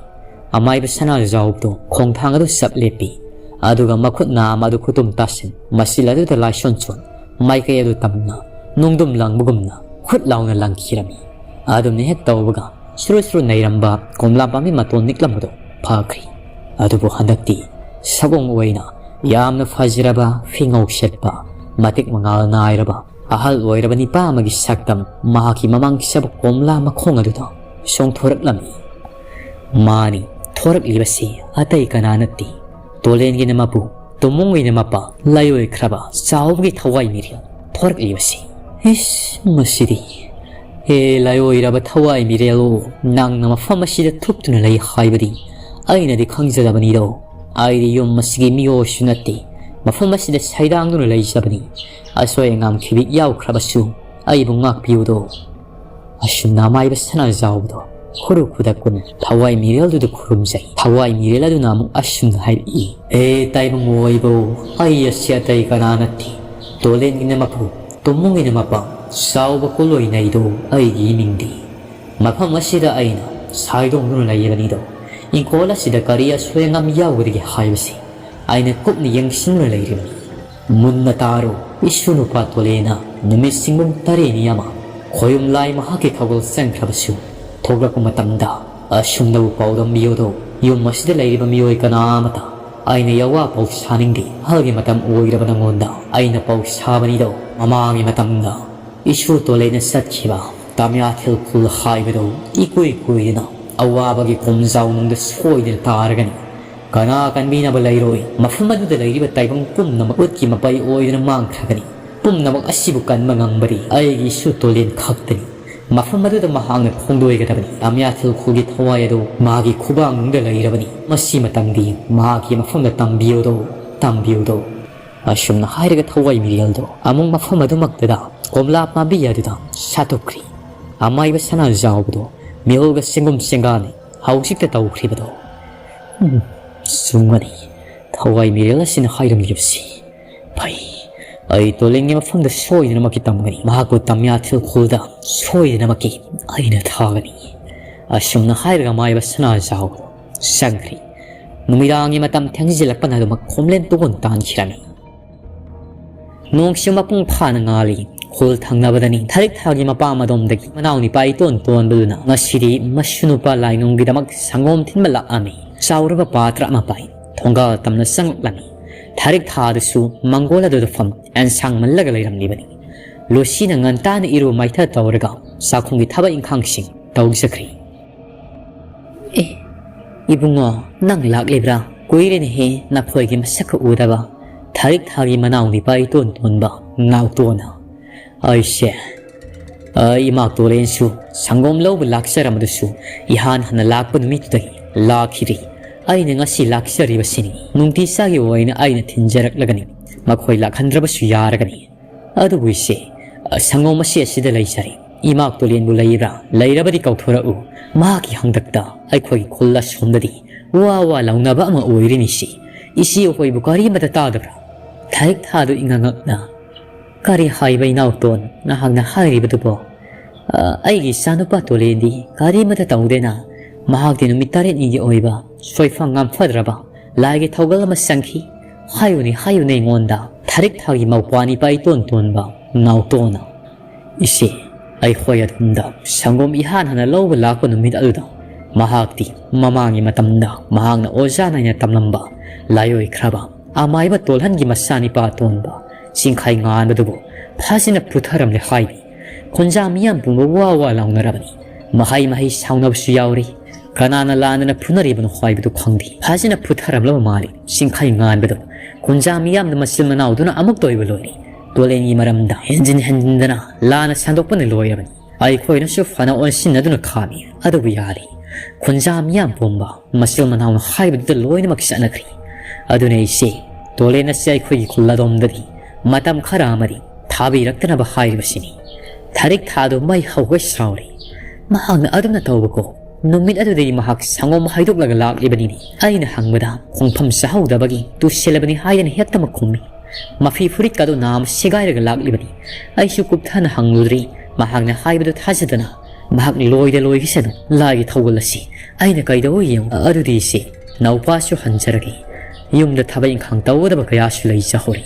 ꯑꯃꯥꯏꯕ ꯁꯅꯥꯖꯥꯎꯕꯗꯨ ꯈꯣꯡꯊꯥꯡ ꯑꯗꯨ ꯆꯞ ꯂꯦꯞꯄꯤ꯫ ꯑꯗꯨꯒ ꯃꯈꯨꯠ ꯅꯥꯝꯃ ꯑꯗꯨ ꯈꯨꯇꯨꯝ ꯇꯥꯁꯤꯟ, ꯃꯆꯤꯜ ꯑꯗꯨꯗ ꯂꯥꯏꯁꯣꯟ ꯁꯣꯟ ꯃꯥꯏꯀꯩ ꯑꯗꯨ ꯇꯝꯅ ꯅꯣꯡꯗꯝ ꯂꯪꯕꯒꯨꯝꯅ ꯈꯨꯠ ꯂꯥꯎꯅ ꯂꯪꯈꯤꯔꯝꯃꯤ꯫ ꯑꯗꯨꯝꯅ ꯍꯦꯛ ꯇꯧꯕꯒ ꯁꯨꯔꯨ ꯁꯨꯔꯨ ꯅꯩꯔꯝꯕ ꯀꯣꯝꯂꯥ ꯄꯥꯝꯕꯤ ꯃꯇꯣꯟ ꯅꯤꯛꯂꯝꯕꯗꯨ ꯐꯈ꯭ꯔꯤ꯫ ꯑꯗꯨꯕꯨ ꯍꯟꯗꯛꯇꯤ ꯁꯑꯣꯡ ꯑꯣꯏꯅ ꯌꯥꯝꯅ ꯐꯖꯔꯕ, ꯐꯤꯉꯧ ꯁꯦꯠꯄ, ꯃꯇꯤꯛ ꯃꯉꯥꯜ ꯅꯥꯏꯔꯕ ꯑꯍꯜ ꯑꯣꯏꯔꯕ ꯅꯤꯄꯥ ꯑꯃꯒꯤ ꯁꯛꯇꯝ ꯃꯍꯥꯛꯀꯤ ꯃꯃꯥꯡ ꯆꯠꯄ ꯀꯣꯝꯂꯥ ꯃꯈꯣꯡ ꯑꯗꯨꯗ ꯆꯣꯡꯊꯣꯔꯛꯂꯝꯃꯤ꯫ ꯃꯥꯅꯤ, ꯊꯣꯔꯛꯂꯤꯕꯁꯤ ꯑꯇꯩ ꯀꯅꯥ ꯅꯠꯇꯦ, ꯇꯣꯂꯦꯟꯒꯤꯅ ꯃꯄꯨ, ꯇꯨꯃꯨꯡꯒꯤꯅ ꯃꯄꯥ, ꯂꯥꯏꯑꯣꯏꯈ꯭ꯔꯕ ꯆꯥꯎꯕꯒꯤ ꯊꯋꯥꯏ ꯃꯤꯔꯦꯜ ꯊꯣꯔꯛꯂꯤꯕꯁꯤ꯫ ꯏꯁ, ꯃꯁꯤꯗꯤ! "ꯍꯦ ꯂꯥꯏꯑꯣꯏꯔꯕ ꯊꯋꯥꯏ ꯃꯤꯔꯦꯜ, ꯅꯪꯅ ꯃꯐꯝ ꯑꯁꯤꯗ ꯊꯨꯞꯇꯨꯅ ꯂꯩ ꯍꯥꯏꯕꯗꯤ ꯑꯩꯅꯗꯤ ꯈꯪꯖꯗꯕꯅꯤꯗꯣ꯫ ꯑꯩꯗꯤ ꯌꯨꯝ ꯑꯁꯤꯒꯤ ꯃꯤꯑꯣꯏꯁꯨ ꯅꯠꯇꯦ, ꯃꯐꯝ ꯑꯁꯤꯗ ꯁꯩꯗꯥꯡꯗꯨꯅ ꯂꯩꯖꯕꯅꯤ꯫ ꯑꯁꯣꯏ ꯑꯉꯥꯝ ꯈꯤꯕꯤꯛ ꯌꯥꯎꯈ꯭ꯔꯕꯁꯨ ꯑꯩꯕꯨ ꯉꯥꯛꯄꯤꯌꯨꯗꯣ"꯫ ꯑꯁꯨꯝꯅ ꯑꯃꯥꯏꯕ ꯁꯅꯥꯖꯥꯎꯕꯗꯣ ꯈꯨꯔꯨ ꯈꯨꯗꯛ ꯀꯨꯝ ꯊꯋꯥꯏ ꯃꯤꯔꯦꯜꯗꯨꯗ ꯈꯨꯔꯨꯝꯖꯩ꯫ ꯊꯋꯥꯏ ꯃꯤꯔꯦꯜ ꯑꯗꯨꯅ ꯑꯃꯨꯛ ꯑꯁꯨꯝꯅ ꯍꯥꯏꯔꯛꯏ, "ꯑꯦ ꯇꯥꯏꯕꯪ ꯑꯣꯏꯕꯧ, ꯑꯩ ꯑꯁꯤ ꯑꯇꯩ ꯀꯅꯥ ꯅꯠꯇꯦ, ꯇꯣꯂꯦꯟꯒꯤꯅ ꯃꯄꯨ, ꯇꯨꯃꯨꯡꯒꯤꯅ ꯃꯄꯥ, ꯆꯥꯎꯕ ꯀꯨꯂꯣꯏ ꯅꯩꯗꯣ ꯑꯩꯒꯤ ꯏꯃꯤꯡꯗꯤ꯫ ꯃꯐꯝ ꯑꯁꯤꯗ ꯑꯩꯅ ꯁꯥꯏꯗꯣꯡꯗꯨꯅ ꯂꯩꯔꯕꯅꯤꯗꯣ꯫ ꯏꯪꯈꯣꯜ ꯑꯁꯤꯗ ꯀꯔꯤ ꯑꯁꯣꯏ ꯑꯉꯥꯝ ꯌꯥꯎꯒꯗꯒꯦ ꯍꯥꯏꯕꯁꯤ ꯑꯩꯅ ꯀꯨꯞꯅ ꯌꯦꯡꯁꯤꯟꯗꯨꯅ ꯂꯩꯔꯤꯕꯅꯤ꯫ ꯃꯨꯟꯅ ꯇꯥꯔꯣ, ꯏꯁꯨ ꯅꯨꯄꯥ ꯇꯣꯂꯦꯅ ꯅꯨꯃꯤꯠ ꯁꯤꯡꯕꯨꯡ ꯇꯔꯦꯠꯅꯤ ꯑꯃ ꯈꯣꯌꯨꯝ ꯂꯥꯏ ꯃꯍꯥꯛꯀꯤ ꯊꯧꯒꯜ ꯆꯪꯈ꯭ꯔꯕꯁꯨ ꯊꯣꯛꯂꯛꯄ ꯃꯇꯝꯗ ꯑꯁꯨꯝꯅꯕꯨ ꯄꯥꯎꯗꯝꯕꯤꯌꯣꯗꯣ꯫ ꯌꯨꯝ ꯑꯁꯤꯗ ꯂꯩꯔꯤꯕ ꯃꯤꯑꯣꯏ ꯀꯅꯥ ꯑꯃꯇ ꯑꯩꯅ ꯌꯋꯥ ꯄꯥꯎ ꯁꯥꯅꯤꯡꯗꯦ꯫ ꯑꯍꯜꯒꯤ ꯃꯇꯝ ꯑꯣꯏꯔꯕ ꯅꯉꯣꯟꯗ ꯑꯩꯅ ꯄꯥꯎ ꯁꯥꯕꯅꯤꯗꯣ꯫ ꯃꯃꯥꯡꯒꯤ ꯃꯇꯝꯗ ꯏꯁꯨ ꯇꯣꯂꯦꯅ ꯆꯠꯈꯤꯕ ꯇꯥꯃꯤꯌꯥꯊꯤꯜ ꯈꯨꯜ ꯍꯥꯏꯕꯗꯨ ꯏꯀꯨꯏ ꯀꯨꯏꯗꯅ ꯑꯋꯥꯕꯒꯤ ꯀꯣꯝꯖꯥꯎꯅꯨꯡꯗ ꯁꯣꯏꯗꯅ ꯇꯥꯔꯒꯅꯤ꯫ ꯀꯅꯥ ꯀꯟꯕꯤꯅꯕ ꯂꯩꯔꯣꯏ꯫ ꯃꯐꯝ ꯑꯗꯨꯗ ꯂꯩꯔꯤꯕ ꯇꯥꯏꯕꯪ ꯄꯨꯝꯅꯃꯛ ꯎꯠꯀꯤ ꯃꯄꯩ ꯑꯣꯏꯗꯨꯅ ꯃꯥꯡꯈ꯭ꯔꯒꯅꯤ꯫ ꯄꯨꯝꯅꯃꯛ ꯑꯁꯤꯕꯨ ꯀꯟꯕ ꯉꯝꯕꯗꯤ ꯑꯩꯒꯤ ꯏꯁꯨ ꯇꯣꯂꯦꯟ ꯈꯛꯇꯅꯤ꯫ ꯃꯐꯝ ꯑꯗꯨꯗ ꯃꯍꯥꯛꯅ ꯐꯣꯡꯗꯣꯏꯒꯗꯕꯅꯤ꯫ ꯇꯝꯌꯥꯊꯤꯜ ꯈꯨꯜꯒꯤ ꯊꯋꯥꯏ ꯑꯗꯨ ꯃꯥꯒꯤ ꯈꯨꯕꯥꯡꯅꯨꯡꯗ ꯂꯩꯔꯕꯅꯤ꯫ ꯃꯁꯤ ꯃꯇꯝꯗꯤ ꯃꯍꯥꯛꯀꯤ ꯃꯐꯝꯗ ꯇꯝꯕꯤꯌꯨꯗꯣ, ꯇꯝꯕꯤꯌꯨꯗꯣ꯫ ꯑꯁꯨꯝꯅ ꯍꯥꯏꯔꯒ ꯊꯋꯥꯏ ꯃꯤꯔꯦꯜꯗꯣ ꯑꯃꯨꯛ ꯃꯐꯝ ꯑꯗꯨꯃꯛꯇꯗ ꯀꯣꯝꯂꯥ ꯄꯥꯝꯕꯤ ꯑꯗꯨꯗ ꯁꯥꯠꯇꯣꯛꯈ꯭ꯔꯤ꯫ ꯑꯃꯥꯏꯕ ꯁꯅꯥꯖꯥꯎꯕꯗꯣ ꯃꯤꯍꯨꯜꯒ ꯆꯦꯡꯒꯨꯝ ꯆꯦꯡꯒꯥꯅꯤ ꯍꯧꯖꯤꯛꯇ ꯇꯧꯈ꯭ꯔꯤꯕꯗꯣ꯫ ꯎꯝ, ꯆꯨꯝꯒꯅꯤ꯫ ꯊꯋꯥꯏ ꯃꯤꯔꯦꯜ ꯑꯁꯤꯅ ꯍꯥꯏꯔꯝꯂꯤꯕꯁꯤ꯫ ꯐꯩ꯫ ꯑꯩ ꯇꯣꯂꯦꯟꯒꯤ ꯃꯐꯝꯗ ꯁꯣꯏꯗꯅꯃꯛꯀꯤ ꯇꯝꯒꯅꯤ꯫ ꯃꯍꯥꯛꯄꯨ ꯇꯝꯌꯥꯊꯤꯜ ꯈꯨꯜꯗ ꯁꯣꯏꯗꯅꯃꯛꯀꯤ ꯑꯩꯅ ꯊꯥꯒꯅꯤ꯫ ꯑꯁꯨꯝꯅ ꯍꯥꯏꯔꯒ ꯃꯥꯏꯕ ꯁꯅꯥꯖꯥꯎ ꯆꯪꯈ꯭ꯔꯤ꯫ ꯅꯨꯃꯤꯗꯥꯡꯒꯤ ꯃꯇꯝ ꯊꯦꯡꯖꯤꯜꯂꯛꯄꯅ ꯑꯗꯨꯃꯛ ꯈꯣꯝꯂꯦꯟ ꯇꯨꯒꯣꯟ ꯇꯥꯟꯈꯤꯔꯝꯃꯤ꯫ ꯅꯣꯡꯁꯨ ꯃꯄꯨꯡ ꯐꯥꯅ ꯉꯥꯜꯂꯤ꯫ ꯈꯨꯜ ꯊꯪꯅꯕꯗꯅꯤ ꯊꯔꯤꯛ ꯊꯥꯒꯤ ꯃꯄꯥꯝ ꯑꯗꯣꯝꯗꯒꯤ ꯃꯅꯥꯎ ꯅꯤꯄꯥ ꯏꯇꯣꯟ ꯇꯣꯟꯕꯗꯨꯅ ꯉꯁꯤꯗꯤ ꯃꯁꯨ ꯅꯨꯄꯥ ꯂꯥꯏꯅꯨꯡꯒꯤꯗꯃꯛ ꯁꯪꯒꯣꯝ ꯊꯤꯟꯕ ꯂꯥꯛꯑꯝꯃꯤ꯫ ꯆꯥꯎꯔꯕ ꯄꯥꯇ꯭ꯔ ꯑꯃ ꯄꯥꯏ ꯊꯣꯡꯒꯥꯜ ꯇꯝꯅ ꯆꯪꯂꯛꯂꯝꯃꯤ꯫ ꯊꯔꯤꯛ ꯊꯥꯗꯨꯁꯨ ꯃꯪꯒꯣꯜ ꯑꯗꯨꯗ ꯐꯝ ꯑꯦꯟꯁꯥꯡ ꯃꯜꯂꯒ ꯂꯩꯔꯝꯂꯤꯕꯅꯤ꯫ ꯂꯨꯁꯤꯅ ꯉꯟꯇꯥꯅ ꯏꯔꯨ ꯃꯥꯏꯊ ꯇꯧꯔꯒ ꯆꯥꯛꯈꯨꯝꯒꯤ ꯊꯕꯛ ꯏꯪꯈꯥꯡꯁꯤꯡ ꯇꯧꯖꯈ꯭ꯔꯤ꯫ ꯑꯦ, ꯏꯕꯨꯡꯉꯣ, ꯅꯪ ꯂꯥꯛꯂꯤꯕ꯭ꯔꯥ? ꯀꯨꯏꯔꯦꯅꯦꯍꯦ ꯅꯈꯣꯏꯒꯤ ꯃꯁꯛꯀ ꯎꯗꯕ꯫ ꯊꯔꯤꯛ ꯊꯥꯒꯤ ꯃꯅꯥꯎ ꯅꯤꯄꯥ ꯏꯇꯣꯟ ꯇꯣꯟꯕ ꯅꯥꯎꯇꯣꯟꯅ꯫ ꯑꯩꯁꯦ, ꯑ, ꯏꯃꯥ ꯇꯣꯂꯦꯟꯁꯨ ꯁꯪꯒꯣꯝ ꯂꯧꯕ ꯂꯥꯛꯆꯔꯝꯕꯗꯨꯁꯨ ꯏꯍꯥꯟ ꯍꯥꯟꯅ ꯂꯥꯛꯄ ꯅꯨꯃꯤꯠꯇꯨꯗꯒꯤ ꯂꯥꯛꯈꯤꯗ꯭ꯔꯤ꯫ ꯑꯩꯅ ꯉꯁꯤ ꯂꯥꯛꯆꯔꯤꯕꯁꯤꯅꯤ꯫ ꯅꯨꯡꯇꯤ ꯆꯥꯒꯤ ꯑꯣꯏꯅ ꯑꯩꯅ ꯊꯤꯟꯖꯔꯛꯂꯒꯅꯤ꯫ ꯃꯈꯣꯏ ꯂꯥꯛꯍꯟꯗ꯭ꯔꯕꯁꯨ ꯌꯥꯔꯒꯅꯤ꯫ ꯑꯗꯨꯕꯨ ꯏꯆꯦ, ꯁꯪꯒꯣꯝ ꯑꯁꯤ ꯑꯁꯤꯗ ꯂꯩꯖꯔꯦ꯫ ꯏꯃꯥ ꯇꯣꯂꯦꯟꯕꯨ ꯂꯩꯕ꯭ꯔꯥ? ꯂꯩꯔꯕꯗꯤ ꯀꯧꯊꯣꯔꯛꯎ꯫ ꯃꯍꯥꯛꯀꯤ ꯍꯪꯗꯛꯇ ꯑꯩꯈꯣꯏꯒꯤ ꯈꯨꯜ ꯑꯁꯣꯝꯗꯗꯤ ꯋꯥ ꯋꯥ ꯂꯥꯎꯅꯕ ꯑꯃ ꯑꯣꯏꯔꯤꯅꯤ ꯏꯆꯦ꯫ ꯏꯆꯦ ꯍꯣꯏꯕꯨ ꯀꯔꯤꯃꯇ ꯇꯥꯗꯕ꯭ꯔꯥ? ꯊꯔꯤꯛ ꯊꯥꯗꯨ ꯏꯉꯛꯉꯛꯅ, "ꯀꯔꯤ ꯍꯥꯏꯕ ꯏꯅꯥꯎꯇꯣꯟ? ꯅꯍꯥꯛꯅ ꯍꯥꯏꯔꯤꯕꯗꯨꯕꯣ?" "ꯑ, ꯑꯩꯒꯤ ꯏꯆꯥꯅꯨꯄꯥ ꯇꯣꯂꯦꯟꯗꯤ ꯀꯔꯤꯃꯇ ꯇꯧꯗꯦꯅ꯫ ꯃꯍꯥꯛꯇꯤ ꯅꯨꯃꯤꯠ ꯇꯔꯦꯠꯅꯤꯒꯤ ꯑꯣꯏꯕ ꯁꯣꯏꯐꯝ ꯉꯥꯝꯐꯗ꯭ꯔꯕ ꯂꯥꯏꯒꯤ ꯊꯧꯒꯜ ꯑꯃ ꯆꯪꯈꯤ꯫ ꯍꯥꯏꯌꯨꯅꯦ, ꯍꯥꯏꯌꯨꯅꯦ ꯑꯩꯉꯣꯟꯗ, ꯊꯔꯤꯛ ꯊꯥꯒꯤ ꯃꯧꯄ꯭ꯋꯥ ꯅꯤꯄꯥ ꯏꯇꯣꯟ ꯇꯣꯟꯕ ꯅꯥꯎꯇꯣꯟꯅ꯫" ꯏꯆꯦ, ꯑꯩꯈꯣꯏ ꯑꯗꯣꯝꯗ ꯁꯪꯒꯣꯝ ꯏꯍꯥꯟ ꯍꯥꯟꯅ ꯂꯧꯕ ꯂꯥꯛꯄ ꯅꯨꯃꯤꯠ ꯑꯗꯨꯗ ꯃꯍꯥꯛꯇꯤ ꯃꯃꯥꯡꯒꯤ ꯃꯇꯝꯗ ꯃꯍꯥꯛꯅ ꯑꯣꯖꯥ ꯅꯥꯏꯅ ꯇꯝꯂꯝꯕ ꯂꯥꯏꯑꯣꯏꯈ꯭ꯔꯕ ꯑꯃꯥꯏꯕ ꯇꯣꯜꯍꯟꯒꯤ ꯃꯆꯥꯅꯤꯄꯥ ꯇꯣꯟꯕ ꯆꯤꯡꯈꯩ ꯉꯥꯟꯕꯗꯨꯕꯨ ꯐꯥꯖꯤꯅ ꯄꯨꯊꯔꯝꯂꯦ ꯍꯥꯏꯔꯤ꯫ ꯈꯨꯟꯖꯥ ꯃꯤꯌꯥꯝ ꯄꯨꯝꯕ ꯋꯥ ꯋꯥ ꯂꯥꯎꯅꯔꯕꯅꯤ꯫ ꯃꯍꯩ ꯃꯍꯩ ꯁꯥꯎꯅꯕꯁꯨ ꯌꯥꯎꯔꯤ꯫ ꯀꯅꯥꯅ ꯂꯥꯟꯗꯅ ꯐꯨꯅꯔꯤꯕꯅꯣ ꯍꯥꯏꯕꯗꯨ ꯈꯪꯗꯦ꯫ ꯐꯖꯅ ꯐꯨꯊꯔꯝꯂꯕ ꯃꯥꯜꯂꯤ꯫ ꯆꯤꯡꯈꯩ ꯉꯥꯟꯕꯗꯣ ꯈꯨꯟꯖꯥ ꯃꯤꯌꯥꯝꯗ ꯃꯆꯤꯟ ꯃꯅꯥꯎꯗꯨꯅ ꯑꯃꯨꯛꯇ ꯑꯣꯏꯕ ꯂꯣꯏꯔꯦ꯫ ꯇꯣꯂꯦꯟꯒꯤ ꯃꯔꯝꯗ ꯍꯦꯟꯖꯤꯟ ꯍꯦꯟꯖꯤꯟꯗꯅ ꯂꯥꯟꯅ ꯁꯟꯗꯣꯛꯄꯅ ꯂꯣꯏꯔꯕꯅꯤ꯫ ꯑꯩꯈꯣꯏꯅꯁꯨ ꯐꯅ ꯑꯣꯟꯁꯤꯟꯅꯗꯨꯅ ꯈꯥꯝꯃꯤ, ꯑꯗꯨꯕꯨ ꯌꯥꯔꯦ꯫ ꯈꯨꯟꯖꯥ ꯃꯤꯌꯥꯝ ꯄꯨꯝꯕ ꯃꯆꯤꯟ ꯃꯅꯥꯎꯅ ꯍꯥꯏꯕꯗꯨꯗ ꯂꯣꯏꯅꯃꯛ ꯆꯠꯅꯈ꯭ꯔꯦ꯫ ꯑꯗꯨꯅ ꯑꯩꯁꯦ ꯇꯣꯂꯦꯟ ꯑꯁꯤ ꯑꯩꯈꯣꯏꯒꯤ ꯈꯨꯜ ꯑꯗꯣꯝꯗꯗꯤ ꯃꯇꯝ ꯈꯔ ꯑꯃꯗꯤ ꯊꯥꯕꯤꯔꯛꯇꯅꯕ ꯍꯥꯏꯔꯤꯕꯁꯤꯅꯤ꯫ ꯊꯥꯔꯤꯛ ꯊꯥꯗꯨ ꯃꯩ ꯍꯧꯒꯩ ꯁꯥꯎꯔꯤ꯫ ꯃꯍꯥꯛꯅ ꯑꯗꯨꯝꯅ ꯇꯧꯕꯀꯣ꯫ ꯅꯨꯃꯤꯠ ꯑꯗꯨꯗꯒꯤ ꯃꯍꯥꯛ ꯁꯪꯒꯣꯝ ꯍꯩꯗꯣꯛꯂꯒ ꯂꯥꯛꯂꯤꯕꯅꯤꯅꯦ꯫ ꯑꯩꯅ ꯍꯪꯕꯗ ꯈꯣꯡꯐꯝ ꯆꯥꯍꯧꯗꯕꯒꯤ ꯇꯨꯁꯤꯜꯂꯕꯅꯤ ꯍꯥꯏꯗꯅ ꯍꯦꯛꯇꯃꯛ ꯈꯨꯝꯃꯤ꯫ ꯃꯐꯤ ꯐꯨꯔꯤꯠꯀꯗꯨ ꯅꯥꯝꯃ ꯁꯦꯒꯥꯏꯔꯒ ꯂꯥꯛꯂꯤꯕꯅꯤ꯫ ꯑꯩꯁꯨ ꯀꯨꯞꯊꯅ ꯍꯪꯂꯨꯗ꯭ꯔꯤ꯫ ꯃꯍꯥꯛꯅ ꯍꯥꯏꯕꯗꯨ ꯊꯥꯖꯗꯅ ꯃꯍꯥꯛ ꯂꯣꯏꯗ ꯂꯣꯏꯈꯤꯁꯅꯨ꯫ ꯂꯥꯏꯒꯤ ꯊꯧꯒꯜ ꯑꯁꯤ ꯑꯩꯅ ꯀꯩꯗꯧ ꯌꯦꯡꯉꯨ꯫ ꯑꯗꯨꯗꯤ ꯏꯆꯦ, ꯅꯧꯄꯥꯁꯨ ꯍꯟꯖꯔꯒꯦ꯫ ꯌꯨꯝꯗ ꯊꯕꯛ ꯏꯪꯈꯥꯡ ꯇꯧꯒꯗꯕ ꯀꯌꯥꯁꯨ ꯂꯩꯖꯍꯧꯔꯤ꯫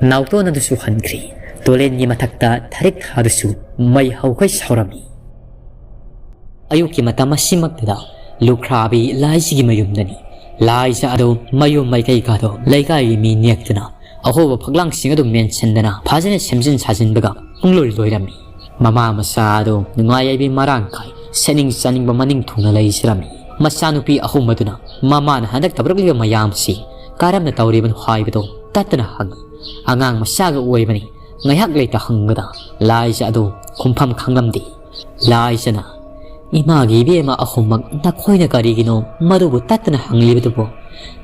ꯅꯥꯎꯇꯣꯟ ꯑꯗꯨꯁꯨ ꯍꯟꯈ꯭ꯔꯦ꯫ ꯇꯣꯂꯦꯟꯒꯤ ꯃꯊꯛꯇ ꯊꯥꯔꯤꯛ ꯊꯥꯗꯨꯁꯨ ꯃꯩ ꯍꯧꯈꯩ ꯁꯥꯎꯔꯝꯃꯤ꯫ ꯑꯌꯨꯛꯀꯤ ꯃꯇꯝ ꯑꯁꯤꯃꯛꯇꯗ ꯂꯨꯈ꯭ꯔꯥꯕꯤ ꯂꯥꯏꯖꯒꯤ ꯃꯌꯨꯝꯗꯅꯤ꯫ ꯂꯥꯏꯖ ꯑꯗꯨ ꯃꯌꯨꯝ ꯃꯥꯏꯀꯩ ꯀꯥꯗꯣ ꯂꯩꯀꯥꯏꯒꯤ ꯃꯤ ꯅꯦꯛꯇꯨꯅ ꯑꯍꯣꯕ ꯐꯛꯂꯥꯡꯁꯤꯡ ꯑꯗꯨ ꯃꯦꯟꯁꯤꯟꯗꯅ ꯐꯖꯅ ꯁꯦꯝꯖꯤꯟ ꯁꯥꯖꯤꯟꯕꯒ ꯄꯨꯡꯂꯣꯏ ꯂꯣꯏꯔꯝꯃꯤ꯫ ꯃꯃꯥ ꯃꯆꯥ ꯑꯗꯨ ꯅꯨꯡꯉꯥꯏ ꯌꯥꯏꯕꯤ ꯃꯔꯥꯡ ꯀꯥꯏ, ꯁꯦꯠꯅꯤꯡ ꯆꯥꯅꯤꯡꯕ ꯃꯅꯤꯡ ꯊꯨꯡꯅ ꯂꯩꯖꯔꯝꯃꯤ꯫ ꯃꯆꯥꯅꯨꯄꯤ ꯑꯍꯨꯝ ꯑꯗꯨꯅ ꯃꯃꯥꯅ ꯍꯟꯗꯛ ꯇꯧꯔꯛꯂꯤꯕ ꯃꯌꯥꯝꯁꯤ ꯀꯔꯝꯅ ꯇꯧꯔꯤꯕꯅꯣ ꯍꯥꯏꯕꯗꯨ ꯇꯠꯇꯅ ꯍꯪꯉꯤ꯫ ꯑꯉꯥꯡ ꯃꯆꯥꯒ ꯑꯣꯏꯕꯅꯤ, ꯉꯥꯏꯍꯥꯛ ꯂꯩꯇ ꯍꯪꯕꯗ ꯂꯥꯏꯖ ꯑꯗꯨ ꯈꯨꯝꯐꯝ ꯈꯪꯂꯝꯗꯦ꯫ ꯂꯥꯏꯖꯅ, "ꯏꯃꯥꯒꯤ ꯏꯕꯦꯝꯃ ꯑꯍꯨꯝꯃꯛ ꯅꯈꯣꯏꯅ ꯀꯔꯤꯒꯤꯅꯣ ꯃꯗꯨꯕꯨ ꯇꯠꯇꯅ ꯍꯪꯂꯤꯕꯗꯨꯕꯨ?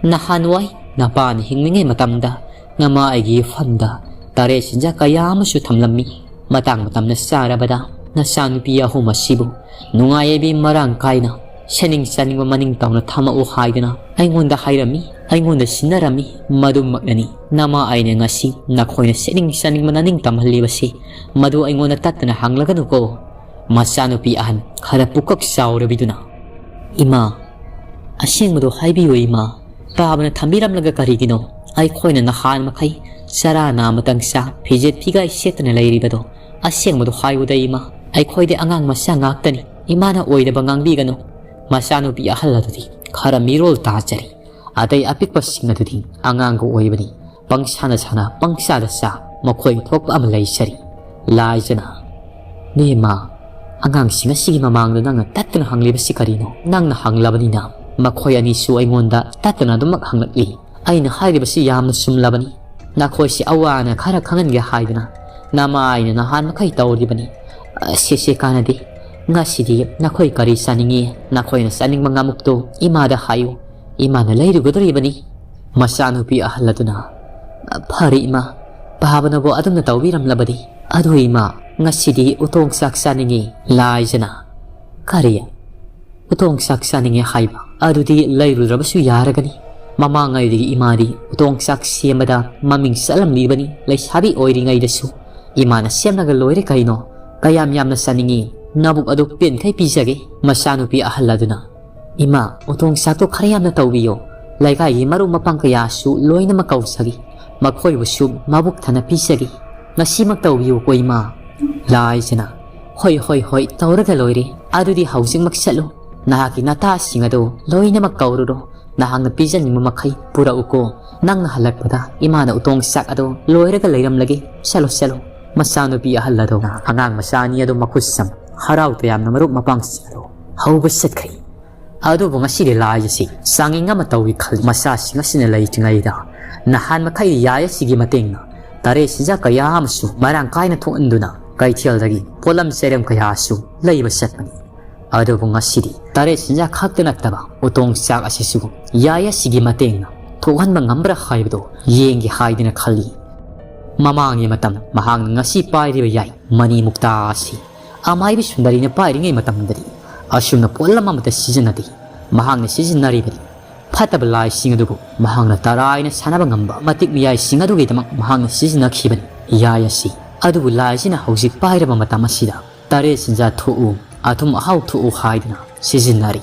ꯅꯍꯥꯟꯋꯥꯏ ꯅꯄꯥꯅ ꯍꯤꯡꯂꯤꯉꯩ ꯃꯇꯝꯗ ꯅꯃꯥ ꯑꯩꯒꯤ ꯌꯨꯝꯐꯝꯗ ꯇꯔꯦꯠ ꯆꯤꯟꯖꯥꯛ ꯀꯌꯥ ꯑꯃꯁꯨ ꯊꯝꯂꯝꯃꯤ꯫ ꯃꯇꯥꯡ ꯃꯇꯝꯅ ꯆꯥꯔꯕꯗ ꯅꯆꯥꯅꯨꯄꯤ ꯑꯍꯨꯝ ꯑꯁꯤꯕꯨ ꯅꯨꯡꯉꯥꯏ ꯌꯥꯏꯕꯤ ꯃꯔꯥꯡ ꯀꯥꯏꯅ ꯁꯦꯠꯅꯤꯡ ꯆꯥꯅꯤꯡꯕ ꯃꯅꯤꯡ ꯇꯧꯅ ꯊꯝꯃꯛꯎ ꯍꯥꯏꯗꯨꯅ ꯑꯩꯉꯣꯟꯗ ꯍꯥꯏꯔꯝꯃꯤ, ꯑꯩꯉꯣꯟꯗ ꯁꯤꯟꯅꯔꯝꯃꯤ꯫ ꯃꯗꯨꯃꯛꯅꯅꯤ ꯅꯃꯥ ꯑꯩꯅ ꯉꯁꯤ ꯅꯈꯣꯏꯅ ꯁꯦꯠꯅꯤꯡ ꯆꯥꯅꯤꯡꯕ ꯅꯅꯤꯡ ꯇꯝꯍꯜꯂꯤꯕꯁꯤ꯫ ꯃꯗꯨ ꯑꯩꯉꯣꯟꯗ ꯇꯠꯇꯅ ꯍꯪꯂꯒꯅꯨꯀꯣ꯫" ꯃꯆꯥꯅꯨꯄꯤ ꯑꯍꯟ ꯈꯔ ꯄꯨꯀꯛ ꯆꯥꯎꯔꯕꯤꯗꯨꯅ, "ꯏꯃꯥ, ꯑꯁꯦꯡꯕꯗꯣ ꯍꯥꯏꯕꯤꯌꯨ ꯏꯃꯥ꯫ ꯄꯥꯕꯅ ꯊꯝꯕꯤꯔꯝꯂꯒ ꯀꯔꯤꯒꯤꯅꯣ? ꯑꯩꯈꯣꯏꯅ ꯅꯍꯥꯟ ꯃꯈꯩ ꯆꯔꯥ ꯅꯥꯝꯃꯇꯪ ꯆꯥ, ꯐꯤꯖꯦꯠ ꯐꯤꯒꯥꯏ ꯁꯦꯠꯇꯅ ꯂꯩꯔꯤꯕꯗꯣ ꯑꯁꯦꯡꯕꯗꯣ ꯍꯥꯏꯌꯨꯗ ꯏꯃꯥ꯫ ꯑꯩꯈꯣꯏꯗꯤ ꯑꯉꯥꯡ ꯃꯆꯥ ꯉꯥꯛꯇꯅꯤ꯫ ꯏꯃꯥꯅ ꯑꯣꯏꯗꯕ ꯉꯥꯡꯕꯤꯒꯅꯨ꯫" ꯃꯆꯥꯅꯨꯄꯤ ꯑꯍꯜ ꯑꯗꯨꯗꯤ ꯈꯔ ꯃꯤꯔꯣꯜ ꯇꯥꯖꯔꯤ꯫ ꯑꯇꯩ ꯑꯄꯤꯛꯄꯁꯤꯡ ꯑꯗꯨꯗꯤ ꯑꯉꯥꯡꯒ ꯑꯣꯏꯕꯅꯤ꯫ ꯄꯪꯁꯥꯅ ꯁꯥꯅ, ꯄꯪꯆꯥꯗ ꯆꯥ, ꯃꯈꯣꯏ ꯊꯣꯛꯄ ꯑꯃ ꯂꯩꯖꯔꯤ꯫ ꯂꯥꯏꯖꯅ, "ꯅꯦꯃꯥ, "ꯑꯉꯥꯡꯁꯤꯡ ꯑꯁꯤꯒꯤ ꯃꯃꯥꯡꯗ ꯅꯪꯅ ꯇꯠꯇꯅ ꯍꯪꯂꯤꯕꯁꯤ ꯀꯔꯤꯅꯣ?" "ꯅꯪꯅ ꯍꯪꯂꯕꯅꯤꯅ ꯃꯈꯣꯏ ꯑꯅꯤꯁꯨ ꯑꯩꯉꯣꯟꯗ ꯇꯠꯇꯅ ꯑꯗꯨꯃꯛ ꯍꯪꯂꯛꯂꯤ꯫ ꯑꯩꯅ ꯍꯥꯏꯔꯤꯕꯁꯤ ꯌꯥꯝꯅ ꯆꯨꯝꯂꯕꯅꯤ꯫ ꯅꯈꯣꯏꯁꯤ ꯑꯋꯥ ꯑꯅꯥ ꯈꯔ ꯈꯪꯍꯟꯒꯦ ꯍꯥꯏꯗꯨꯅ ꯅꯃꯥꯏꯅ ꯅꯍꯥꯟ ꯃꯈꯩ ꯇꯧꯔꯤꯕꯅꯤ꯫ ꯑ, ꯁꯦ, ꯁꯦ, ꯀꯥꯟꯅꯗꯦ꯫ ꯉꯁꯤꯗꯤ ꯅꯈꯣꯏ ꯀꯔꯤ ꯆꯥꯅꯤꯡꯉꯤ? ꯅꯈꯣꯏꯅ ꯆꯥꯅꯤꯡꯕ ꯉꯥꯃꯨꯛꯇꯣ ꯏꯃꯥꯗ ꯍꯥꯏꯌꯨ꯫ ꯏꯃꯥꯅ ꯂꯩꯔꯨꯒꯗꯧꯔꯤꯕꯅꯤ꯫" ꯃꯆꯥꯅꯨꯄꯤ ꯑꯍꯜ ꯑꯗꯨꯅ, "ꯐꯔꯦ ꯏꯃꯥ, ꯄꯥꯕꯅꯕꯨ ꯑꯗꯨꯝꯅ ꯇꯧꯕꯤꯔꯝꯂꯕꯗꯤ꯫ ꯑꯗꯨ ꯏꯃꯥ, ꯉꯁꯤꯗꯤ ꯎꯇꯣꯡ ꯆꯥꯛ ꯆꯥꯅꯤꯡꯉꯤ꯫" ꯂꯥꯏꯖꯅ, "ꯀꯔꯤ? ꯎꯇꯣꯡ ꯆꯥꯛ ꯆꯥꯅꯤꯡꯉꯦ ꯍꯥꯏꯕ? ꯑꯗꯨꯗꯤ ꯂꯩꯔꯨꯗ꯭ꯔꯕꯁꯨ ꯌꯥꯔꯒꯅꯤ꯫ ꯃꯃꯥꯡꯉꯩꯗꯒꯤ ꯏꯃꯥꯗꯤ ꯎꯇꯣꯡ ꯆꯥꯛ ꯁꯦꯝꯕꯗ ꯃꯃꯤꯡ ꯆꯠꯂꯝꯂꯤꯕꯅꯤ꯫ ꯂꯩꯁꯥꯕꯤ ꯑꯣꯏꯔꯤꯉꯩꯗꯁꯨ ꯏꯃꯥꯅ ꯁꯦꯝꯂꯒ ꯂꯣꯏꯔꯦ ꯀꯩꯅꯣ꯫ ꯀꯌꯥꯝ ꯌꯥꯝꯅ ꯆꯥꯅꯤꯡꯉꯤ? ꯅꯕꯨꯛ ꯑꯗꯨ ꯄꯦꯟꯈꯩ ꯄꯤꯖꯒꯦ꯫" ꯃꯆꯥꯅꯨꯄꯤ ꯑꯍꯜ ꯑꯗꯨꯅ, "ꯏꯃꯥ, ꯎꯇꯣꯡ ꯆꯥꯛꯇꯣ ꯈꯔ ꯌꯥꯝꯅ ꯇꯧꯕꯤꯌꯣ꯫ ꯂꯩꯀꯥꯏꯒꯤ ꯃꯔꯨꯞ ꯃꯄꯥꯡ ꯀꯌꯥꯁꯨ ꯂꯣꯏꯅꯃꯛ ꯀꯧꯖꯒꯦ꯫ ꯃꯈꯣꯏꯕꯨꯁꯨ ꯃꯕꯨꯛ ꯊꯟꯅ ꯄꯤꯖꯒꯦ꯫ ꯉꯁꯤꯃꯛ ꯇꯧꯕꯤꯌꯨꯀꯣ ꯏꯃꯥ꯫" ꯂꯥꯏꯖꯅ, "ꯍꯣꯏ, ꯍꯣꯏ, ꯍꯣꯏ, ꯇꯧꯔꯒ ꯂꯣꯏꯔꯦ꯫ ꯑꯗꯨꯗꯤ ꯍꯧꯖꯤꯛꯃꯛ ꯆꯠꯂꯨ꯫ ꯅꯍꯥꯛꯀꯤ ꯅꯇꯥꯁꯤꯡ ꯑꯗꯨ ꯂꯣꯏꯅꯃꯛ ꯀꯧꯔꯨꯔꯣ꯫ ꯅꯍꯥꯛꯅ ꯄꯤꯖꯅꯤꯡꯕ ꯃꯈꯩ ꯄꯨꯔꯛꯎꯀꯣ꯫ ꯅꯪꯅ ꯍꯜꯂꯛꯄꯗ ꯏꯃꯥꯅ ꯎꯇꯣꯡ ꯆꯥꯛ ꯑꯗꯨ ꯂꯣꯏꯔꯒ ꯂꯩꯔꯝꯂꯒꯦ꯫ ꯆꯠꯂꯣ, ꯆꯠꯂꯣ꯫" ꯃꯆꯥꯅꯨꯄꯤ ꯑꯍꯜ ꯑꯗꯨꯅ ꯑꯉꯥꯡ ꯃꯆꯥ ꯑꯅꯤ ꯑꯗꯨ ꯃꯈꯨꯠ ꯁꯝ ꯍꯔꯥꯎ ꯇꯌꯥꯝꯅ ꯃꯔꯨꯞ ꯃꯄꯥꯡꯁꯤꯡ ꯑꯗꯨ ꯍꯧꯕ ꯆꯠꯈ꯭ꯔꯦ꯫ ꯑꯗꯨꯕꯨ ꯉꯁꯤꯗꯤ ꯂꯥꯏ ꯑꯁꯤ ꯆꯥꯡꯌꯦꯡ ꯑꯃ ꯇꯧꯏ ꯈꯜꯂꯤ꯫ ꯃꯆꯥꯁꯤꯡ ꯑꯁꯤꯅ ꯂꯩꯇ꯭ꯔꯤꯉꯩꯗ ꯅꯍꯥꯟ ꯃꯈꯩ ꯌꯥꯏ ꯑꯁꯤꯒꯤ ꯃꯇꯦꯡꯅ ꯇꯔꯦꯠ ꯆꯤꯟꯖꯥꯛ ꯀꯌꯥ ꯑꯃꯁꯨ ꯃꯔꯥꯡ ꯀꯥꯏꯅ ꯊꯣꯛꯍꯟꯗꯨꯅ ꯀꯩꯊꯦꯜꯗꯒꯤ ꯄꯣꯠꯂꯝ ꯆꯩꯔꯝ ꯀꯌꯥꯁꯨ ꯂꯩꯕ ꯆꯠꯄꯅꯤ꯫ ꯑꯗꯨꯕꯨ ꯉꯁꯤꯗꯤ ꯇꯔꯦꯠ ꯆꯤꯟꯖꯥꯛ ꯈꯛꯇ ꯅꯠꯇꯕ ꯎꯇꯣꯡ ꯆꯥꯛ ꯑꯁꯤꯁꯨ ꯌꯥꯏ ꯑꯁꯤꯒꯤ ꯃꯇꯦꯡꯅ ꯊꯣꯛꯍꯟꯕ ꯉꯝꯕ꯭ꯔꯥ ꯍꯥꯏꯕꯗꯨ ꯌꯦꯡꯒꯦ ꯍꯥꯏꯗꯨꯅ ꯈꯜꯂꯤ꯫ ꯃꯃꯥꯡꯒꯤ ꯃꯇꯝ ꯃꯍꯥꯛꯅ ꯉꯁꯤ ꯄꯥꯏꯔꯤꯕ ꯌꯥꯏ ꯃꯅꯤ ꯃꯨꯛꯇꯥ ꯑꯁꯤ ꯑꯃꯥꯏꯕꯤ ꯁꯨꯟꯗꯔꯤꯅ ꯄꯥꯏꯔꯤꯉꯩ ꯃꯇꯝꯗꯗꯤ ꯑꯁꯨꯝꯅ ꯄꯣꯠꯂꯝ ꯑꯃꯠꯇ ꯁꯤꯖꯤꯟꯅꯗꯦ꯫ ꯃꯍꯥꯛꯅ ꯁꯤꯖꯤꯟꯅꯔꯤꯕꯗꯤ ꯐꯠꯇꯕ ꯂꯥꯏꯁꯤꯡ ꯑꯗꯨꯕꯨ ꯃꯍꯥꯛꯅ ꯇꯔꯥꯏꯅ ꯁꯥꯟꯅꯕ ꯉꯝꯕ ꯃꯇꯤꯛ ꯃꯌꯥꯏꯁꯤꯡ ꯑꯗꯨꯒꯤꯗꯃꯛ ꯃꯍꯥꯛꯅ ꯁꯤꯖꯤꯟꯅꯈꯤꯕꯅꯤ꯫ ꯌꯥꯏ ꯑꯁꯤ ꯑꯗꯨꯕꯨ ꯂꯥꯏꯁꯤꯅ ꯍꯧꯖꯤꯛ ꯄꯥꯏꯔꯕ ꯃꯇꯝ ꯑꯁꯤꯗ ꯇꯔꯦꯠ ꯆꯤꯟꯖꯥꯛ ꯊꯣꯛꯎ, ꯑꯊꯨꯝ ꯑꯍꯥꯎ ꯊꯣꯛꯎ ꯍꯥꯏꯗꯨꯅ ꯁꯤꯖꯤꯟꯅꯔꯤ꯫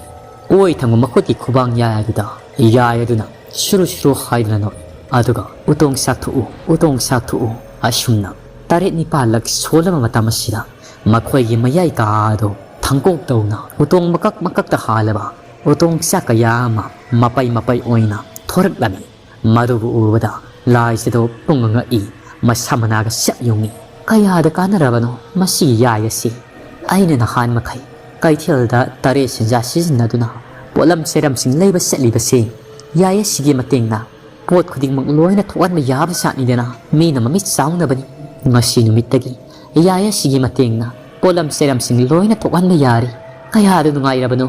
ꯑꯣꯏ ꯊꯪꯕ ꯃꯈꯨꯠꯀꯤ ꯈꯨꯕꯥꯡ ꯌꯥꯏ ꯑꯗꯨꯗ ꯌꯥꯏ ꯑꯗꯨꯅ ꯁꯨꯔꯨ ꯁꯨꯔꯨ ꯍꯥꯏꯗꯨꯅ ꯅꯣꯛꯏ꯫ ꯑꯗꯨꯒ "ꯎꯇꯣꯡ ꯆꯥꯛ ꯊꯣꯛꯎ, ꯎꯇꯣꯡ ꯆꯥꯛ ꯊꯣꯛꯎ" ꯑꯁꯨꯝꯅ ꯇꯔꯦꯠ ꯅꯤꯄꯥꯜꯂꯛ ꯁꯣꯜꯂꯕ ꯃꯇꯝ ꯑꯁꯤꯗ ꯃꯈꯣꯏꯒꯤ ꯃꯌꯥꯏ ꯀꯥ ꯑꯗꯨ ꯊꯥꯡꯀꯣꯛ ꯇꯧꯅ ꯎꯇꯣꯡ ꯃꯀꯛ ꯃꯀꯛꯇ ꯍꯥꯜꯂꯕ ꯎꯇꯣꯡ ꯆꯥꯛ ꯀꯌꯥ ꯑꯃ ꯃꯄꯩ ꯃꯄꯩ ꯑꯣꯏꯅ ꯊꯣꯔꯛꯂꯝꯃꯤ꯫ ꯃꯗꯨꯕꯨ ꯎꯕꯗ ꯂꯥꯏꯁꯤꯗꯣ ꯄꯨꯡꯉ ꯉꯛꯏ, ꯃꯁꯝ ꯃꯅꯥꯒ ꯁꯛ ꯌꯨꯡꯉꯤ꯫ "ꯀꯌꯥꯗ ꯀꯥꯟꯅꯔꯕꯅꯣ ꯃꯁꯤꯒꯤ ꯌꯥꯏ ꯑꯁꯤ? ꯑꯩꯅ ꯅꯍꯥꯟ ꯃꯈꯩ ꯀꯩꯊꯦꯜꯗ ꯇꯔꯦꯠ ꯁꯦꯟꯖꯥ ꯁꯤꯖꯤꯟꯅꯗꯨꯅ ꯄꯣꯠꯂꯝ ꯆꯩꯔꯝꯁꯤꯡ ꯂꯩꯕ ꯆꯠꯂꯤꯕꯁꯤ ꯌꯥꯏ ꯑꯁꯤꯒꯤ ꯃꯇꯦꯡꯅ ꯄꯣꯠ ꯈꯨꯗꯤꯡꯃꯛ ꯂꯣꯏꯅ ꯊꯣꯛꯍꯟꯕ ꯌꯥꯕ ꯖꯥꯠꯅꯤꯗꯅ꯫ ꯃꯤꯅ ꯃꯃꯤꯠ ꯆꯥꯎꯅꯕꯅꯤ꯫ ꯉꯁꯤ ꯅꯨꯃꯤꯠꯇꯒꯤ ꯌꯥꯏ ꯑꯁꯤꯒꯤ ꯃꯇꯦꯡꯅ ꯄꯣꯠꯂꯝ ꯆꯩꯔꯝꯁꯤꯡ ꯂꯣꯏꯅ ꯊꯣꯛꯍꯟꯕ ꯌꯥꯔꯦ꯫ ꯀꯌꯥꯗ ꯅꯨꯡꯉꯥꯏꯔꯕꯅꯣ?"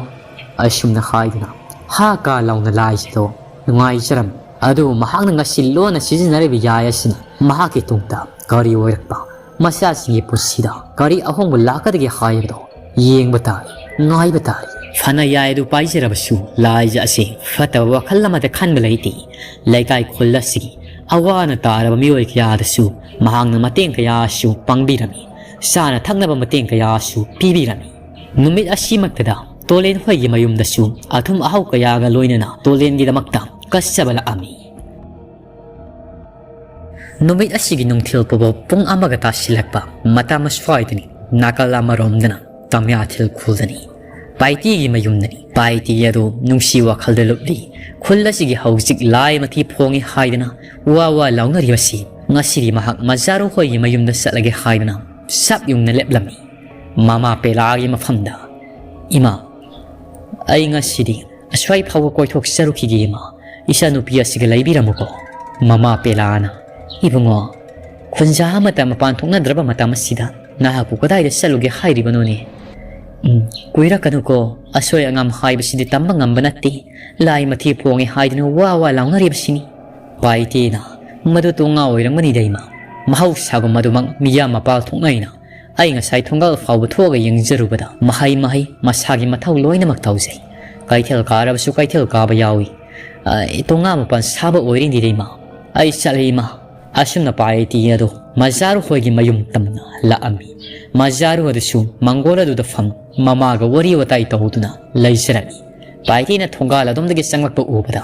ꯑꯁꯨꯝꯅ ꯍꯥꯏꯗꯨꯅ ꯍꯥ ꯀꯥ ꯂꯥꯎꯅ ꯂꯥꯏꯖꯗꯣ ꯅꯨꯡꯉꯥꯏꯖꯔꯝꯃꯤ꯫ ꯑꯗꯨꯕꯨ ꯃꯍꯥꯛꯅ ꯉꯁꯤ ꯂꯣꯟꯅ ꯁꯤꯖꯤꯟꯅꯔꯤꯕ ꯌꯥꯏ ꯑꯁꯤꯅ ꯃꯍꯥꯛꯀꯤ ꯇꯨꯡꯗ ꯀꯔꯤ ꯑꯣꯏꯔꯛꯄ, ꯃꯆꯥꯁꯤꯡꯒꯤ ꯄꯨꯟꯁꯤꯗ ꯀꯔꯤ ꯑꯍꯣꯡꯕ ꯂꯥꯛꯀꯗꯒꯦ ꯍꯥꯏꯕꯗꯣ ꯌꯦꯡꯕ ꯇꯥꯔꯦ, ꯉꯥꯏꯕ ꯇꯥꯔꯦ꯫ ꯐꯅ ꯌꯥꯏ ꯑꯗꯨ ꯄꯥꯏꯖꯔꯕꯁꯨ ꯂꯥꯏꯖ ꯑꯁꯤ ꯐꯠꯇꯕ ꯋꯥꯈꯜ ꯑꯃꯗ ꯈꯟꯕ ꯂꯩꯇꯦ꯫ ꯂꯩꯀꯥꯏ ꯈꯨꯜ ꯑꯁꯤꯒꯤ ꯑꯋꯥꯅ ꯇꯥꯔꯕ ꯃꯤꯑꯣꯏ ꯀꯌꯥꯗꯁꯨ ꯃꯍꯥꯛꯅ ꯃꯇꯦꯡ ꯀꯌꯥꯁꯨ ꯄꯥꯡꯕꯤꯔꯝꯃꯤ꯫ ꯆꯥꯅ ꯊꯛꯅꯕ ꯃꯇꯦꯡ ꯀꯌꯥꯁꯨ ꯄꯤꯕꯤꯔꯝꯃꯤ꯫ ꯅꯨꯃꯤꯠ ꯑꯁꯤꯃꯛꯇꯗ ꯇꯣꯂꯦꯟ ꯍꯣꯏꯒꯤ ꯃꯌꯨꯝꯗꯁꯨ ꯑꯊꯨꯝ ꯑꯍꯥꯎ ꯀꯌꯥꯒ ꯂꯣꯏꯅꯅ ꯇꯣꯂꯦꯟꯒꯤꯗꯃꯛꯇ ꯀꯠꯆꯕ ꯂꯥꯛꯑꯝꯃꯤ꯫ ꯅꯨꯃꯤꯠ ꯑꯁꯤꯒꯤ ꯅꯨꯡꯊꯤꯜ ꯄꯨꯕ ꯄꯨꯡ ꯑꯃꯒ ꯇꯥꯁꯤꯜꯂꯛꯄ ꯃꯇꯝ ꯑꯁ꯭ꯋꯥꯏꯗꯅꯤ ꯅꯥꯀꯜ ꯑꯃꯔꯣꯝꯗꯅ ꯇꯝꯌꯥꯊꯤꯜ ꯈꯨꯜꯗꯅꯤ꯫ ꯄꯥꯏꯇꯤꯒꯤ ꯃꯌꯨꯝꯗꯅꯤ꯫ ꯄꯥꯏꯇꯤ ꯑꯗꯨ ꯅꯨꯡꯁꯤ ꯋꯥꯈꯜꯗ ꯂꯨꯞꯂꯤ꯫ ꯈꯨꯜ ꯑꯁꯤꯒꯤ ꯍꯧꯖꯤꯛ ꯂꯥꯏ ꯃꯊꯤ ꯐꯣꯡꯉꯤ ꯍꯥꯏꯗꯅ ꯋꯥ ꯋꯥ ꯂꯥꯎꯅꯔꯤꯕꯁꯤ ꯉꯁꯤꯗꯤ ꯃꯍꯥꯛ ꯃꯖꯥꯔꯨ ꯍꯣꯏꯒꯤ ꯃꯌꯨꯝꯗ ꯆꯠꯂꯒꯦ ꯍꯥꯏꯗꯨꯅ ꯁꯞ ꯌꯨꯡꯅ ꯂꯦꯞꯂꯝꯃꯤ꯫ ꯃꯃꯥ ꯄꯦꯂꯥꯒꯤ ꯃꯐꯝꯗ, "ꯏꯃꯥ, ꯑꯩ ꯉꯁꯤꯗꯤ ꯑꯁ꯭ꯋꯥꯏ ꯐꯥꯎꯕ ꯀꯣꯏꯊꯣꯛꯆꯔꯨꯈꯤꯒꯦ ꯏꯃꯥ꯫ ꯏꯆꯥꯅꯨꯄꯤ ꯑꯁꯤꯒ ꯂꯩꯕꯤꯔꯝꯃꯨꯀꯣ꯫" ꯃꯃꯥ ꯄꯦꯂꯥꯅ, "ꯏꯕꯨꯡꯉꯣ, ꯈꯨꯟꯖꯥ ꯑꯃꯠꯇ ꯃꯄꯥꯟ ꯊꯣꯛꯅꯗ꯭ꯔꯕ ꯃꯇꯝ ꯑꯁꯤꯗ ꯅꯍꯥꯛꯄꯨ ꯀꯗꯥꯏꯗ ꯆꯠꯂꯨꯒꯦ ꯍꯥꯏꯔꯤꯕꯅꯣꯅꯦ?" "ꯎꯝ, ꯀꯨꯏꯔꯛꯀꯅꯨꯀꯣ, ꯑꯁꯣꯏ ꯑꯉꯥꯝ ꯍꯥꯏꯕꯁꯤꯗꯤ ꯇꯝꯕ ꯉꯝꯕ ꯅꯠꯇꯦ꯫ ꯂꯥꯏ ꯃꯊꯤ ꯄꯣꯡꯉꯦ ꯍꯥꯏꯗꯨꯅ ꯋꯥ ꯋꯥ ꯂꯥꯎꯅꯔꯤꯕꯁꯤꯅꯤ꯫" ꯄꯥꯏꯇꯦꯅ, "ꯃꯗꯨ ꯇꯣꯉꯥ ꯑꯣꯏꯔꯝꯒꯅꯤꯗ ꯏꯃꯥ꯫ ꯃꯍꯧꯁꯥꯒꯨꯝ ꯑꯗꯨꯃꯛ ꯃꯤꯌꯥꯝ ꯃꯄꯥꯜ ꯊꯣꯛꯅꯩꯅ꯫ ꯑꯩ ꯉꯁꯥꯏ ꯊꯣꯡꯒꯥꯜ ꯐꯥꯎꯕ ꯊꯣꯛꯑꯒ ꯌꯦꯡꯖꯔꯨꯕꯗ ꯃꯍꯩ ꯃꯍꯩ ꯃꯁꯥꯒꯤ ꯃꯊꯧ ꯂꯣꯏꯅꯃꯛ ꯇꯧꯖꯩ꯫ ꯀꯩꯊꯦꯜ ꯀꯥꯔꯕꯁꯨ ꯀꯩꯊꯦꯜ ꯀꯥꯕ ꯌꯥꯎꯏ꯫ ꯑ, ꯇꯣꯉꯥ ꯃꯄꯥꯟ ꯁꯥꯕ ꯑꯣꯏꯔꯤꯅꯤꯗ ꯏꯃꯥ꯫ ꯑꯩ ꯆꯠꯂꯦ ꯏꯃꯥ꯫" ꯑꯁꯨꯝꯅ ꯄꯥꯏꯇꯤ ꯑꯗꯨ ꯃꯖꯥꯔꯨ ꯍꯣꯏꯒꯤ ꯃꯌꯨꯝ ꯇꯝꯅ ꯂꯥꯛꯑꯝꯃꯤ꯫ ꯃꯖꯥꯔꯨ ꯑꯗꯨꯁꯨ ꯃꯪꯒꯣꯜ ꯑꯗꯨꯗ ꯐꯝ ꯃꯃꯥꯒ ꯋꯥꯔꯤ ꯋꯥꯇꯥꯏ ꯇꯧꯗꯨꯅ ꯂꯩꯖꯔꯝꯃꯤ꯫ ꯄꯥꯏꯇꯤꯅ ꯊꯣꯡꯒꯥꯜ ꯑꯗꯣꯝꯗꯒꯤ ꯆꯪꯂꯛꯄ ꯎꯕꯗ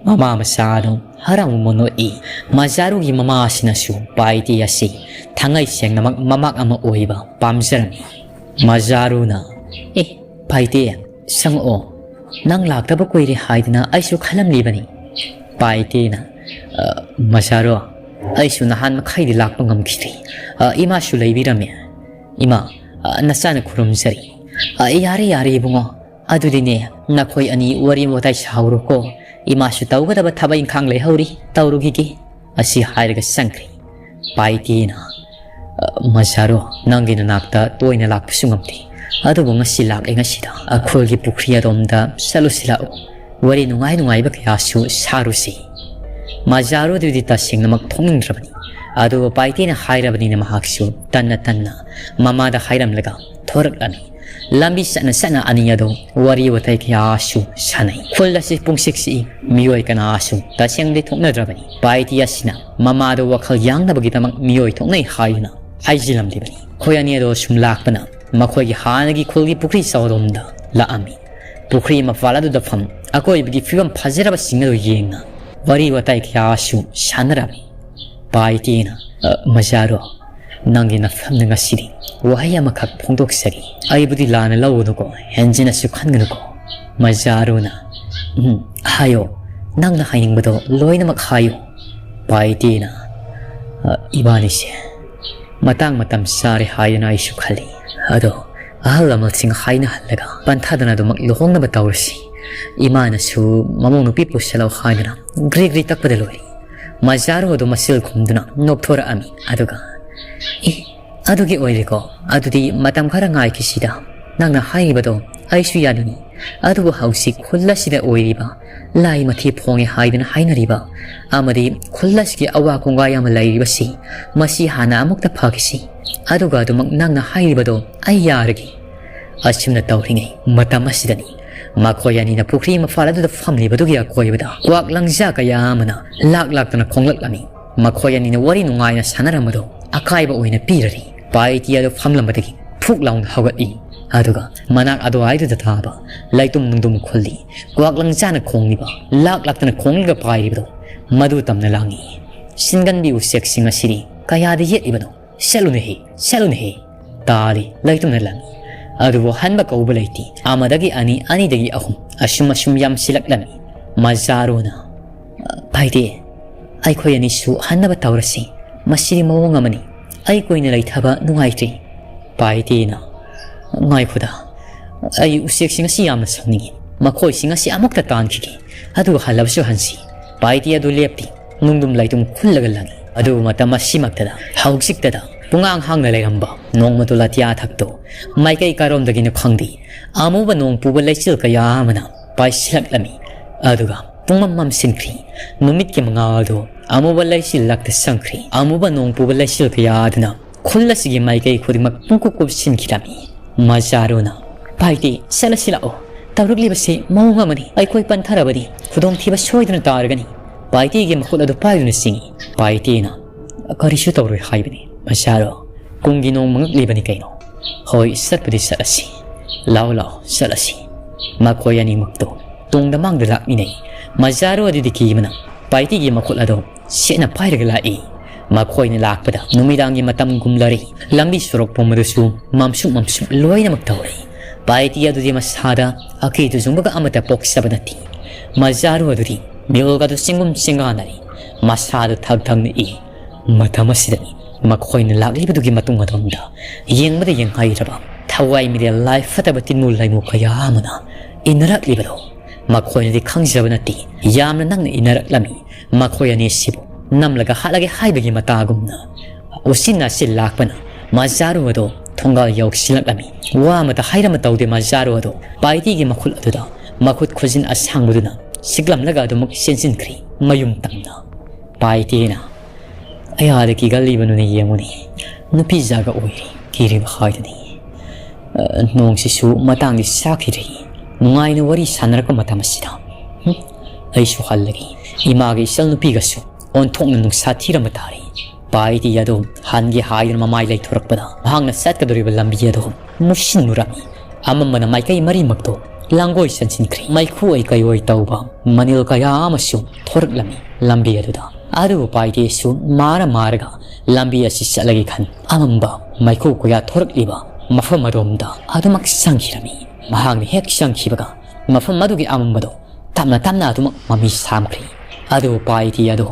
ꯃꯃꯥ ꯃꯆꯥ ꯑꯗꯨ ꯍꯔꯥꯎ ꯃꯣꯃꯣꯟ ꯅꯣꯛꯏ꯫ ꯃꯖꯥꯔꯨꯒꯤ ꯃꯃꯥ ꯑꯁꯤꯅꯁꯨ ꯄꯥꯏꯇꯤ ꯑꯁꯤ ꯊꯥꯡꯉꯩ ꯁꯦꯡꯅꯃꯛ ꯃꯃꯥꯛ ꯑꯃ ꯑꯣꯏꯕ ꯄꯥꯝꯖꯔꯝꯃꯤ꯫ ꯃꯖꯥꯔꯨꯅ, "ꯑꯦ, ꯄꯥꯏꯇꯤ, ꯆꯪꯉꯛꯑꯣ꯫ ꯅꯪ ꯂꯥꯛꯇꯕ ꯀꯨꯏꯔꯦ ꯍꯥꯏꯗꯅ ꯑꯩꯁꯨ ꯈꯜꯂꯝꯂꯤꯕꯅꯤ꯫" ꯄꯥꯏꯇꯤꯅ, "ꯑ, ꯃꯖꯥꯔꯨ, ꯑꯩꯁꯨ ꯅꯍꯥꯟ ꯃꯈꯩꯗꯤ ꯂꯥꯛꯄ ꯉꯝꯈꯤꯗ꯭ꯔꯤ꯫ ꯑ, ꯏꯃꯥꯁꯨ ꯂꯩꯕꯤꯔꯝꯃꯦ꯫" "ꯏꯃꯥ, ꯑ, ꯅꯆꯥꯅ ꯈꯨꯔꯨꯝꯖꯔꯤ꯫ ꯑ, ꯌꯥꯔꯦ, ꯌꯥꯔꯦ, ꯏꯕꯨꯡꯉꯣ꯫ ꯑꯗꯨꯗꯤꯅꯦ, ꯅꯈꯣꯏ ꯑꯅꯤ ꯋꯥꯔꯤ ꯋꯥꯇꯥꯏ ꯁꯥꯍꯧꯔꯣꯀꯣ꯫ ꯏꯃꯥꯁꯨ ꯇꯧꯒꯗꯕ ꯊꯕꯛ ꯏꯪꯈꯥꯡ ꯂꯩꯍꯧꯔꯤ, ꯇꯧꯔꯨꯈꯤꯒꯦ꯫ ꯑꯁꯤ ꯍꯥꯏꯔꯒ ꯆꯪꯈ꯭ꯔꯦ꯫ ꯄꯥꯏꯇꯦꯅ, "ꯑ, ꯃꯖꯥꯔꯣ, ꯅꯪꯒꯤ ꯅꯅꯥꯛꯇ ꯇꯣꯏꯅ ꯂꯥꯛꯄꯁꯨ ꯉꯝꯗꯦ꯫ ꯑꯗꯨꯕꯨ ꯉꯁꯤ ꯂꯥꯛꯂꯦ, ꯉꯁꯤꯗ ꯈꯨꯜꯒꯤ ꯄꯨꯈ꯭ꯔꯤ ꯑꯗꯣꯝꯗ ꯆꯠꯂꯨꯁꯤ ꯂꯥꯛꯎ꯫ ꯋꯥꯔꯤ ꯅꯨꯡꯉꯥꯏ ꯅꯨꯡꯉꯥꯏꯕ ꯀꯌꯥꯁꯨ ꯁꯥꯔꯨꯁꯤ꯫" ꯃꯖꯥꯔꯣꯗꯨꯗꯤ ꯇꯁꯦꯡꯅꯃꯛ ꯊꯣꯛꯅꯤꯡꯗ꯭ꯔꯕꯅꯤ꯫ ꯑꯗꯨꯕꯨ ꯄꯥꯏꯇꯦꯅ ꯍꯥꯏꯔꯕꯅꯤꯅ ꯃꯍꯥꯛꯁꯨ ꯇꯟꯅ ꯇꯟꯅ ꯃꯃꯥꯗ ꯍꯥꯏꯔꯝꯂꯒ ꯊꯣꯔꯛꯂꯝꯃꯤ꯫ ꯂꯝꯕꯤ ꯆꯠꯅ ꯆꯠꯅ ꯑꯅꯤ ꯑꯗꯨ ꯋꯥꯔꯤ ꯋꯥꯇꯥꯏ ꯀꯌꯥꯁꯨ ꯁꯥꯟꯅꯩ꯫ ꯈꯨꯜ ꯑꯁꯤ ꯄꯨꯡꯁꯤꯛ ꯁꯤꯛꯏ, ꯃꯤꯑꯣꯏ ꯀꯅꯥꯁꯨ ꯇꯁꯦꯡꯅꯗꯤ ꯊꯣꯛꯅꯗ꯭ꯔꯕꯅꯤ꯫ ꯄꯥꯏꯇꯤ ꯑꯁꯤꯅ ꯃꯃꯥꯗ ꯋꯥꯈꯜ ꯌꯥꯡꯅꯕꯒꯤꯗꯃꯛ ꯃꯤꯑꯣꯏ ꯊꯣꯛꯅꯩ ꯍꯥꯏꯗꯨꯅ ꯍꯥꯏꯖꯤꯜꯂꯝꯂꯤꯕꯅꯤ꯫ ꯃꯈꯣꯏ ꯑꯅꯤ ꯑꯗꯨ ꯁꯨꯝ ꯂꯥꯛꯄꯅ ꯃꯈꯣꯏꯒꯤ ꯍꯥꯟꯅꯒꯤ ꯈꯨꯜꯒꯤ ꯄꯨꯈ꯭ꯔꯤ ꯆꯥꯎꯔꯣꯝꯗ ꯂꯥꯛꯑꯝꯃꯤ꯫ ꯄꯨꯈ꯭ꯔꯤ ꯃꯄꯥꯜ ꯑꯗꯨꯗ ꯐꯝ ꯑꯀꯣꯏꯕꯒꯤ ꯐꯤꯕꯝ ꯐꯖꯔꯕꯁꯤꯡ ꯑꯗꯨ ꯌꯦꯡꯅ ꯋꯥꯔꯤ ꯋꯥꯇꯥꯏ ꯀꯌꯥꯁꯨ ꯁꯥꯟꯅꯔꯝꯃꯤ꯫ ꯄꯥꯏꯇꯦꯅ, "ꯑ, ꯃꯖꯥꯔꯣ, ꯅꯪꯒꯤ ꯅꯐꯝꯗ ꯉꯁꯤꯗꯤ ꯋꯥꯍꯩ ꯑꯃꯈꯛ ꯐꯣꯡꯗꯣꯛꯆꯔꯤ꯫ ꯑꯩꯕꯨꯗꯤ ꯂꯥꯟꯅ ꯂꯧꯒꯅꯨꯀꯣ, ꯍꯦꯟꯖꯤꯟꯅꯁꯨ ꯈꯟꯒꯅꯨꯀꯣ꯫" ꯃꯖꯥꯔꯣꯅ, "ꯎꯝ, ꯍꯥꯏꯌꯣ, ꯅꯪꯅ ꯍꯥꯏꯅꯤꯡꯕꯗꯣ ꯂꯣꯏꯅꯃꯛ ꯍꯥꯏꯌꯨ꯫" ꯄꯥꯏꯇꯦꯅ, "ꯑ, ꯏꯕꯥꯅꯤꯁꯦ ꯃꯇꯥꯡ ꯃꯇꯝ ꯆꯥꯔꯦ ꯍꯥꯏꯗꯅ ꯑꯩꯁꯨ ꯈꯜꯂꯤ꯫ ꯑꯗꯣ ꯑꯍꯜ ꯂꯃꯟꯁꯤꯡ ꯍꯥꯏꯅꯍꯜꯂꯒ ꯄꯟꯊꯥꯗꯅ ꯑꯗꯨꯃꯛ ꯂꯨꯍꯣꯡꯅꯕ ꯇꯧꯔꯁꯤ꯫ ꯏꯃꯥꯅꯁꯨ ꯃꯃꯧ ꯅꯨꯄꯤ ꯄꯨꯁꯜꯂꯧ ꯍꯥꯏꯗꯅ ꯒ꯭ꯔꯤ ꯒ꯭ꯔꯤ ꯇꯛꯄꯗ ꯂꯣꯏꯔꯦ꯫" ꯃꯖꯥꯔꯣ ꯑꯗꯨ ꯃꯁꯤꯜ ꯈꯨꯝꯗꯨꯅ ꯅꯣꯛꯊꯣꯔꯛꯑꯝꯃꯤ꯫ ꯑꯗꯨꯒ, "ꯑꯦ, ꯑꯗꯨꯒꯤ ꯑꯣꯏꯔꯦꯀꯣ꯫ ꯑꯗꯨꯗꯤ ꯃꯇꯝ ꯈꯔ ꯉꯥꯏꯈꯤꯁꯤꯗ꯫ ꯅꯪꯅ ꯍꯥꯏꯔꯤꯕꯗꯣ ꯑꯩꯁꯨ ꯌꯥꯅꯤꯡꯏ꯫ ꯑꯗꯨꯕꯨ ꯍꯧꯖꯤꯛ ꯈꯨꯜ ꯑꯁꯤꯗ ꯑꯣꯏꯔꯤꯕ ꯂꯥꯏ ꯃꯊꯤ ꯐꯣꯡꯉꯦ ꯍꯥꯏꯗꯨꯅ ꯍꯥꯏꯅꯔꯤꯕ ꯑꯃꯗꯤ ꯈꯨꯜ ꯑꯁꯤꯒꯤ ꯑꯋꯥ ꯀꯣꯡꯒꯥꯏ ꯑꯃ ꯂꯩꯔꯤꯕꯁꯤ, ꯃꯁꯤ ꯍꯥꯟꯅ ꯑꯃꯨꯛꯇ ꯐꯈꯤꯁꯤ꯫ ꯑꯗꯨꯒ ꯑꯗꯨꯃꯛ ꯅꯪꯅ ꯍꯥꯏꯔꯤꯕꯗꯣ ꯑꯩ ꯌꯥꯔꯒꯦ꯫" ꯑꯁꯨꯝꯅ ꯇꯧꯔꯤꯉꯩ ꯃꯇꯝ ꯑꯁꯤꯗꯅꯤ ꯃꯈꯣꯏ ꯑꯅꯤꯅ ꯄꯨꯈ꯭ꯔꯤ ꯃꯄꯥꯜ ꯑꯗꯨꯗ ꯐꯝꯂꯤꯕꯗꯨꯒꯤ ꯑꯀꯣꯏꯕꯗ ꯀ꯭ꯋꯥꯛ ꯂꯪꯖꯥ ꯀꯌꯥ ꯑꯃꯅ ꯂꯥꯛ ꯂꯥꯛꯇꯅ ꯈꯣꯡꯂꯛꯂꯝꯃꯤ꯫ ꯃꯈꯣꯏ ꯑꯅꯤꯅ ꯋꯥꯔꯤ ꯅꯨꯡꯉꯥꯏꯅ ꯁꯥꯟꯅꯔꯝꯕꯗꯨ ꯑꯀꯥꯏꯕ ꯑꯣꯏꯅ ꯄꯤꯔꯔꯤ꯫ ꯄꯥꯏꯇꯤ ꯑꯗꯨ ꯐꯝꯂꯝꯕꯗꯒꯤ ꯐꯨꯛ ꯂꯥꯎꯅ ꯍꯧꯒꯠꯂꯤ꯫ ꯑꯗꯨꯒ ꯃꯅꯥꯛ ꯑꯗꯨꯋꯥꯏꯗꯨꯗ ꯇꯥꯕ ꯂꯩꯇꯨꯝ ꯅꯨꯡꯗꯨꯝ ꯈꯨꯜꯂꯤ꯫ ꯀ꯭ꯋꯥꯛ ꯂꯪꯖꯥꯅ ꯈꯣꯡꯂꯤꯕ, ꯂꯥꯛ ꯂꯥꯛꯇꯅ ꯈꯣꯡꯂꯒ ꯄꯥꯏꯔꯤꯕꯗꯨ ꯃꯗꯨ ꯇꯝꯅ ꯂꯥꯡꯉꯤ꯫ "ꯁꯤꯟꯒꯟꯕꯤ ꯎꯆꯦꯛꯁꯤꯡ ꯑꯁꯤꯗꯤ ꯀꯌꯥꯗ ꯌꯦꯠꯂꯤꯕꯅꯣ? ꯆꯠꯂꯨꯅꯦꯍꯦ, ꯆꯠꯂꯨꯅꯦꯍꯦ!" ꯇꯥꯔꯤ ꯂꯩꯇꯨꯝꯅ ꯂꯪꯉꯤ꯫ ꯑꯗꯨꯕꯨ ꯍꯟꯕ ꯀꯧꯕ ꯂꯩꯇꯦ꯫ ꯑꯃꯗꯒꯤ ꯑꯅꯤ, ꯑꯅꯤꯗꯒꯤ ꯑꯍꯨꯝ, ꯑꯁꯨꯝ ꯑꯁꯨꯝ ꯌꯥꯝꯁꯤꯜꯂꯛꯂꯝꯃꯤ꯫ ꯃꯖꯥꯔꯣꯅ, "ꯄꯥꯏꯇꯦ, ꯑꯩꯈꯣꯏ ꯑꯅꯤꯁꯨ ꯍꯟꯅꯕ ꯇꯧꯔꯁꯤ꯫ ꯃꯁꯤꯗꯤ ꯃꯑꯣꯡ ꯑꯃꯅꯤ꯫ ꯑꯩ ꯀꯨꯏꯅ ꯂꯩꯊꯕ ꯅꯨꯡꯉꯥꯏꯇ꯭ꯔꯤ꯫" ꯄꯥꯏꯇꯦꯅ, "ꯉꯥꯏꯈꯣꯗ, ꯑꯩ ꯎꯆꯦꯛꯁꯤꯡ ꯑꯁꯤ ꯌꯥꯝꯅ ꯁꯥꯎꯅꯤꯡꯉꯤ꯫ ꯃꯈꯣꯏꯁꯤꯡ ꯑꯁꯤ ꯑꯃꯨꯛꯇ ꯇꯥꯟꯈꯤꯒꯦ, ꯑꯗꯨꯒ ꯍꯜꯂꯕꯁꯨ ꯍꯟꯁꯤ꯫" ꯄꯥꯏꯇꯦ ꯑꯗꯨ ꯂꯦꯞꯇꯦ꯫ ꯅꯨꯡꯗꯨꯝ ꯂꯩꯇꯨꯝ ꯈꯨꯜꯂꯒ ꯂꯪꯏ꯫ ꯑꯗꯨꯕꯨ ꯃꯇꯝ ꯑꯁꯤꯃꯛꯇꯗ ꯍꯧꯖꯤꯛꯇꯗ ꯄꯨꯡꯍꯥꯡ ꯍꯥꯡꯅ ꯂꯩꯔꯝꯕ ꯅꯣꯡꯃꯗꯣꯜ ꯑꯇꯤꯌꯥ ꯊꯛꯇꯣ ꯃꯥꯏꯀꯩ ꯀꯥꯔꯣꯝꯗꯒꯤꯅꯣ ꯈꯪꯗꯦ, ꯑꯃꯨꯕ ꯅꯣꯡ ꯄꯨꯕ ꯂꯩꯆꯤꯜ ꯀꯌꯥ ꯑꯃꯅ ꯄꯥꯏꯁꯤꯜꯂꯛꯂꯝꯃꯤ꯫ ꯑꯗꯨꯒ ꯄꯨꯡꯃꯝ ꯃꯝꯁꯤꯟꯈ꯭ꯔꯤ꯫ ꯅꯨꯃꯤꯠꯀꯤ ꯃꯉꯥꯜꯗꯨ ꯑꯃꯨꯕ ꯂꯩꯆꯤꯜ ꯂꯛꯇ ꯆꯪꯈ꯭ꯔꯤ꯫ ꯑꯃꯨꯕ ꯅꯣꯡ ꯄꯨꯕ ꯂꯩꯆꯤꯜ ꯀꯌꯥ ꯑꯗꯨꯅ ꯈꯨꯜ ꯑꯁꯤꯒꯤ ꯃꯥꯏꯀꯩ ꯈꯨꯗꯤꯡꯃꯛ ꯄꯨꯡꯀꯨꯞ ꯀꯨꯞꯁꯤꯟꯈꯤꯔꯝꯃꯤ꯫ ꯃꯖꯥꯔꯨꯅ, "ꯄꯥꯏꯇꯦ, ꯆꯠꯂꯁꯤ ꯂꯥꯛꯑꯣ꯫ ꯇꯧꯔꯛꯂꯤꯕꯁꯤ ꯃꯑꯣꯡ ꯑꯃꯅꯤ꯫ ꯑꯩꯈꯣꯏ ꯄꯟꯊꯔꯕꯗꯤ ꯈꯨꯗꯣꯡꯊꯤꯕ ꯁꯣꯏꯗꯅ ꯇꯥꯔꯒꯅꯤ꯫" ꯄꯥꯏꯇꯦꯒꯤ ꯃꯈꯨꯠ ꯑꯗꯨ ꯄꯥꯏꯗꯨꯅ ꯆꯤꯡꯏ꯫ ꯄꯥꯏꯇꯦꯅ, "ꯀꯔꯤꯁꯨ ꯇꯧꯔꯣꯏ ꯍꯥꯏꯕꯅꯤ, ꯃꯖꯥꯔꯨ꯫ ꯀꯨꯝꯒꯤ ꯅꯣꯡ ꯃꯪꯉꯛꯂꯤꯕꯅꯤ ꯀꯩꯅꯣ꯫ ꯍꯣꯏ, ꯆꯠꯄꯗꯤ ꯆꯠꯂꯁꯤ꯫ ꯂꯥꯛꯑꯣ, ꯂꯥꯛꯑꯣ, ꯆꯠꯂꯁꯤ꯫" ꯃꯈꯣꯏ ꯑꯅꯤꯃꯛꯇꯣ ꯇꯨꯡꯗ ꯃꯥꯡꯗ ꯂꯥꯛꯃꯤꯟꯅꯩ꯫ ꯃꯖꯥꯔꯨ ꯑꯗꯨꯗꯤ ꯀꯤꯕꯅ ꯄꯥꯏꯇꯦꯒꯤ ꯃꯈꯨꯠ ꯑꯗꯨ ꯁꯦꯠꯅ ꯄꯥꯏꯔꯒ ꯂꯥꯛꯏ꯫ ꯃꯈꯣꯏꯅ ꯂꯥꯛꯄꯗ ꯅꯨꯃꯤꯗꯥꯡꯒꯤ ꯃꯇꯝꯒꯨꯝꯂꯔꯦ꯫ ꯂꯝꯕꯤ ꯁꯣꯔꯣꯛ ꯄꯨꯝꯕꯗꯨꯁꯨ ꯃꯝꯁꯨꯛ ꯃꯝꯁꯨꯛ ꯂꯣꯏꯅꯃꯛ ꯇꯧꯔꯦ꯫ ꯄꯥꯏꯇꯦ ꯑꯗꯨꯗꯤ ꯃꯁꯥꯗ ꯑꯀꯤ ꯇꯨꯖꯨꯡꯕꯒ ꯑꯃꯠꯇ ꯄꯣꯛꯆꯕ ꯅꯠꯇꯦ꯫ ꯃꯖꯥꯔꯨ ꯑꯗꯨꯗꯤ ꯃꯤꯔꯣꯜꯒꯗꯨ ꯆꯤꯡꯒꯨꯝ ꯆꯤꯡꯒꯥꯟꯅꯔꯤ꯫ ꯃꯁꯥꯗꯨ ꯊꯛ ꯊꯛ ꯅꯤꯛꯏ꯫ ꯃꯇꯝ ꯑꯁꯤꯗꯅꯤ ꯃꯈꯣꯏꯅ ꯂꯥꯛꯂꯤꯕꯗꯨꯒꯤ ꯃꯇꯨꯡ ꯑꯗꯣꯝꯗ ꯌꯦꯡꯕꯗ ꯌꯦꯡꯍꯩꯗ꯭ꯔꯕ ꯊꯋꯥꯏ ꯃꯤꯔꯦꯜ ꯂꯥꯏ ꯐꯠꯇꯕ ꯇꯤꯟꯃꯨ ꯂꯥꯏꯃꯨ ꯀꯌꯥ ꯑꯃꯅ ꯏꯟꯅꯔꯛꯂꯤꯕꯗꯣ꯫ ꯃꯈꯣꯏꯅꯗꯤ ꯈꯪꯖꯕ ꯅꯠꯇꯦ, ꯌꯥꯝꯅ ꯅꯛꯅ ꯏꯟꯅꯔꯛꯂꯝꯃꯤ꯫ ꯃꯈꯣꯏ ꯑꯅꯤ ꯑꯁꯤꯕꯨ ꯅꯝꯂꯒ ꯍꯥꯠꯂꯒꯦ ꯍꯥꯏꯕꯒꯤ ꯃꯇꯥꯒꯨꯝꯅ ꯎꯆꯤꯟ ꯅꯥꯆꯤꯟ ꯂꯥꯛꯄꯅ ꯃꯖꯥꯔꯨ ꯑꯗꯨ ꯊꯣꯡꯒꯥꯜ ꯌꯧꯁꯤꯜꯂꯛꯂꯝꯃꯤ꯫ ꯋꯥ ꯑꯃꯇ ꯍꯥꯏꯔꯝꯕ ꯇꯧꯗꯦ ꯃꯖꯥꯔꯨ ꯑꯗꯨ ꯄꯥꯏꯇꯦꯒꯤ ꯃꯈꯨꯠ ꯑꯗꯨꯗ ꯃꯈꯨꯠ ꯈꯨꯖꯤꯟ ꯑꯁꯥꯡꯕꯗꯨꯅ ꯁꯤꯛꯂꯝꯂꯒ ꯑꯗꯨꯃꯛ ꯆꯦꯟꯁꯤꯟꯈ꯭ꯔꯤ ꯃꯌꯨꯝ ꯇꯝꯅ꯫ ꯄꯥꯏꯇꯦꯅ, "ꯑꯌꯥꯗ ꯀꯤꯒꯜꯂꯤꯕꯅꯣꯅꯦ ꯌꯦꯡꯉꯨꯅꯦ, ꯅꯨꯄꯤ ꯖꯥꯒ ꯑꯣꯏꯔꯤ, ꯀꯤꯔꯤꯕ ꯍꯥꯏꯗꯨꯅꯤ꯫ ꯑ, ꯅꯣꯡꯁꯤꯁꯨ ꯃꯇꯥꯡꯗꯤ ꯆꯥꯈꯤꯗ꯭ꯔꯤ꯫ ꯅꯨꯡꯉꯥꯏꯅ ꯋꯥꯔꯤ ꯁꯥꯟꯅꯔꯛꯄ ꯃꯇꯝ ꯑꯁꯤꯗ, ꯍꯨꯝ, ꯑꯩꯁꯨ ꯍꯜꯂꯒꯦ꯫ ꯏꯃꯥꯒ ꯏꯆꯜ ꯅꯨꯄꯤꯒꯁꯨ ꯑꯣꯟꯊꯣꯛꯅ ꯅꯨꯡꯁꯥ ꯊꯤꯔꯝꯕ ꯇꯥꯔꯦ꯫" ꯄꯥꯏꯇꯦ ꯑꯗꯨ ꯍꯟꯒꯦ ꯍꯥꯏꯗꯨꯅ ꯃꯃꯥꯏ ꯂꯩꯊꯣꯔꯛꯄꯗ ꯃꯍꯥꯛꯅ ꯆꯠꯀꯗꯧꯔꯤꯕ ꯂꯝꯕꯤ ꯑꯗꯨ ꯃꯨꯁꯤꯟ ꯃꯨꯔꯝꯃꯤ꯫ ꯑꯃꯝꯕꯅ ꯃꯥꯏꯀꯩ ꯃꯔꯤꯃꯛꯇꯨ ꯂꯥꯡꯒꯣꯏ ꯆꯟꯁꯤꯟꯈ꯭ꯔꯦ꯫ ꯃꯩꯈꯨ ꯑꯣꯏ ꯀꯩꯑꯣꯏ ꯇꯧꯕ ꯃꯅꯤꯜ ꯀꯌꯥ ꯑꯃꯁꯨ ꯊꯣꯔꯛꯂꯝꯃꯤ ꯂꯝꯕꯤ ꯑꯗꯨꯗ꯫ ꯑꯗꯨꯕꯨ ꯄꯥꯏꯇꯦꯁꯨ ꯃꯥꯔ ꯃꯥꯔꯒ ꯂꯝꯕꯤ ꯑꯁꯤ ꯆꯠꯂꯒꯦ ꯈꯟ ꯑꯃꯝꯕ ꯃꯩꯈꯨ ꯀꯌꯥ ꯊꯣꯔꯛꯂꯤꯕ ꯃꯐꯝ ꯑꯗꯣꯝꯗ ꯑꯗꯨꯃꯛ ꯆꯪꯈꯤꯔꯝꯃꯤ꯫ ꯃꯍꯥꯛꯅ ꯍꯦꯛ ꯆꯪꯈꯤꯕꯒ ꯃꯐꯝ ꯑꯗꯨꯒꯤ ꯑꯃꯝꯕꯗꯣ ꯇꯞꯅ ꯇꯞꯅ ꯑꯗꯨꯃꯛ ꯃꯃꯤ ꯁꯥꯝꯈ꯭ꯔꯦ꯫ ꯑꯗꯨꯕꯨ ꯄꯥꯏꯇꯦ ꯑꯗꯨ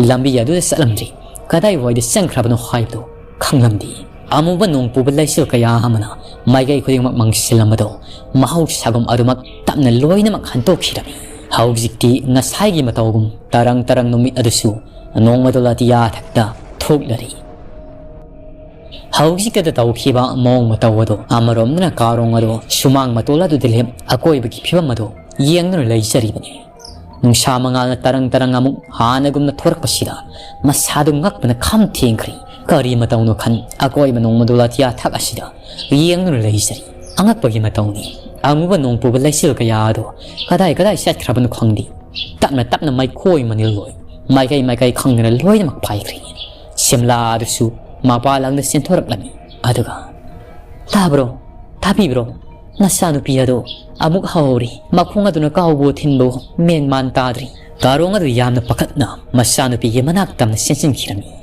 ꯂꯝꯕꯤ ꯑꯗꯨꯗ ꯆꯠꯂꯝꯗ꯭ꯔꯤ꯫ ꯀꯗꯥꯏꯋꯥꯏꯗ ꯆꯪꯈ꯭ꯔꯕꯅꯣ ꯍꯥꯏꯕꯗꯨ ꯈꯪꯂꯝꯗꯦ꯫ ꯑꯃꯨꯕ ꯅꯣꯡ ꯄꯨꯕ ꯂꯩꯆꯤꯜ ꯀꯌꯥ ꯑꯃꯅ ꯃꯥꯏꯀꯩ ꯈꯨꯗꯤꯡꯃꯛ ꯃꯪꯁꯤꯜꯂꯝꯕꯗꯣ ꯃꯍꯧꯁꯥꯒꯨꯝ ꯑꯗꯨꯃꯛ ꯇꯞꯅ ꯂꯣꯏꯅꯃꯛ ꯍꯟꯗꯣꯛꯈꯤꯔꯝꯃꯤ꯫ ꯍꯧꯖꯤꯛꯇꯤ ꯉꯁꯥꯏꯒꯤ ꯃꯇꯧꯒꯨꯝ ꯇꯔꯪ ꯇꯔꯪ ꯅꯨꯃꯤꯠ ꯑꯗꯨꯁꯨ ꯅꯣꯡꯃꯗꯣꯜ ꯑꯇꯤꯌꯥ ꯊꯛꯇ ꯊꯣꯛꯂꯔꯤ꯫ ꯍꯧꯖꯤꯛꯇꯗ ꯇꯧꯈꯤꯕ ꯃꯑꯣꯡ ꯃꯇꯧ ꯑꯗꯨ ꯑꯃꯔꯣꯝꯗꯅ ꯀꯥꯔꯣꯡ ꯑꯗꯨ ꯁꯨꯃꯥꯡ ꯃꯇꯣꯜ ꯑꯗꯨꯗ ꯂꯦꯞ ꯑꯀꯣꯏꯕꯒꯤ ꯐꯤꯕꯝ ꯑꯗꯨ ꯌꯦꯡꯗꯨꯅ ꯂꯩꯖꯔꯤꯕꯅꯤ꯫ ꯅꯨꯡꯁꯥ ꯃꯉꯥꯜꯅ ꯇꯔꯪ ꯇꯔꯪ ꯑꯃꯨꯛ ꯍꯥꯟꯅꯒꯨꯝꯅ ꯊꯣꯔꯛꯄꯁꯤꯗ ꯃꯁꯥꯗꯨ ꯉꯛꯄꯅ ꯈꯝ ꯊꯦꯡꯈ꯭ꯔꯦ꯫ ꯀꯔꯤ ꯃꯇꯧꯅꯣ ꯈꯟ ꯑꯀꯣꯏꯕ ꯅꯣꯡꯃꯗꯣꯜ ꯑꯇꯤꯌꯥ ꯊꯛ ꯑꯁꯤꯗ ꯌꯦꯡꯗꯨꯅ ꯂꯩꯖꯔꯤ꯫ ꯑꯉꯛꯄꯒꯤ ꯃꯇꯧꯅꯤ꯫ ꯑꯃꯨꯕ ꯅꯣꯡ ꯄꯨꯕ ꯂꯩꯆꯤꯜ ꯀꯌꯥ ꯑꯗꯨ ꯀꯗꯥꯏ ꯀꯗꯥꯏ ꯆꯠꯈ꯭ꯔꯕꯅꯣ ꯈꯪꯗꯦ꯫ ꯇꯞꯅ ꯇꯞꯅ ꯃꯩꯈꯣꯏ ꯃꯅꯤꯜ ꯂꯣꯏ ꯃꯥꯏꯀꯩ ꯃꯥꯏꯀꯩ ꯈꯪꯗꯅ ꯂꯣꯏꯅꯃꯛ ꯄꯥꯏꯈ꯭ꯔꯦ꯫ ꯁꯤꯝꯂꯥ ꯑꯗꯨꯁꯨ ꯃꯄꯥꯟ ꯂꯝꯗ ꯆꯦꯟꯊꯣꯔꯛꯂꯝꯃꯤ꯫ ꯑꯗꯨꯒ, "ꯇꯥꯕ꯭ꯔꯣ? ꯇꯥꯕꯤꯕ꯭ꯔꯣ? ꯅꯆꯥꯅꯨꯄꯤ ꯑꯗꯣ ꯑꯃꯨꯛ ꯍꯧꯔꯤ꯫ ꯃꯈꯣꯡ ꯑꯗꯨꯅ ꯀꯥꯎꯕꯨ ꯊꯤꯟꯕꯨ ꯃꯦꯟ ꯃꯥꯟ ꯇꯥꯗ꯭ꯔꯤ꯫" ꯀꯥꯔꯣꯡ ꯑꯗꯨ ꯌꯥꯝꯅ ꯄꯥꯈꯠꯅ ꯃꯆꯥꯅꯨꯄꯤꯒꯤ ꯃꯅꯥꯛ ꯇꯝꯅ ꯆꯦꯟꯁꯤꯟꯈꯤꯔꯝꯃꯤ꯫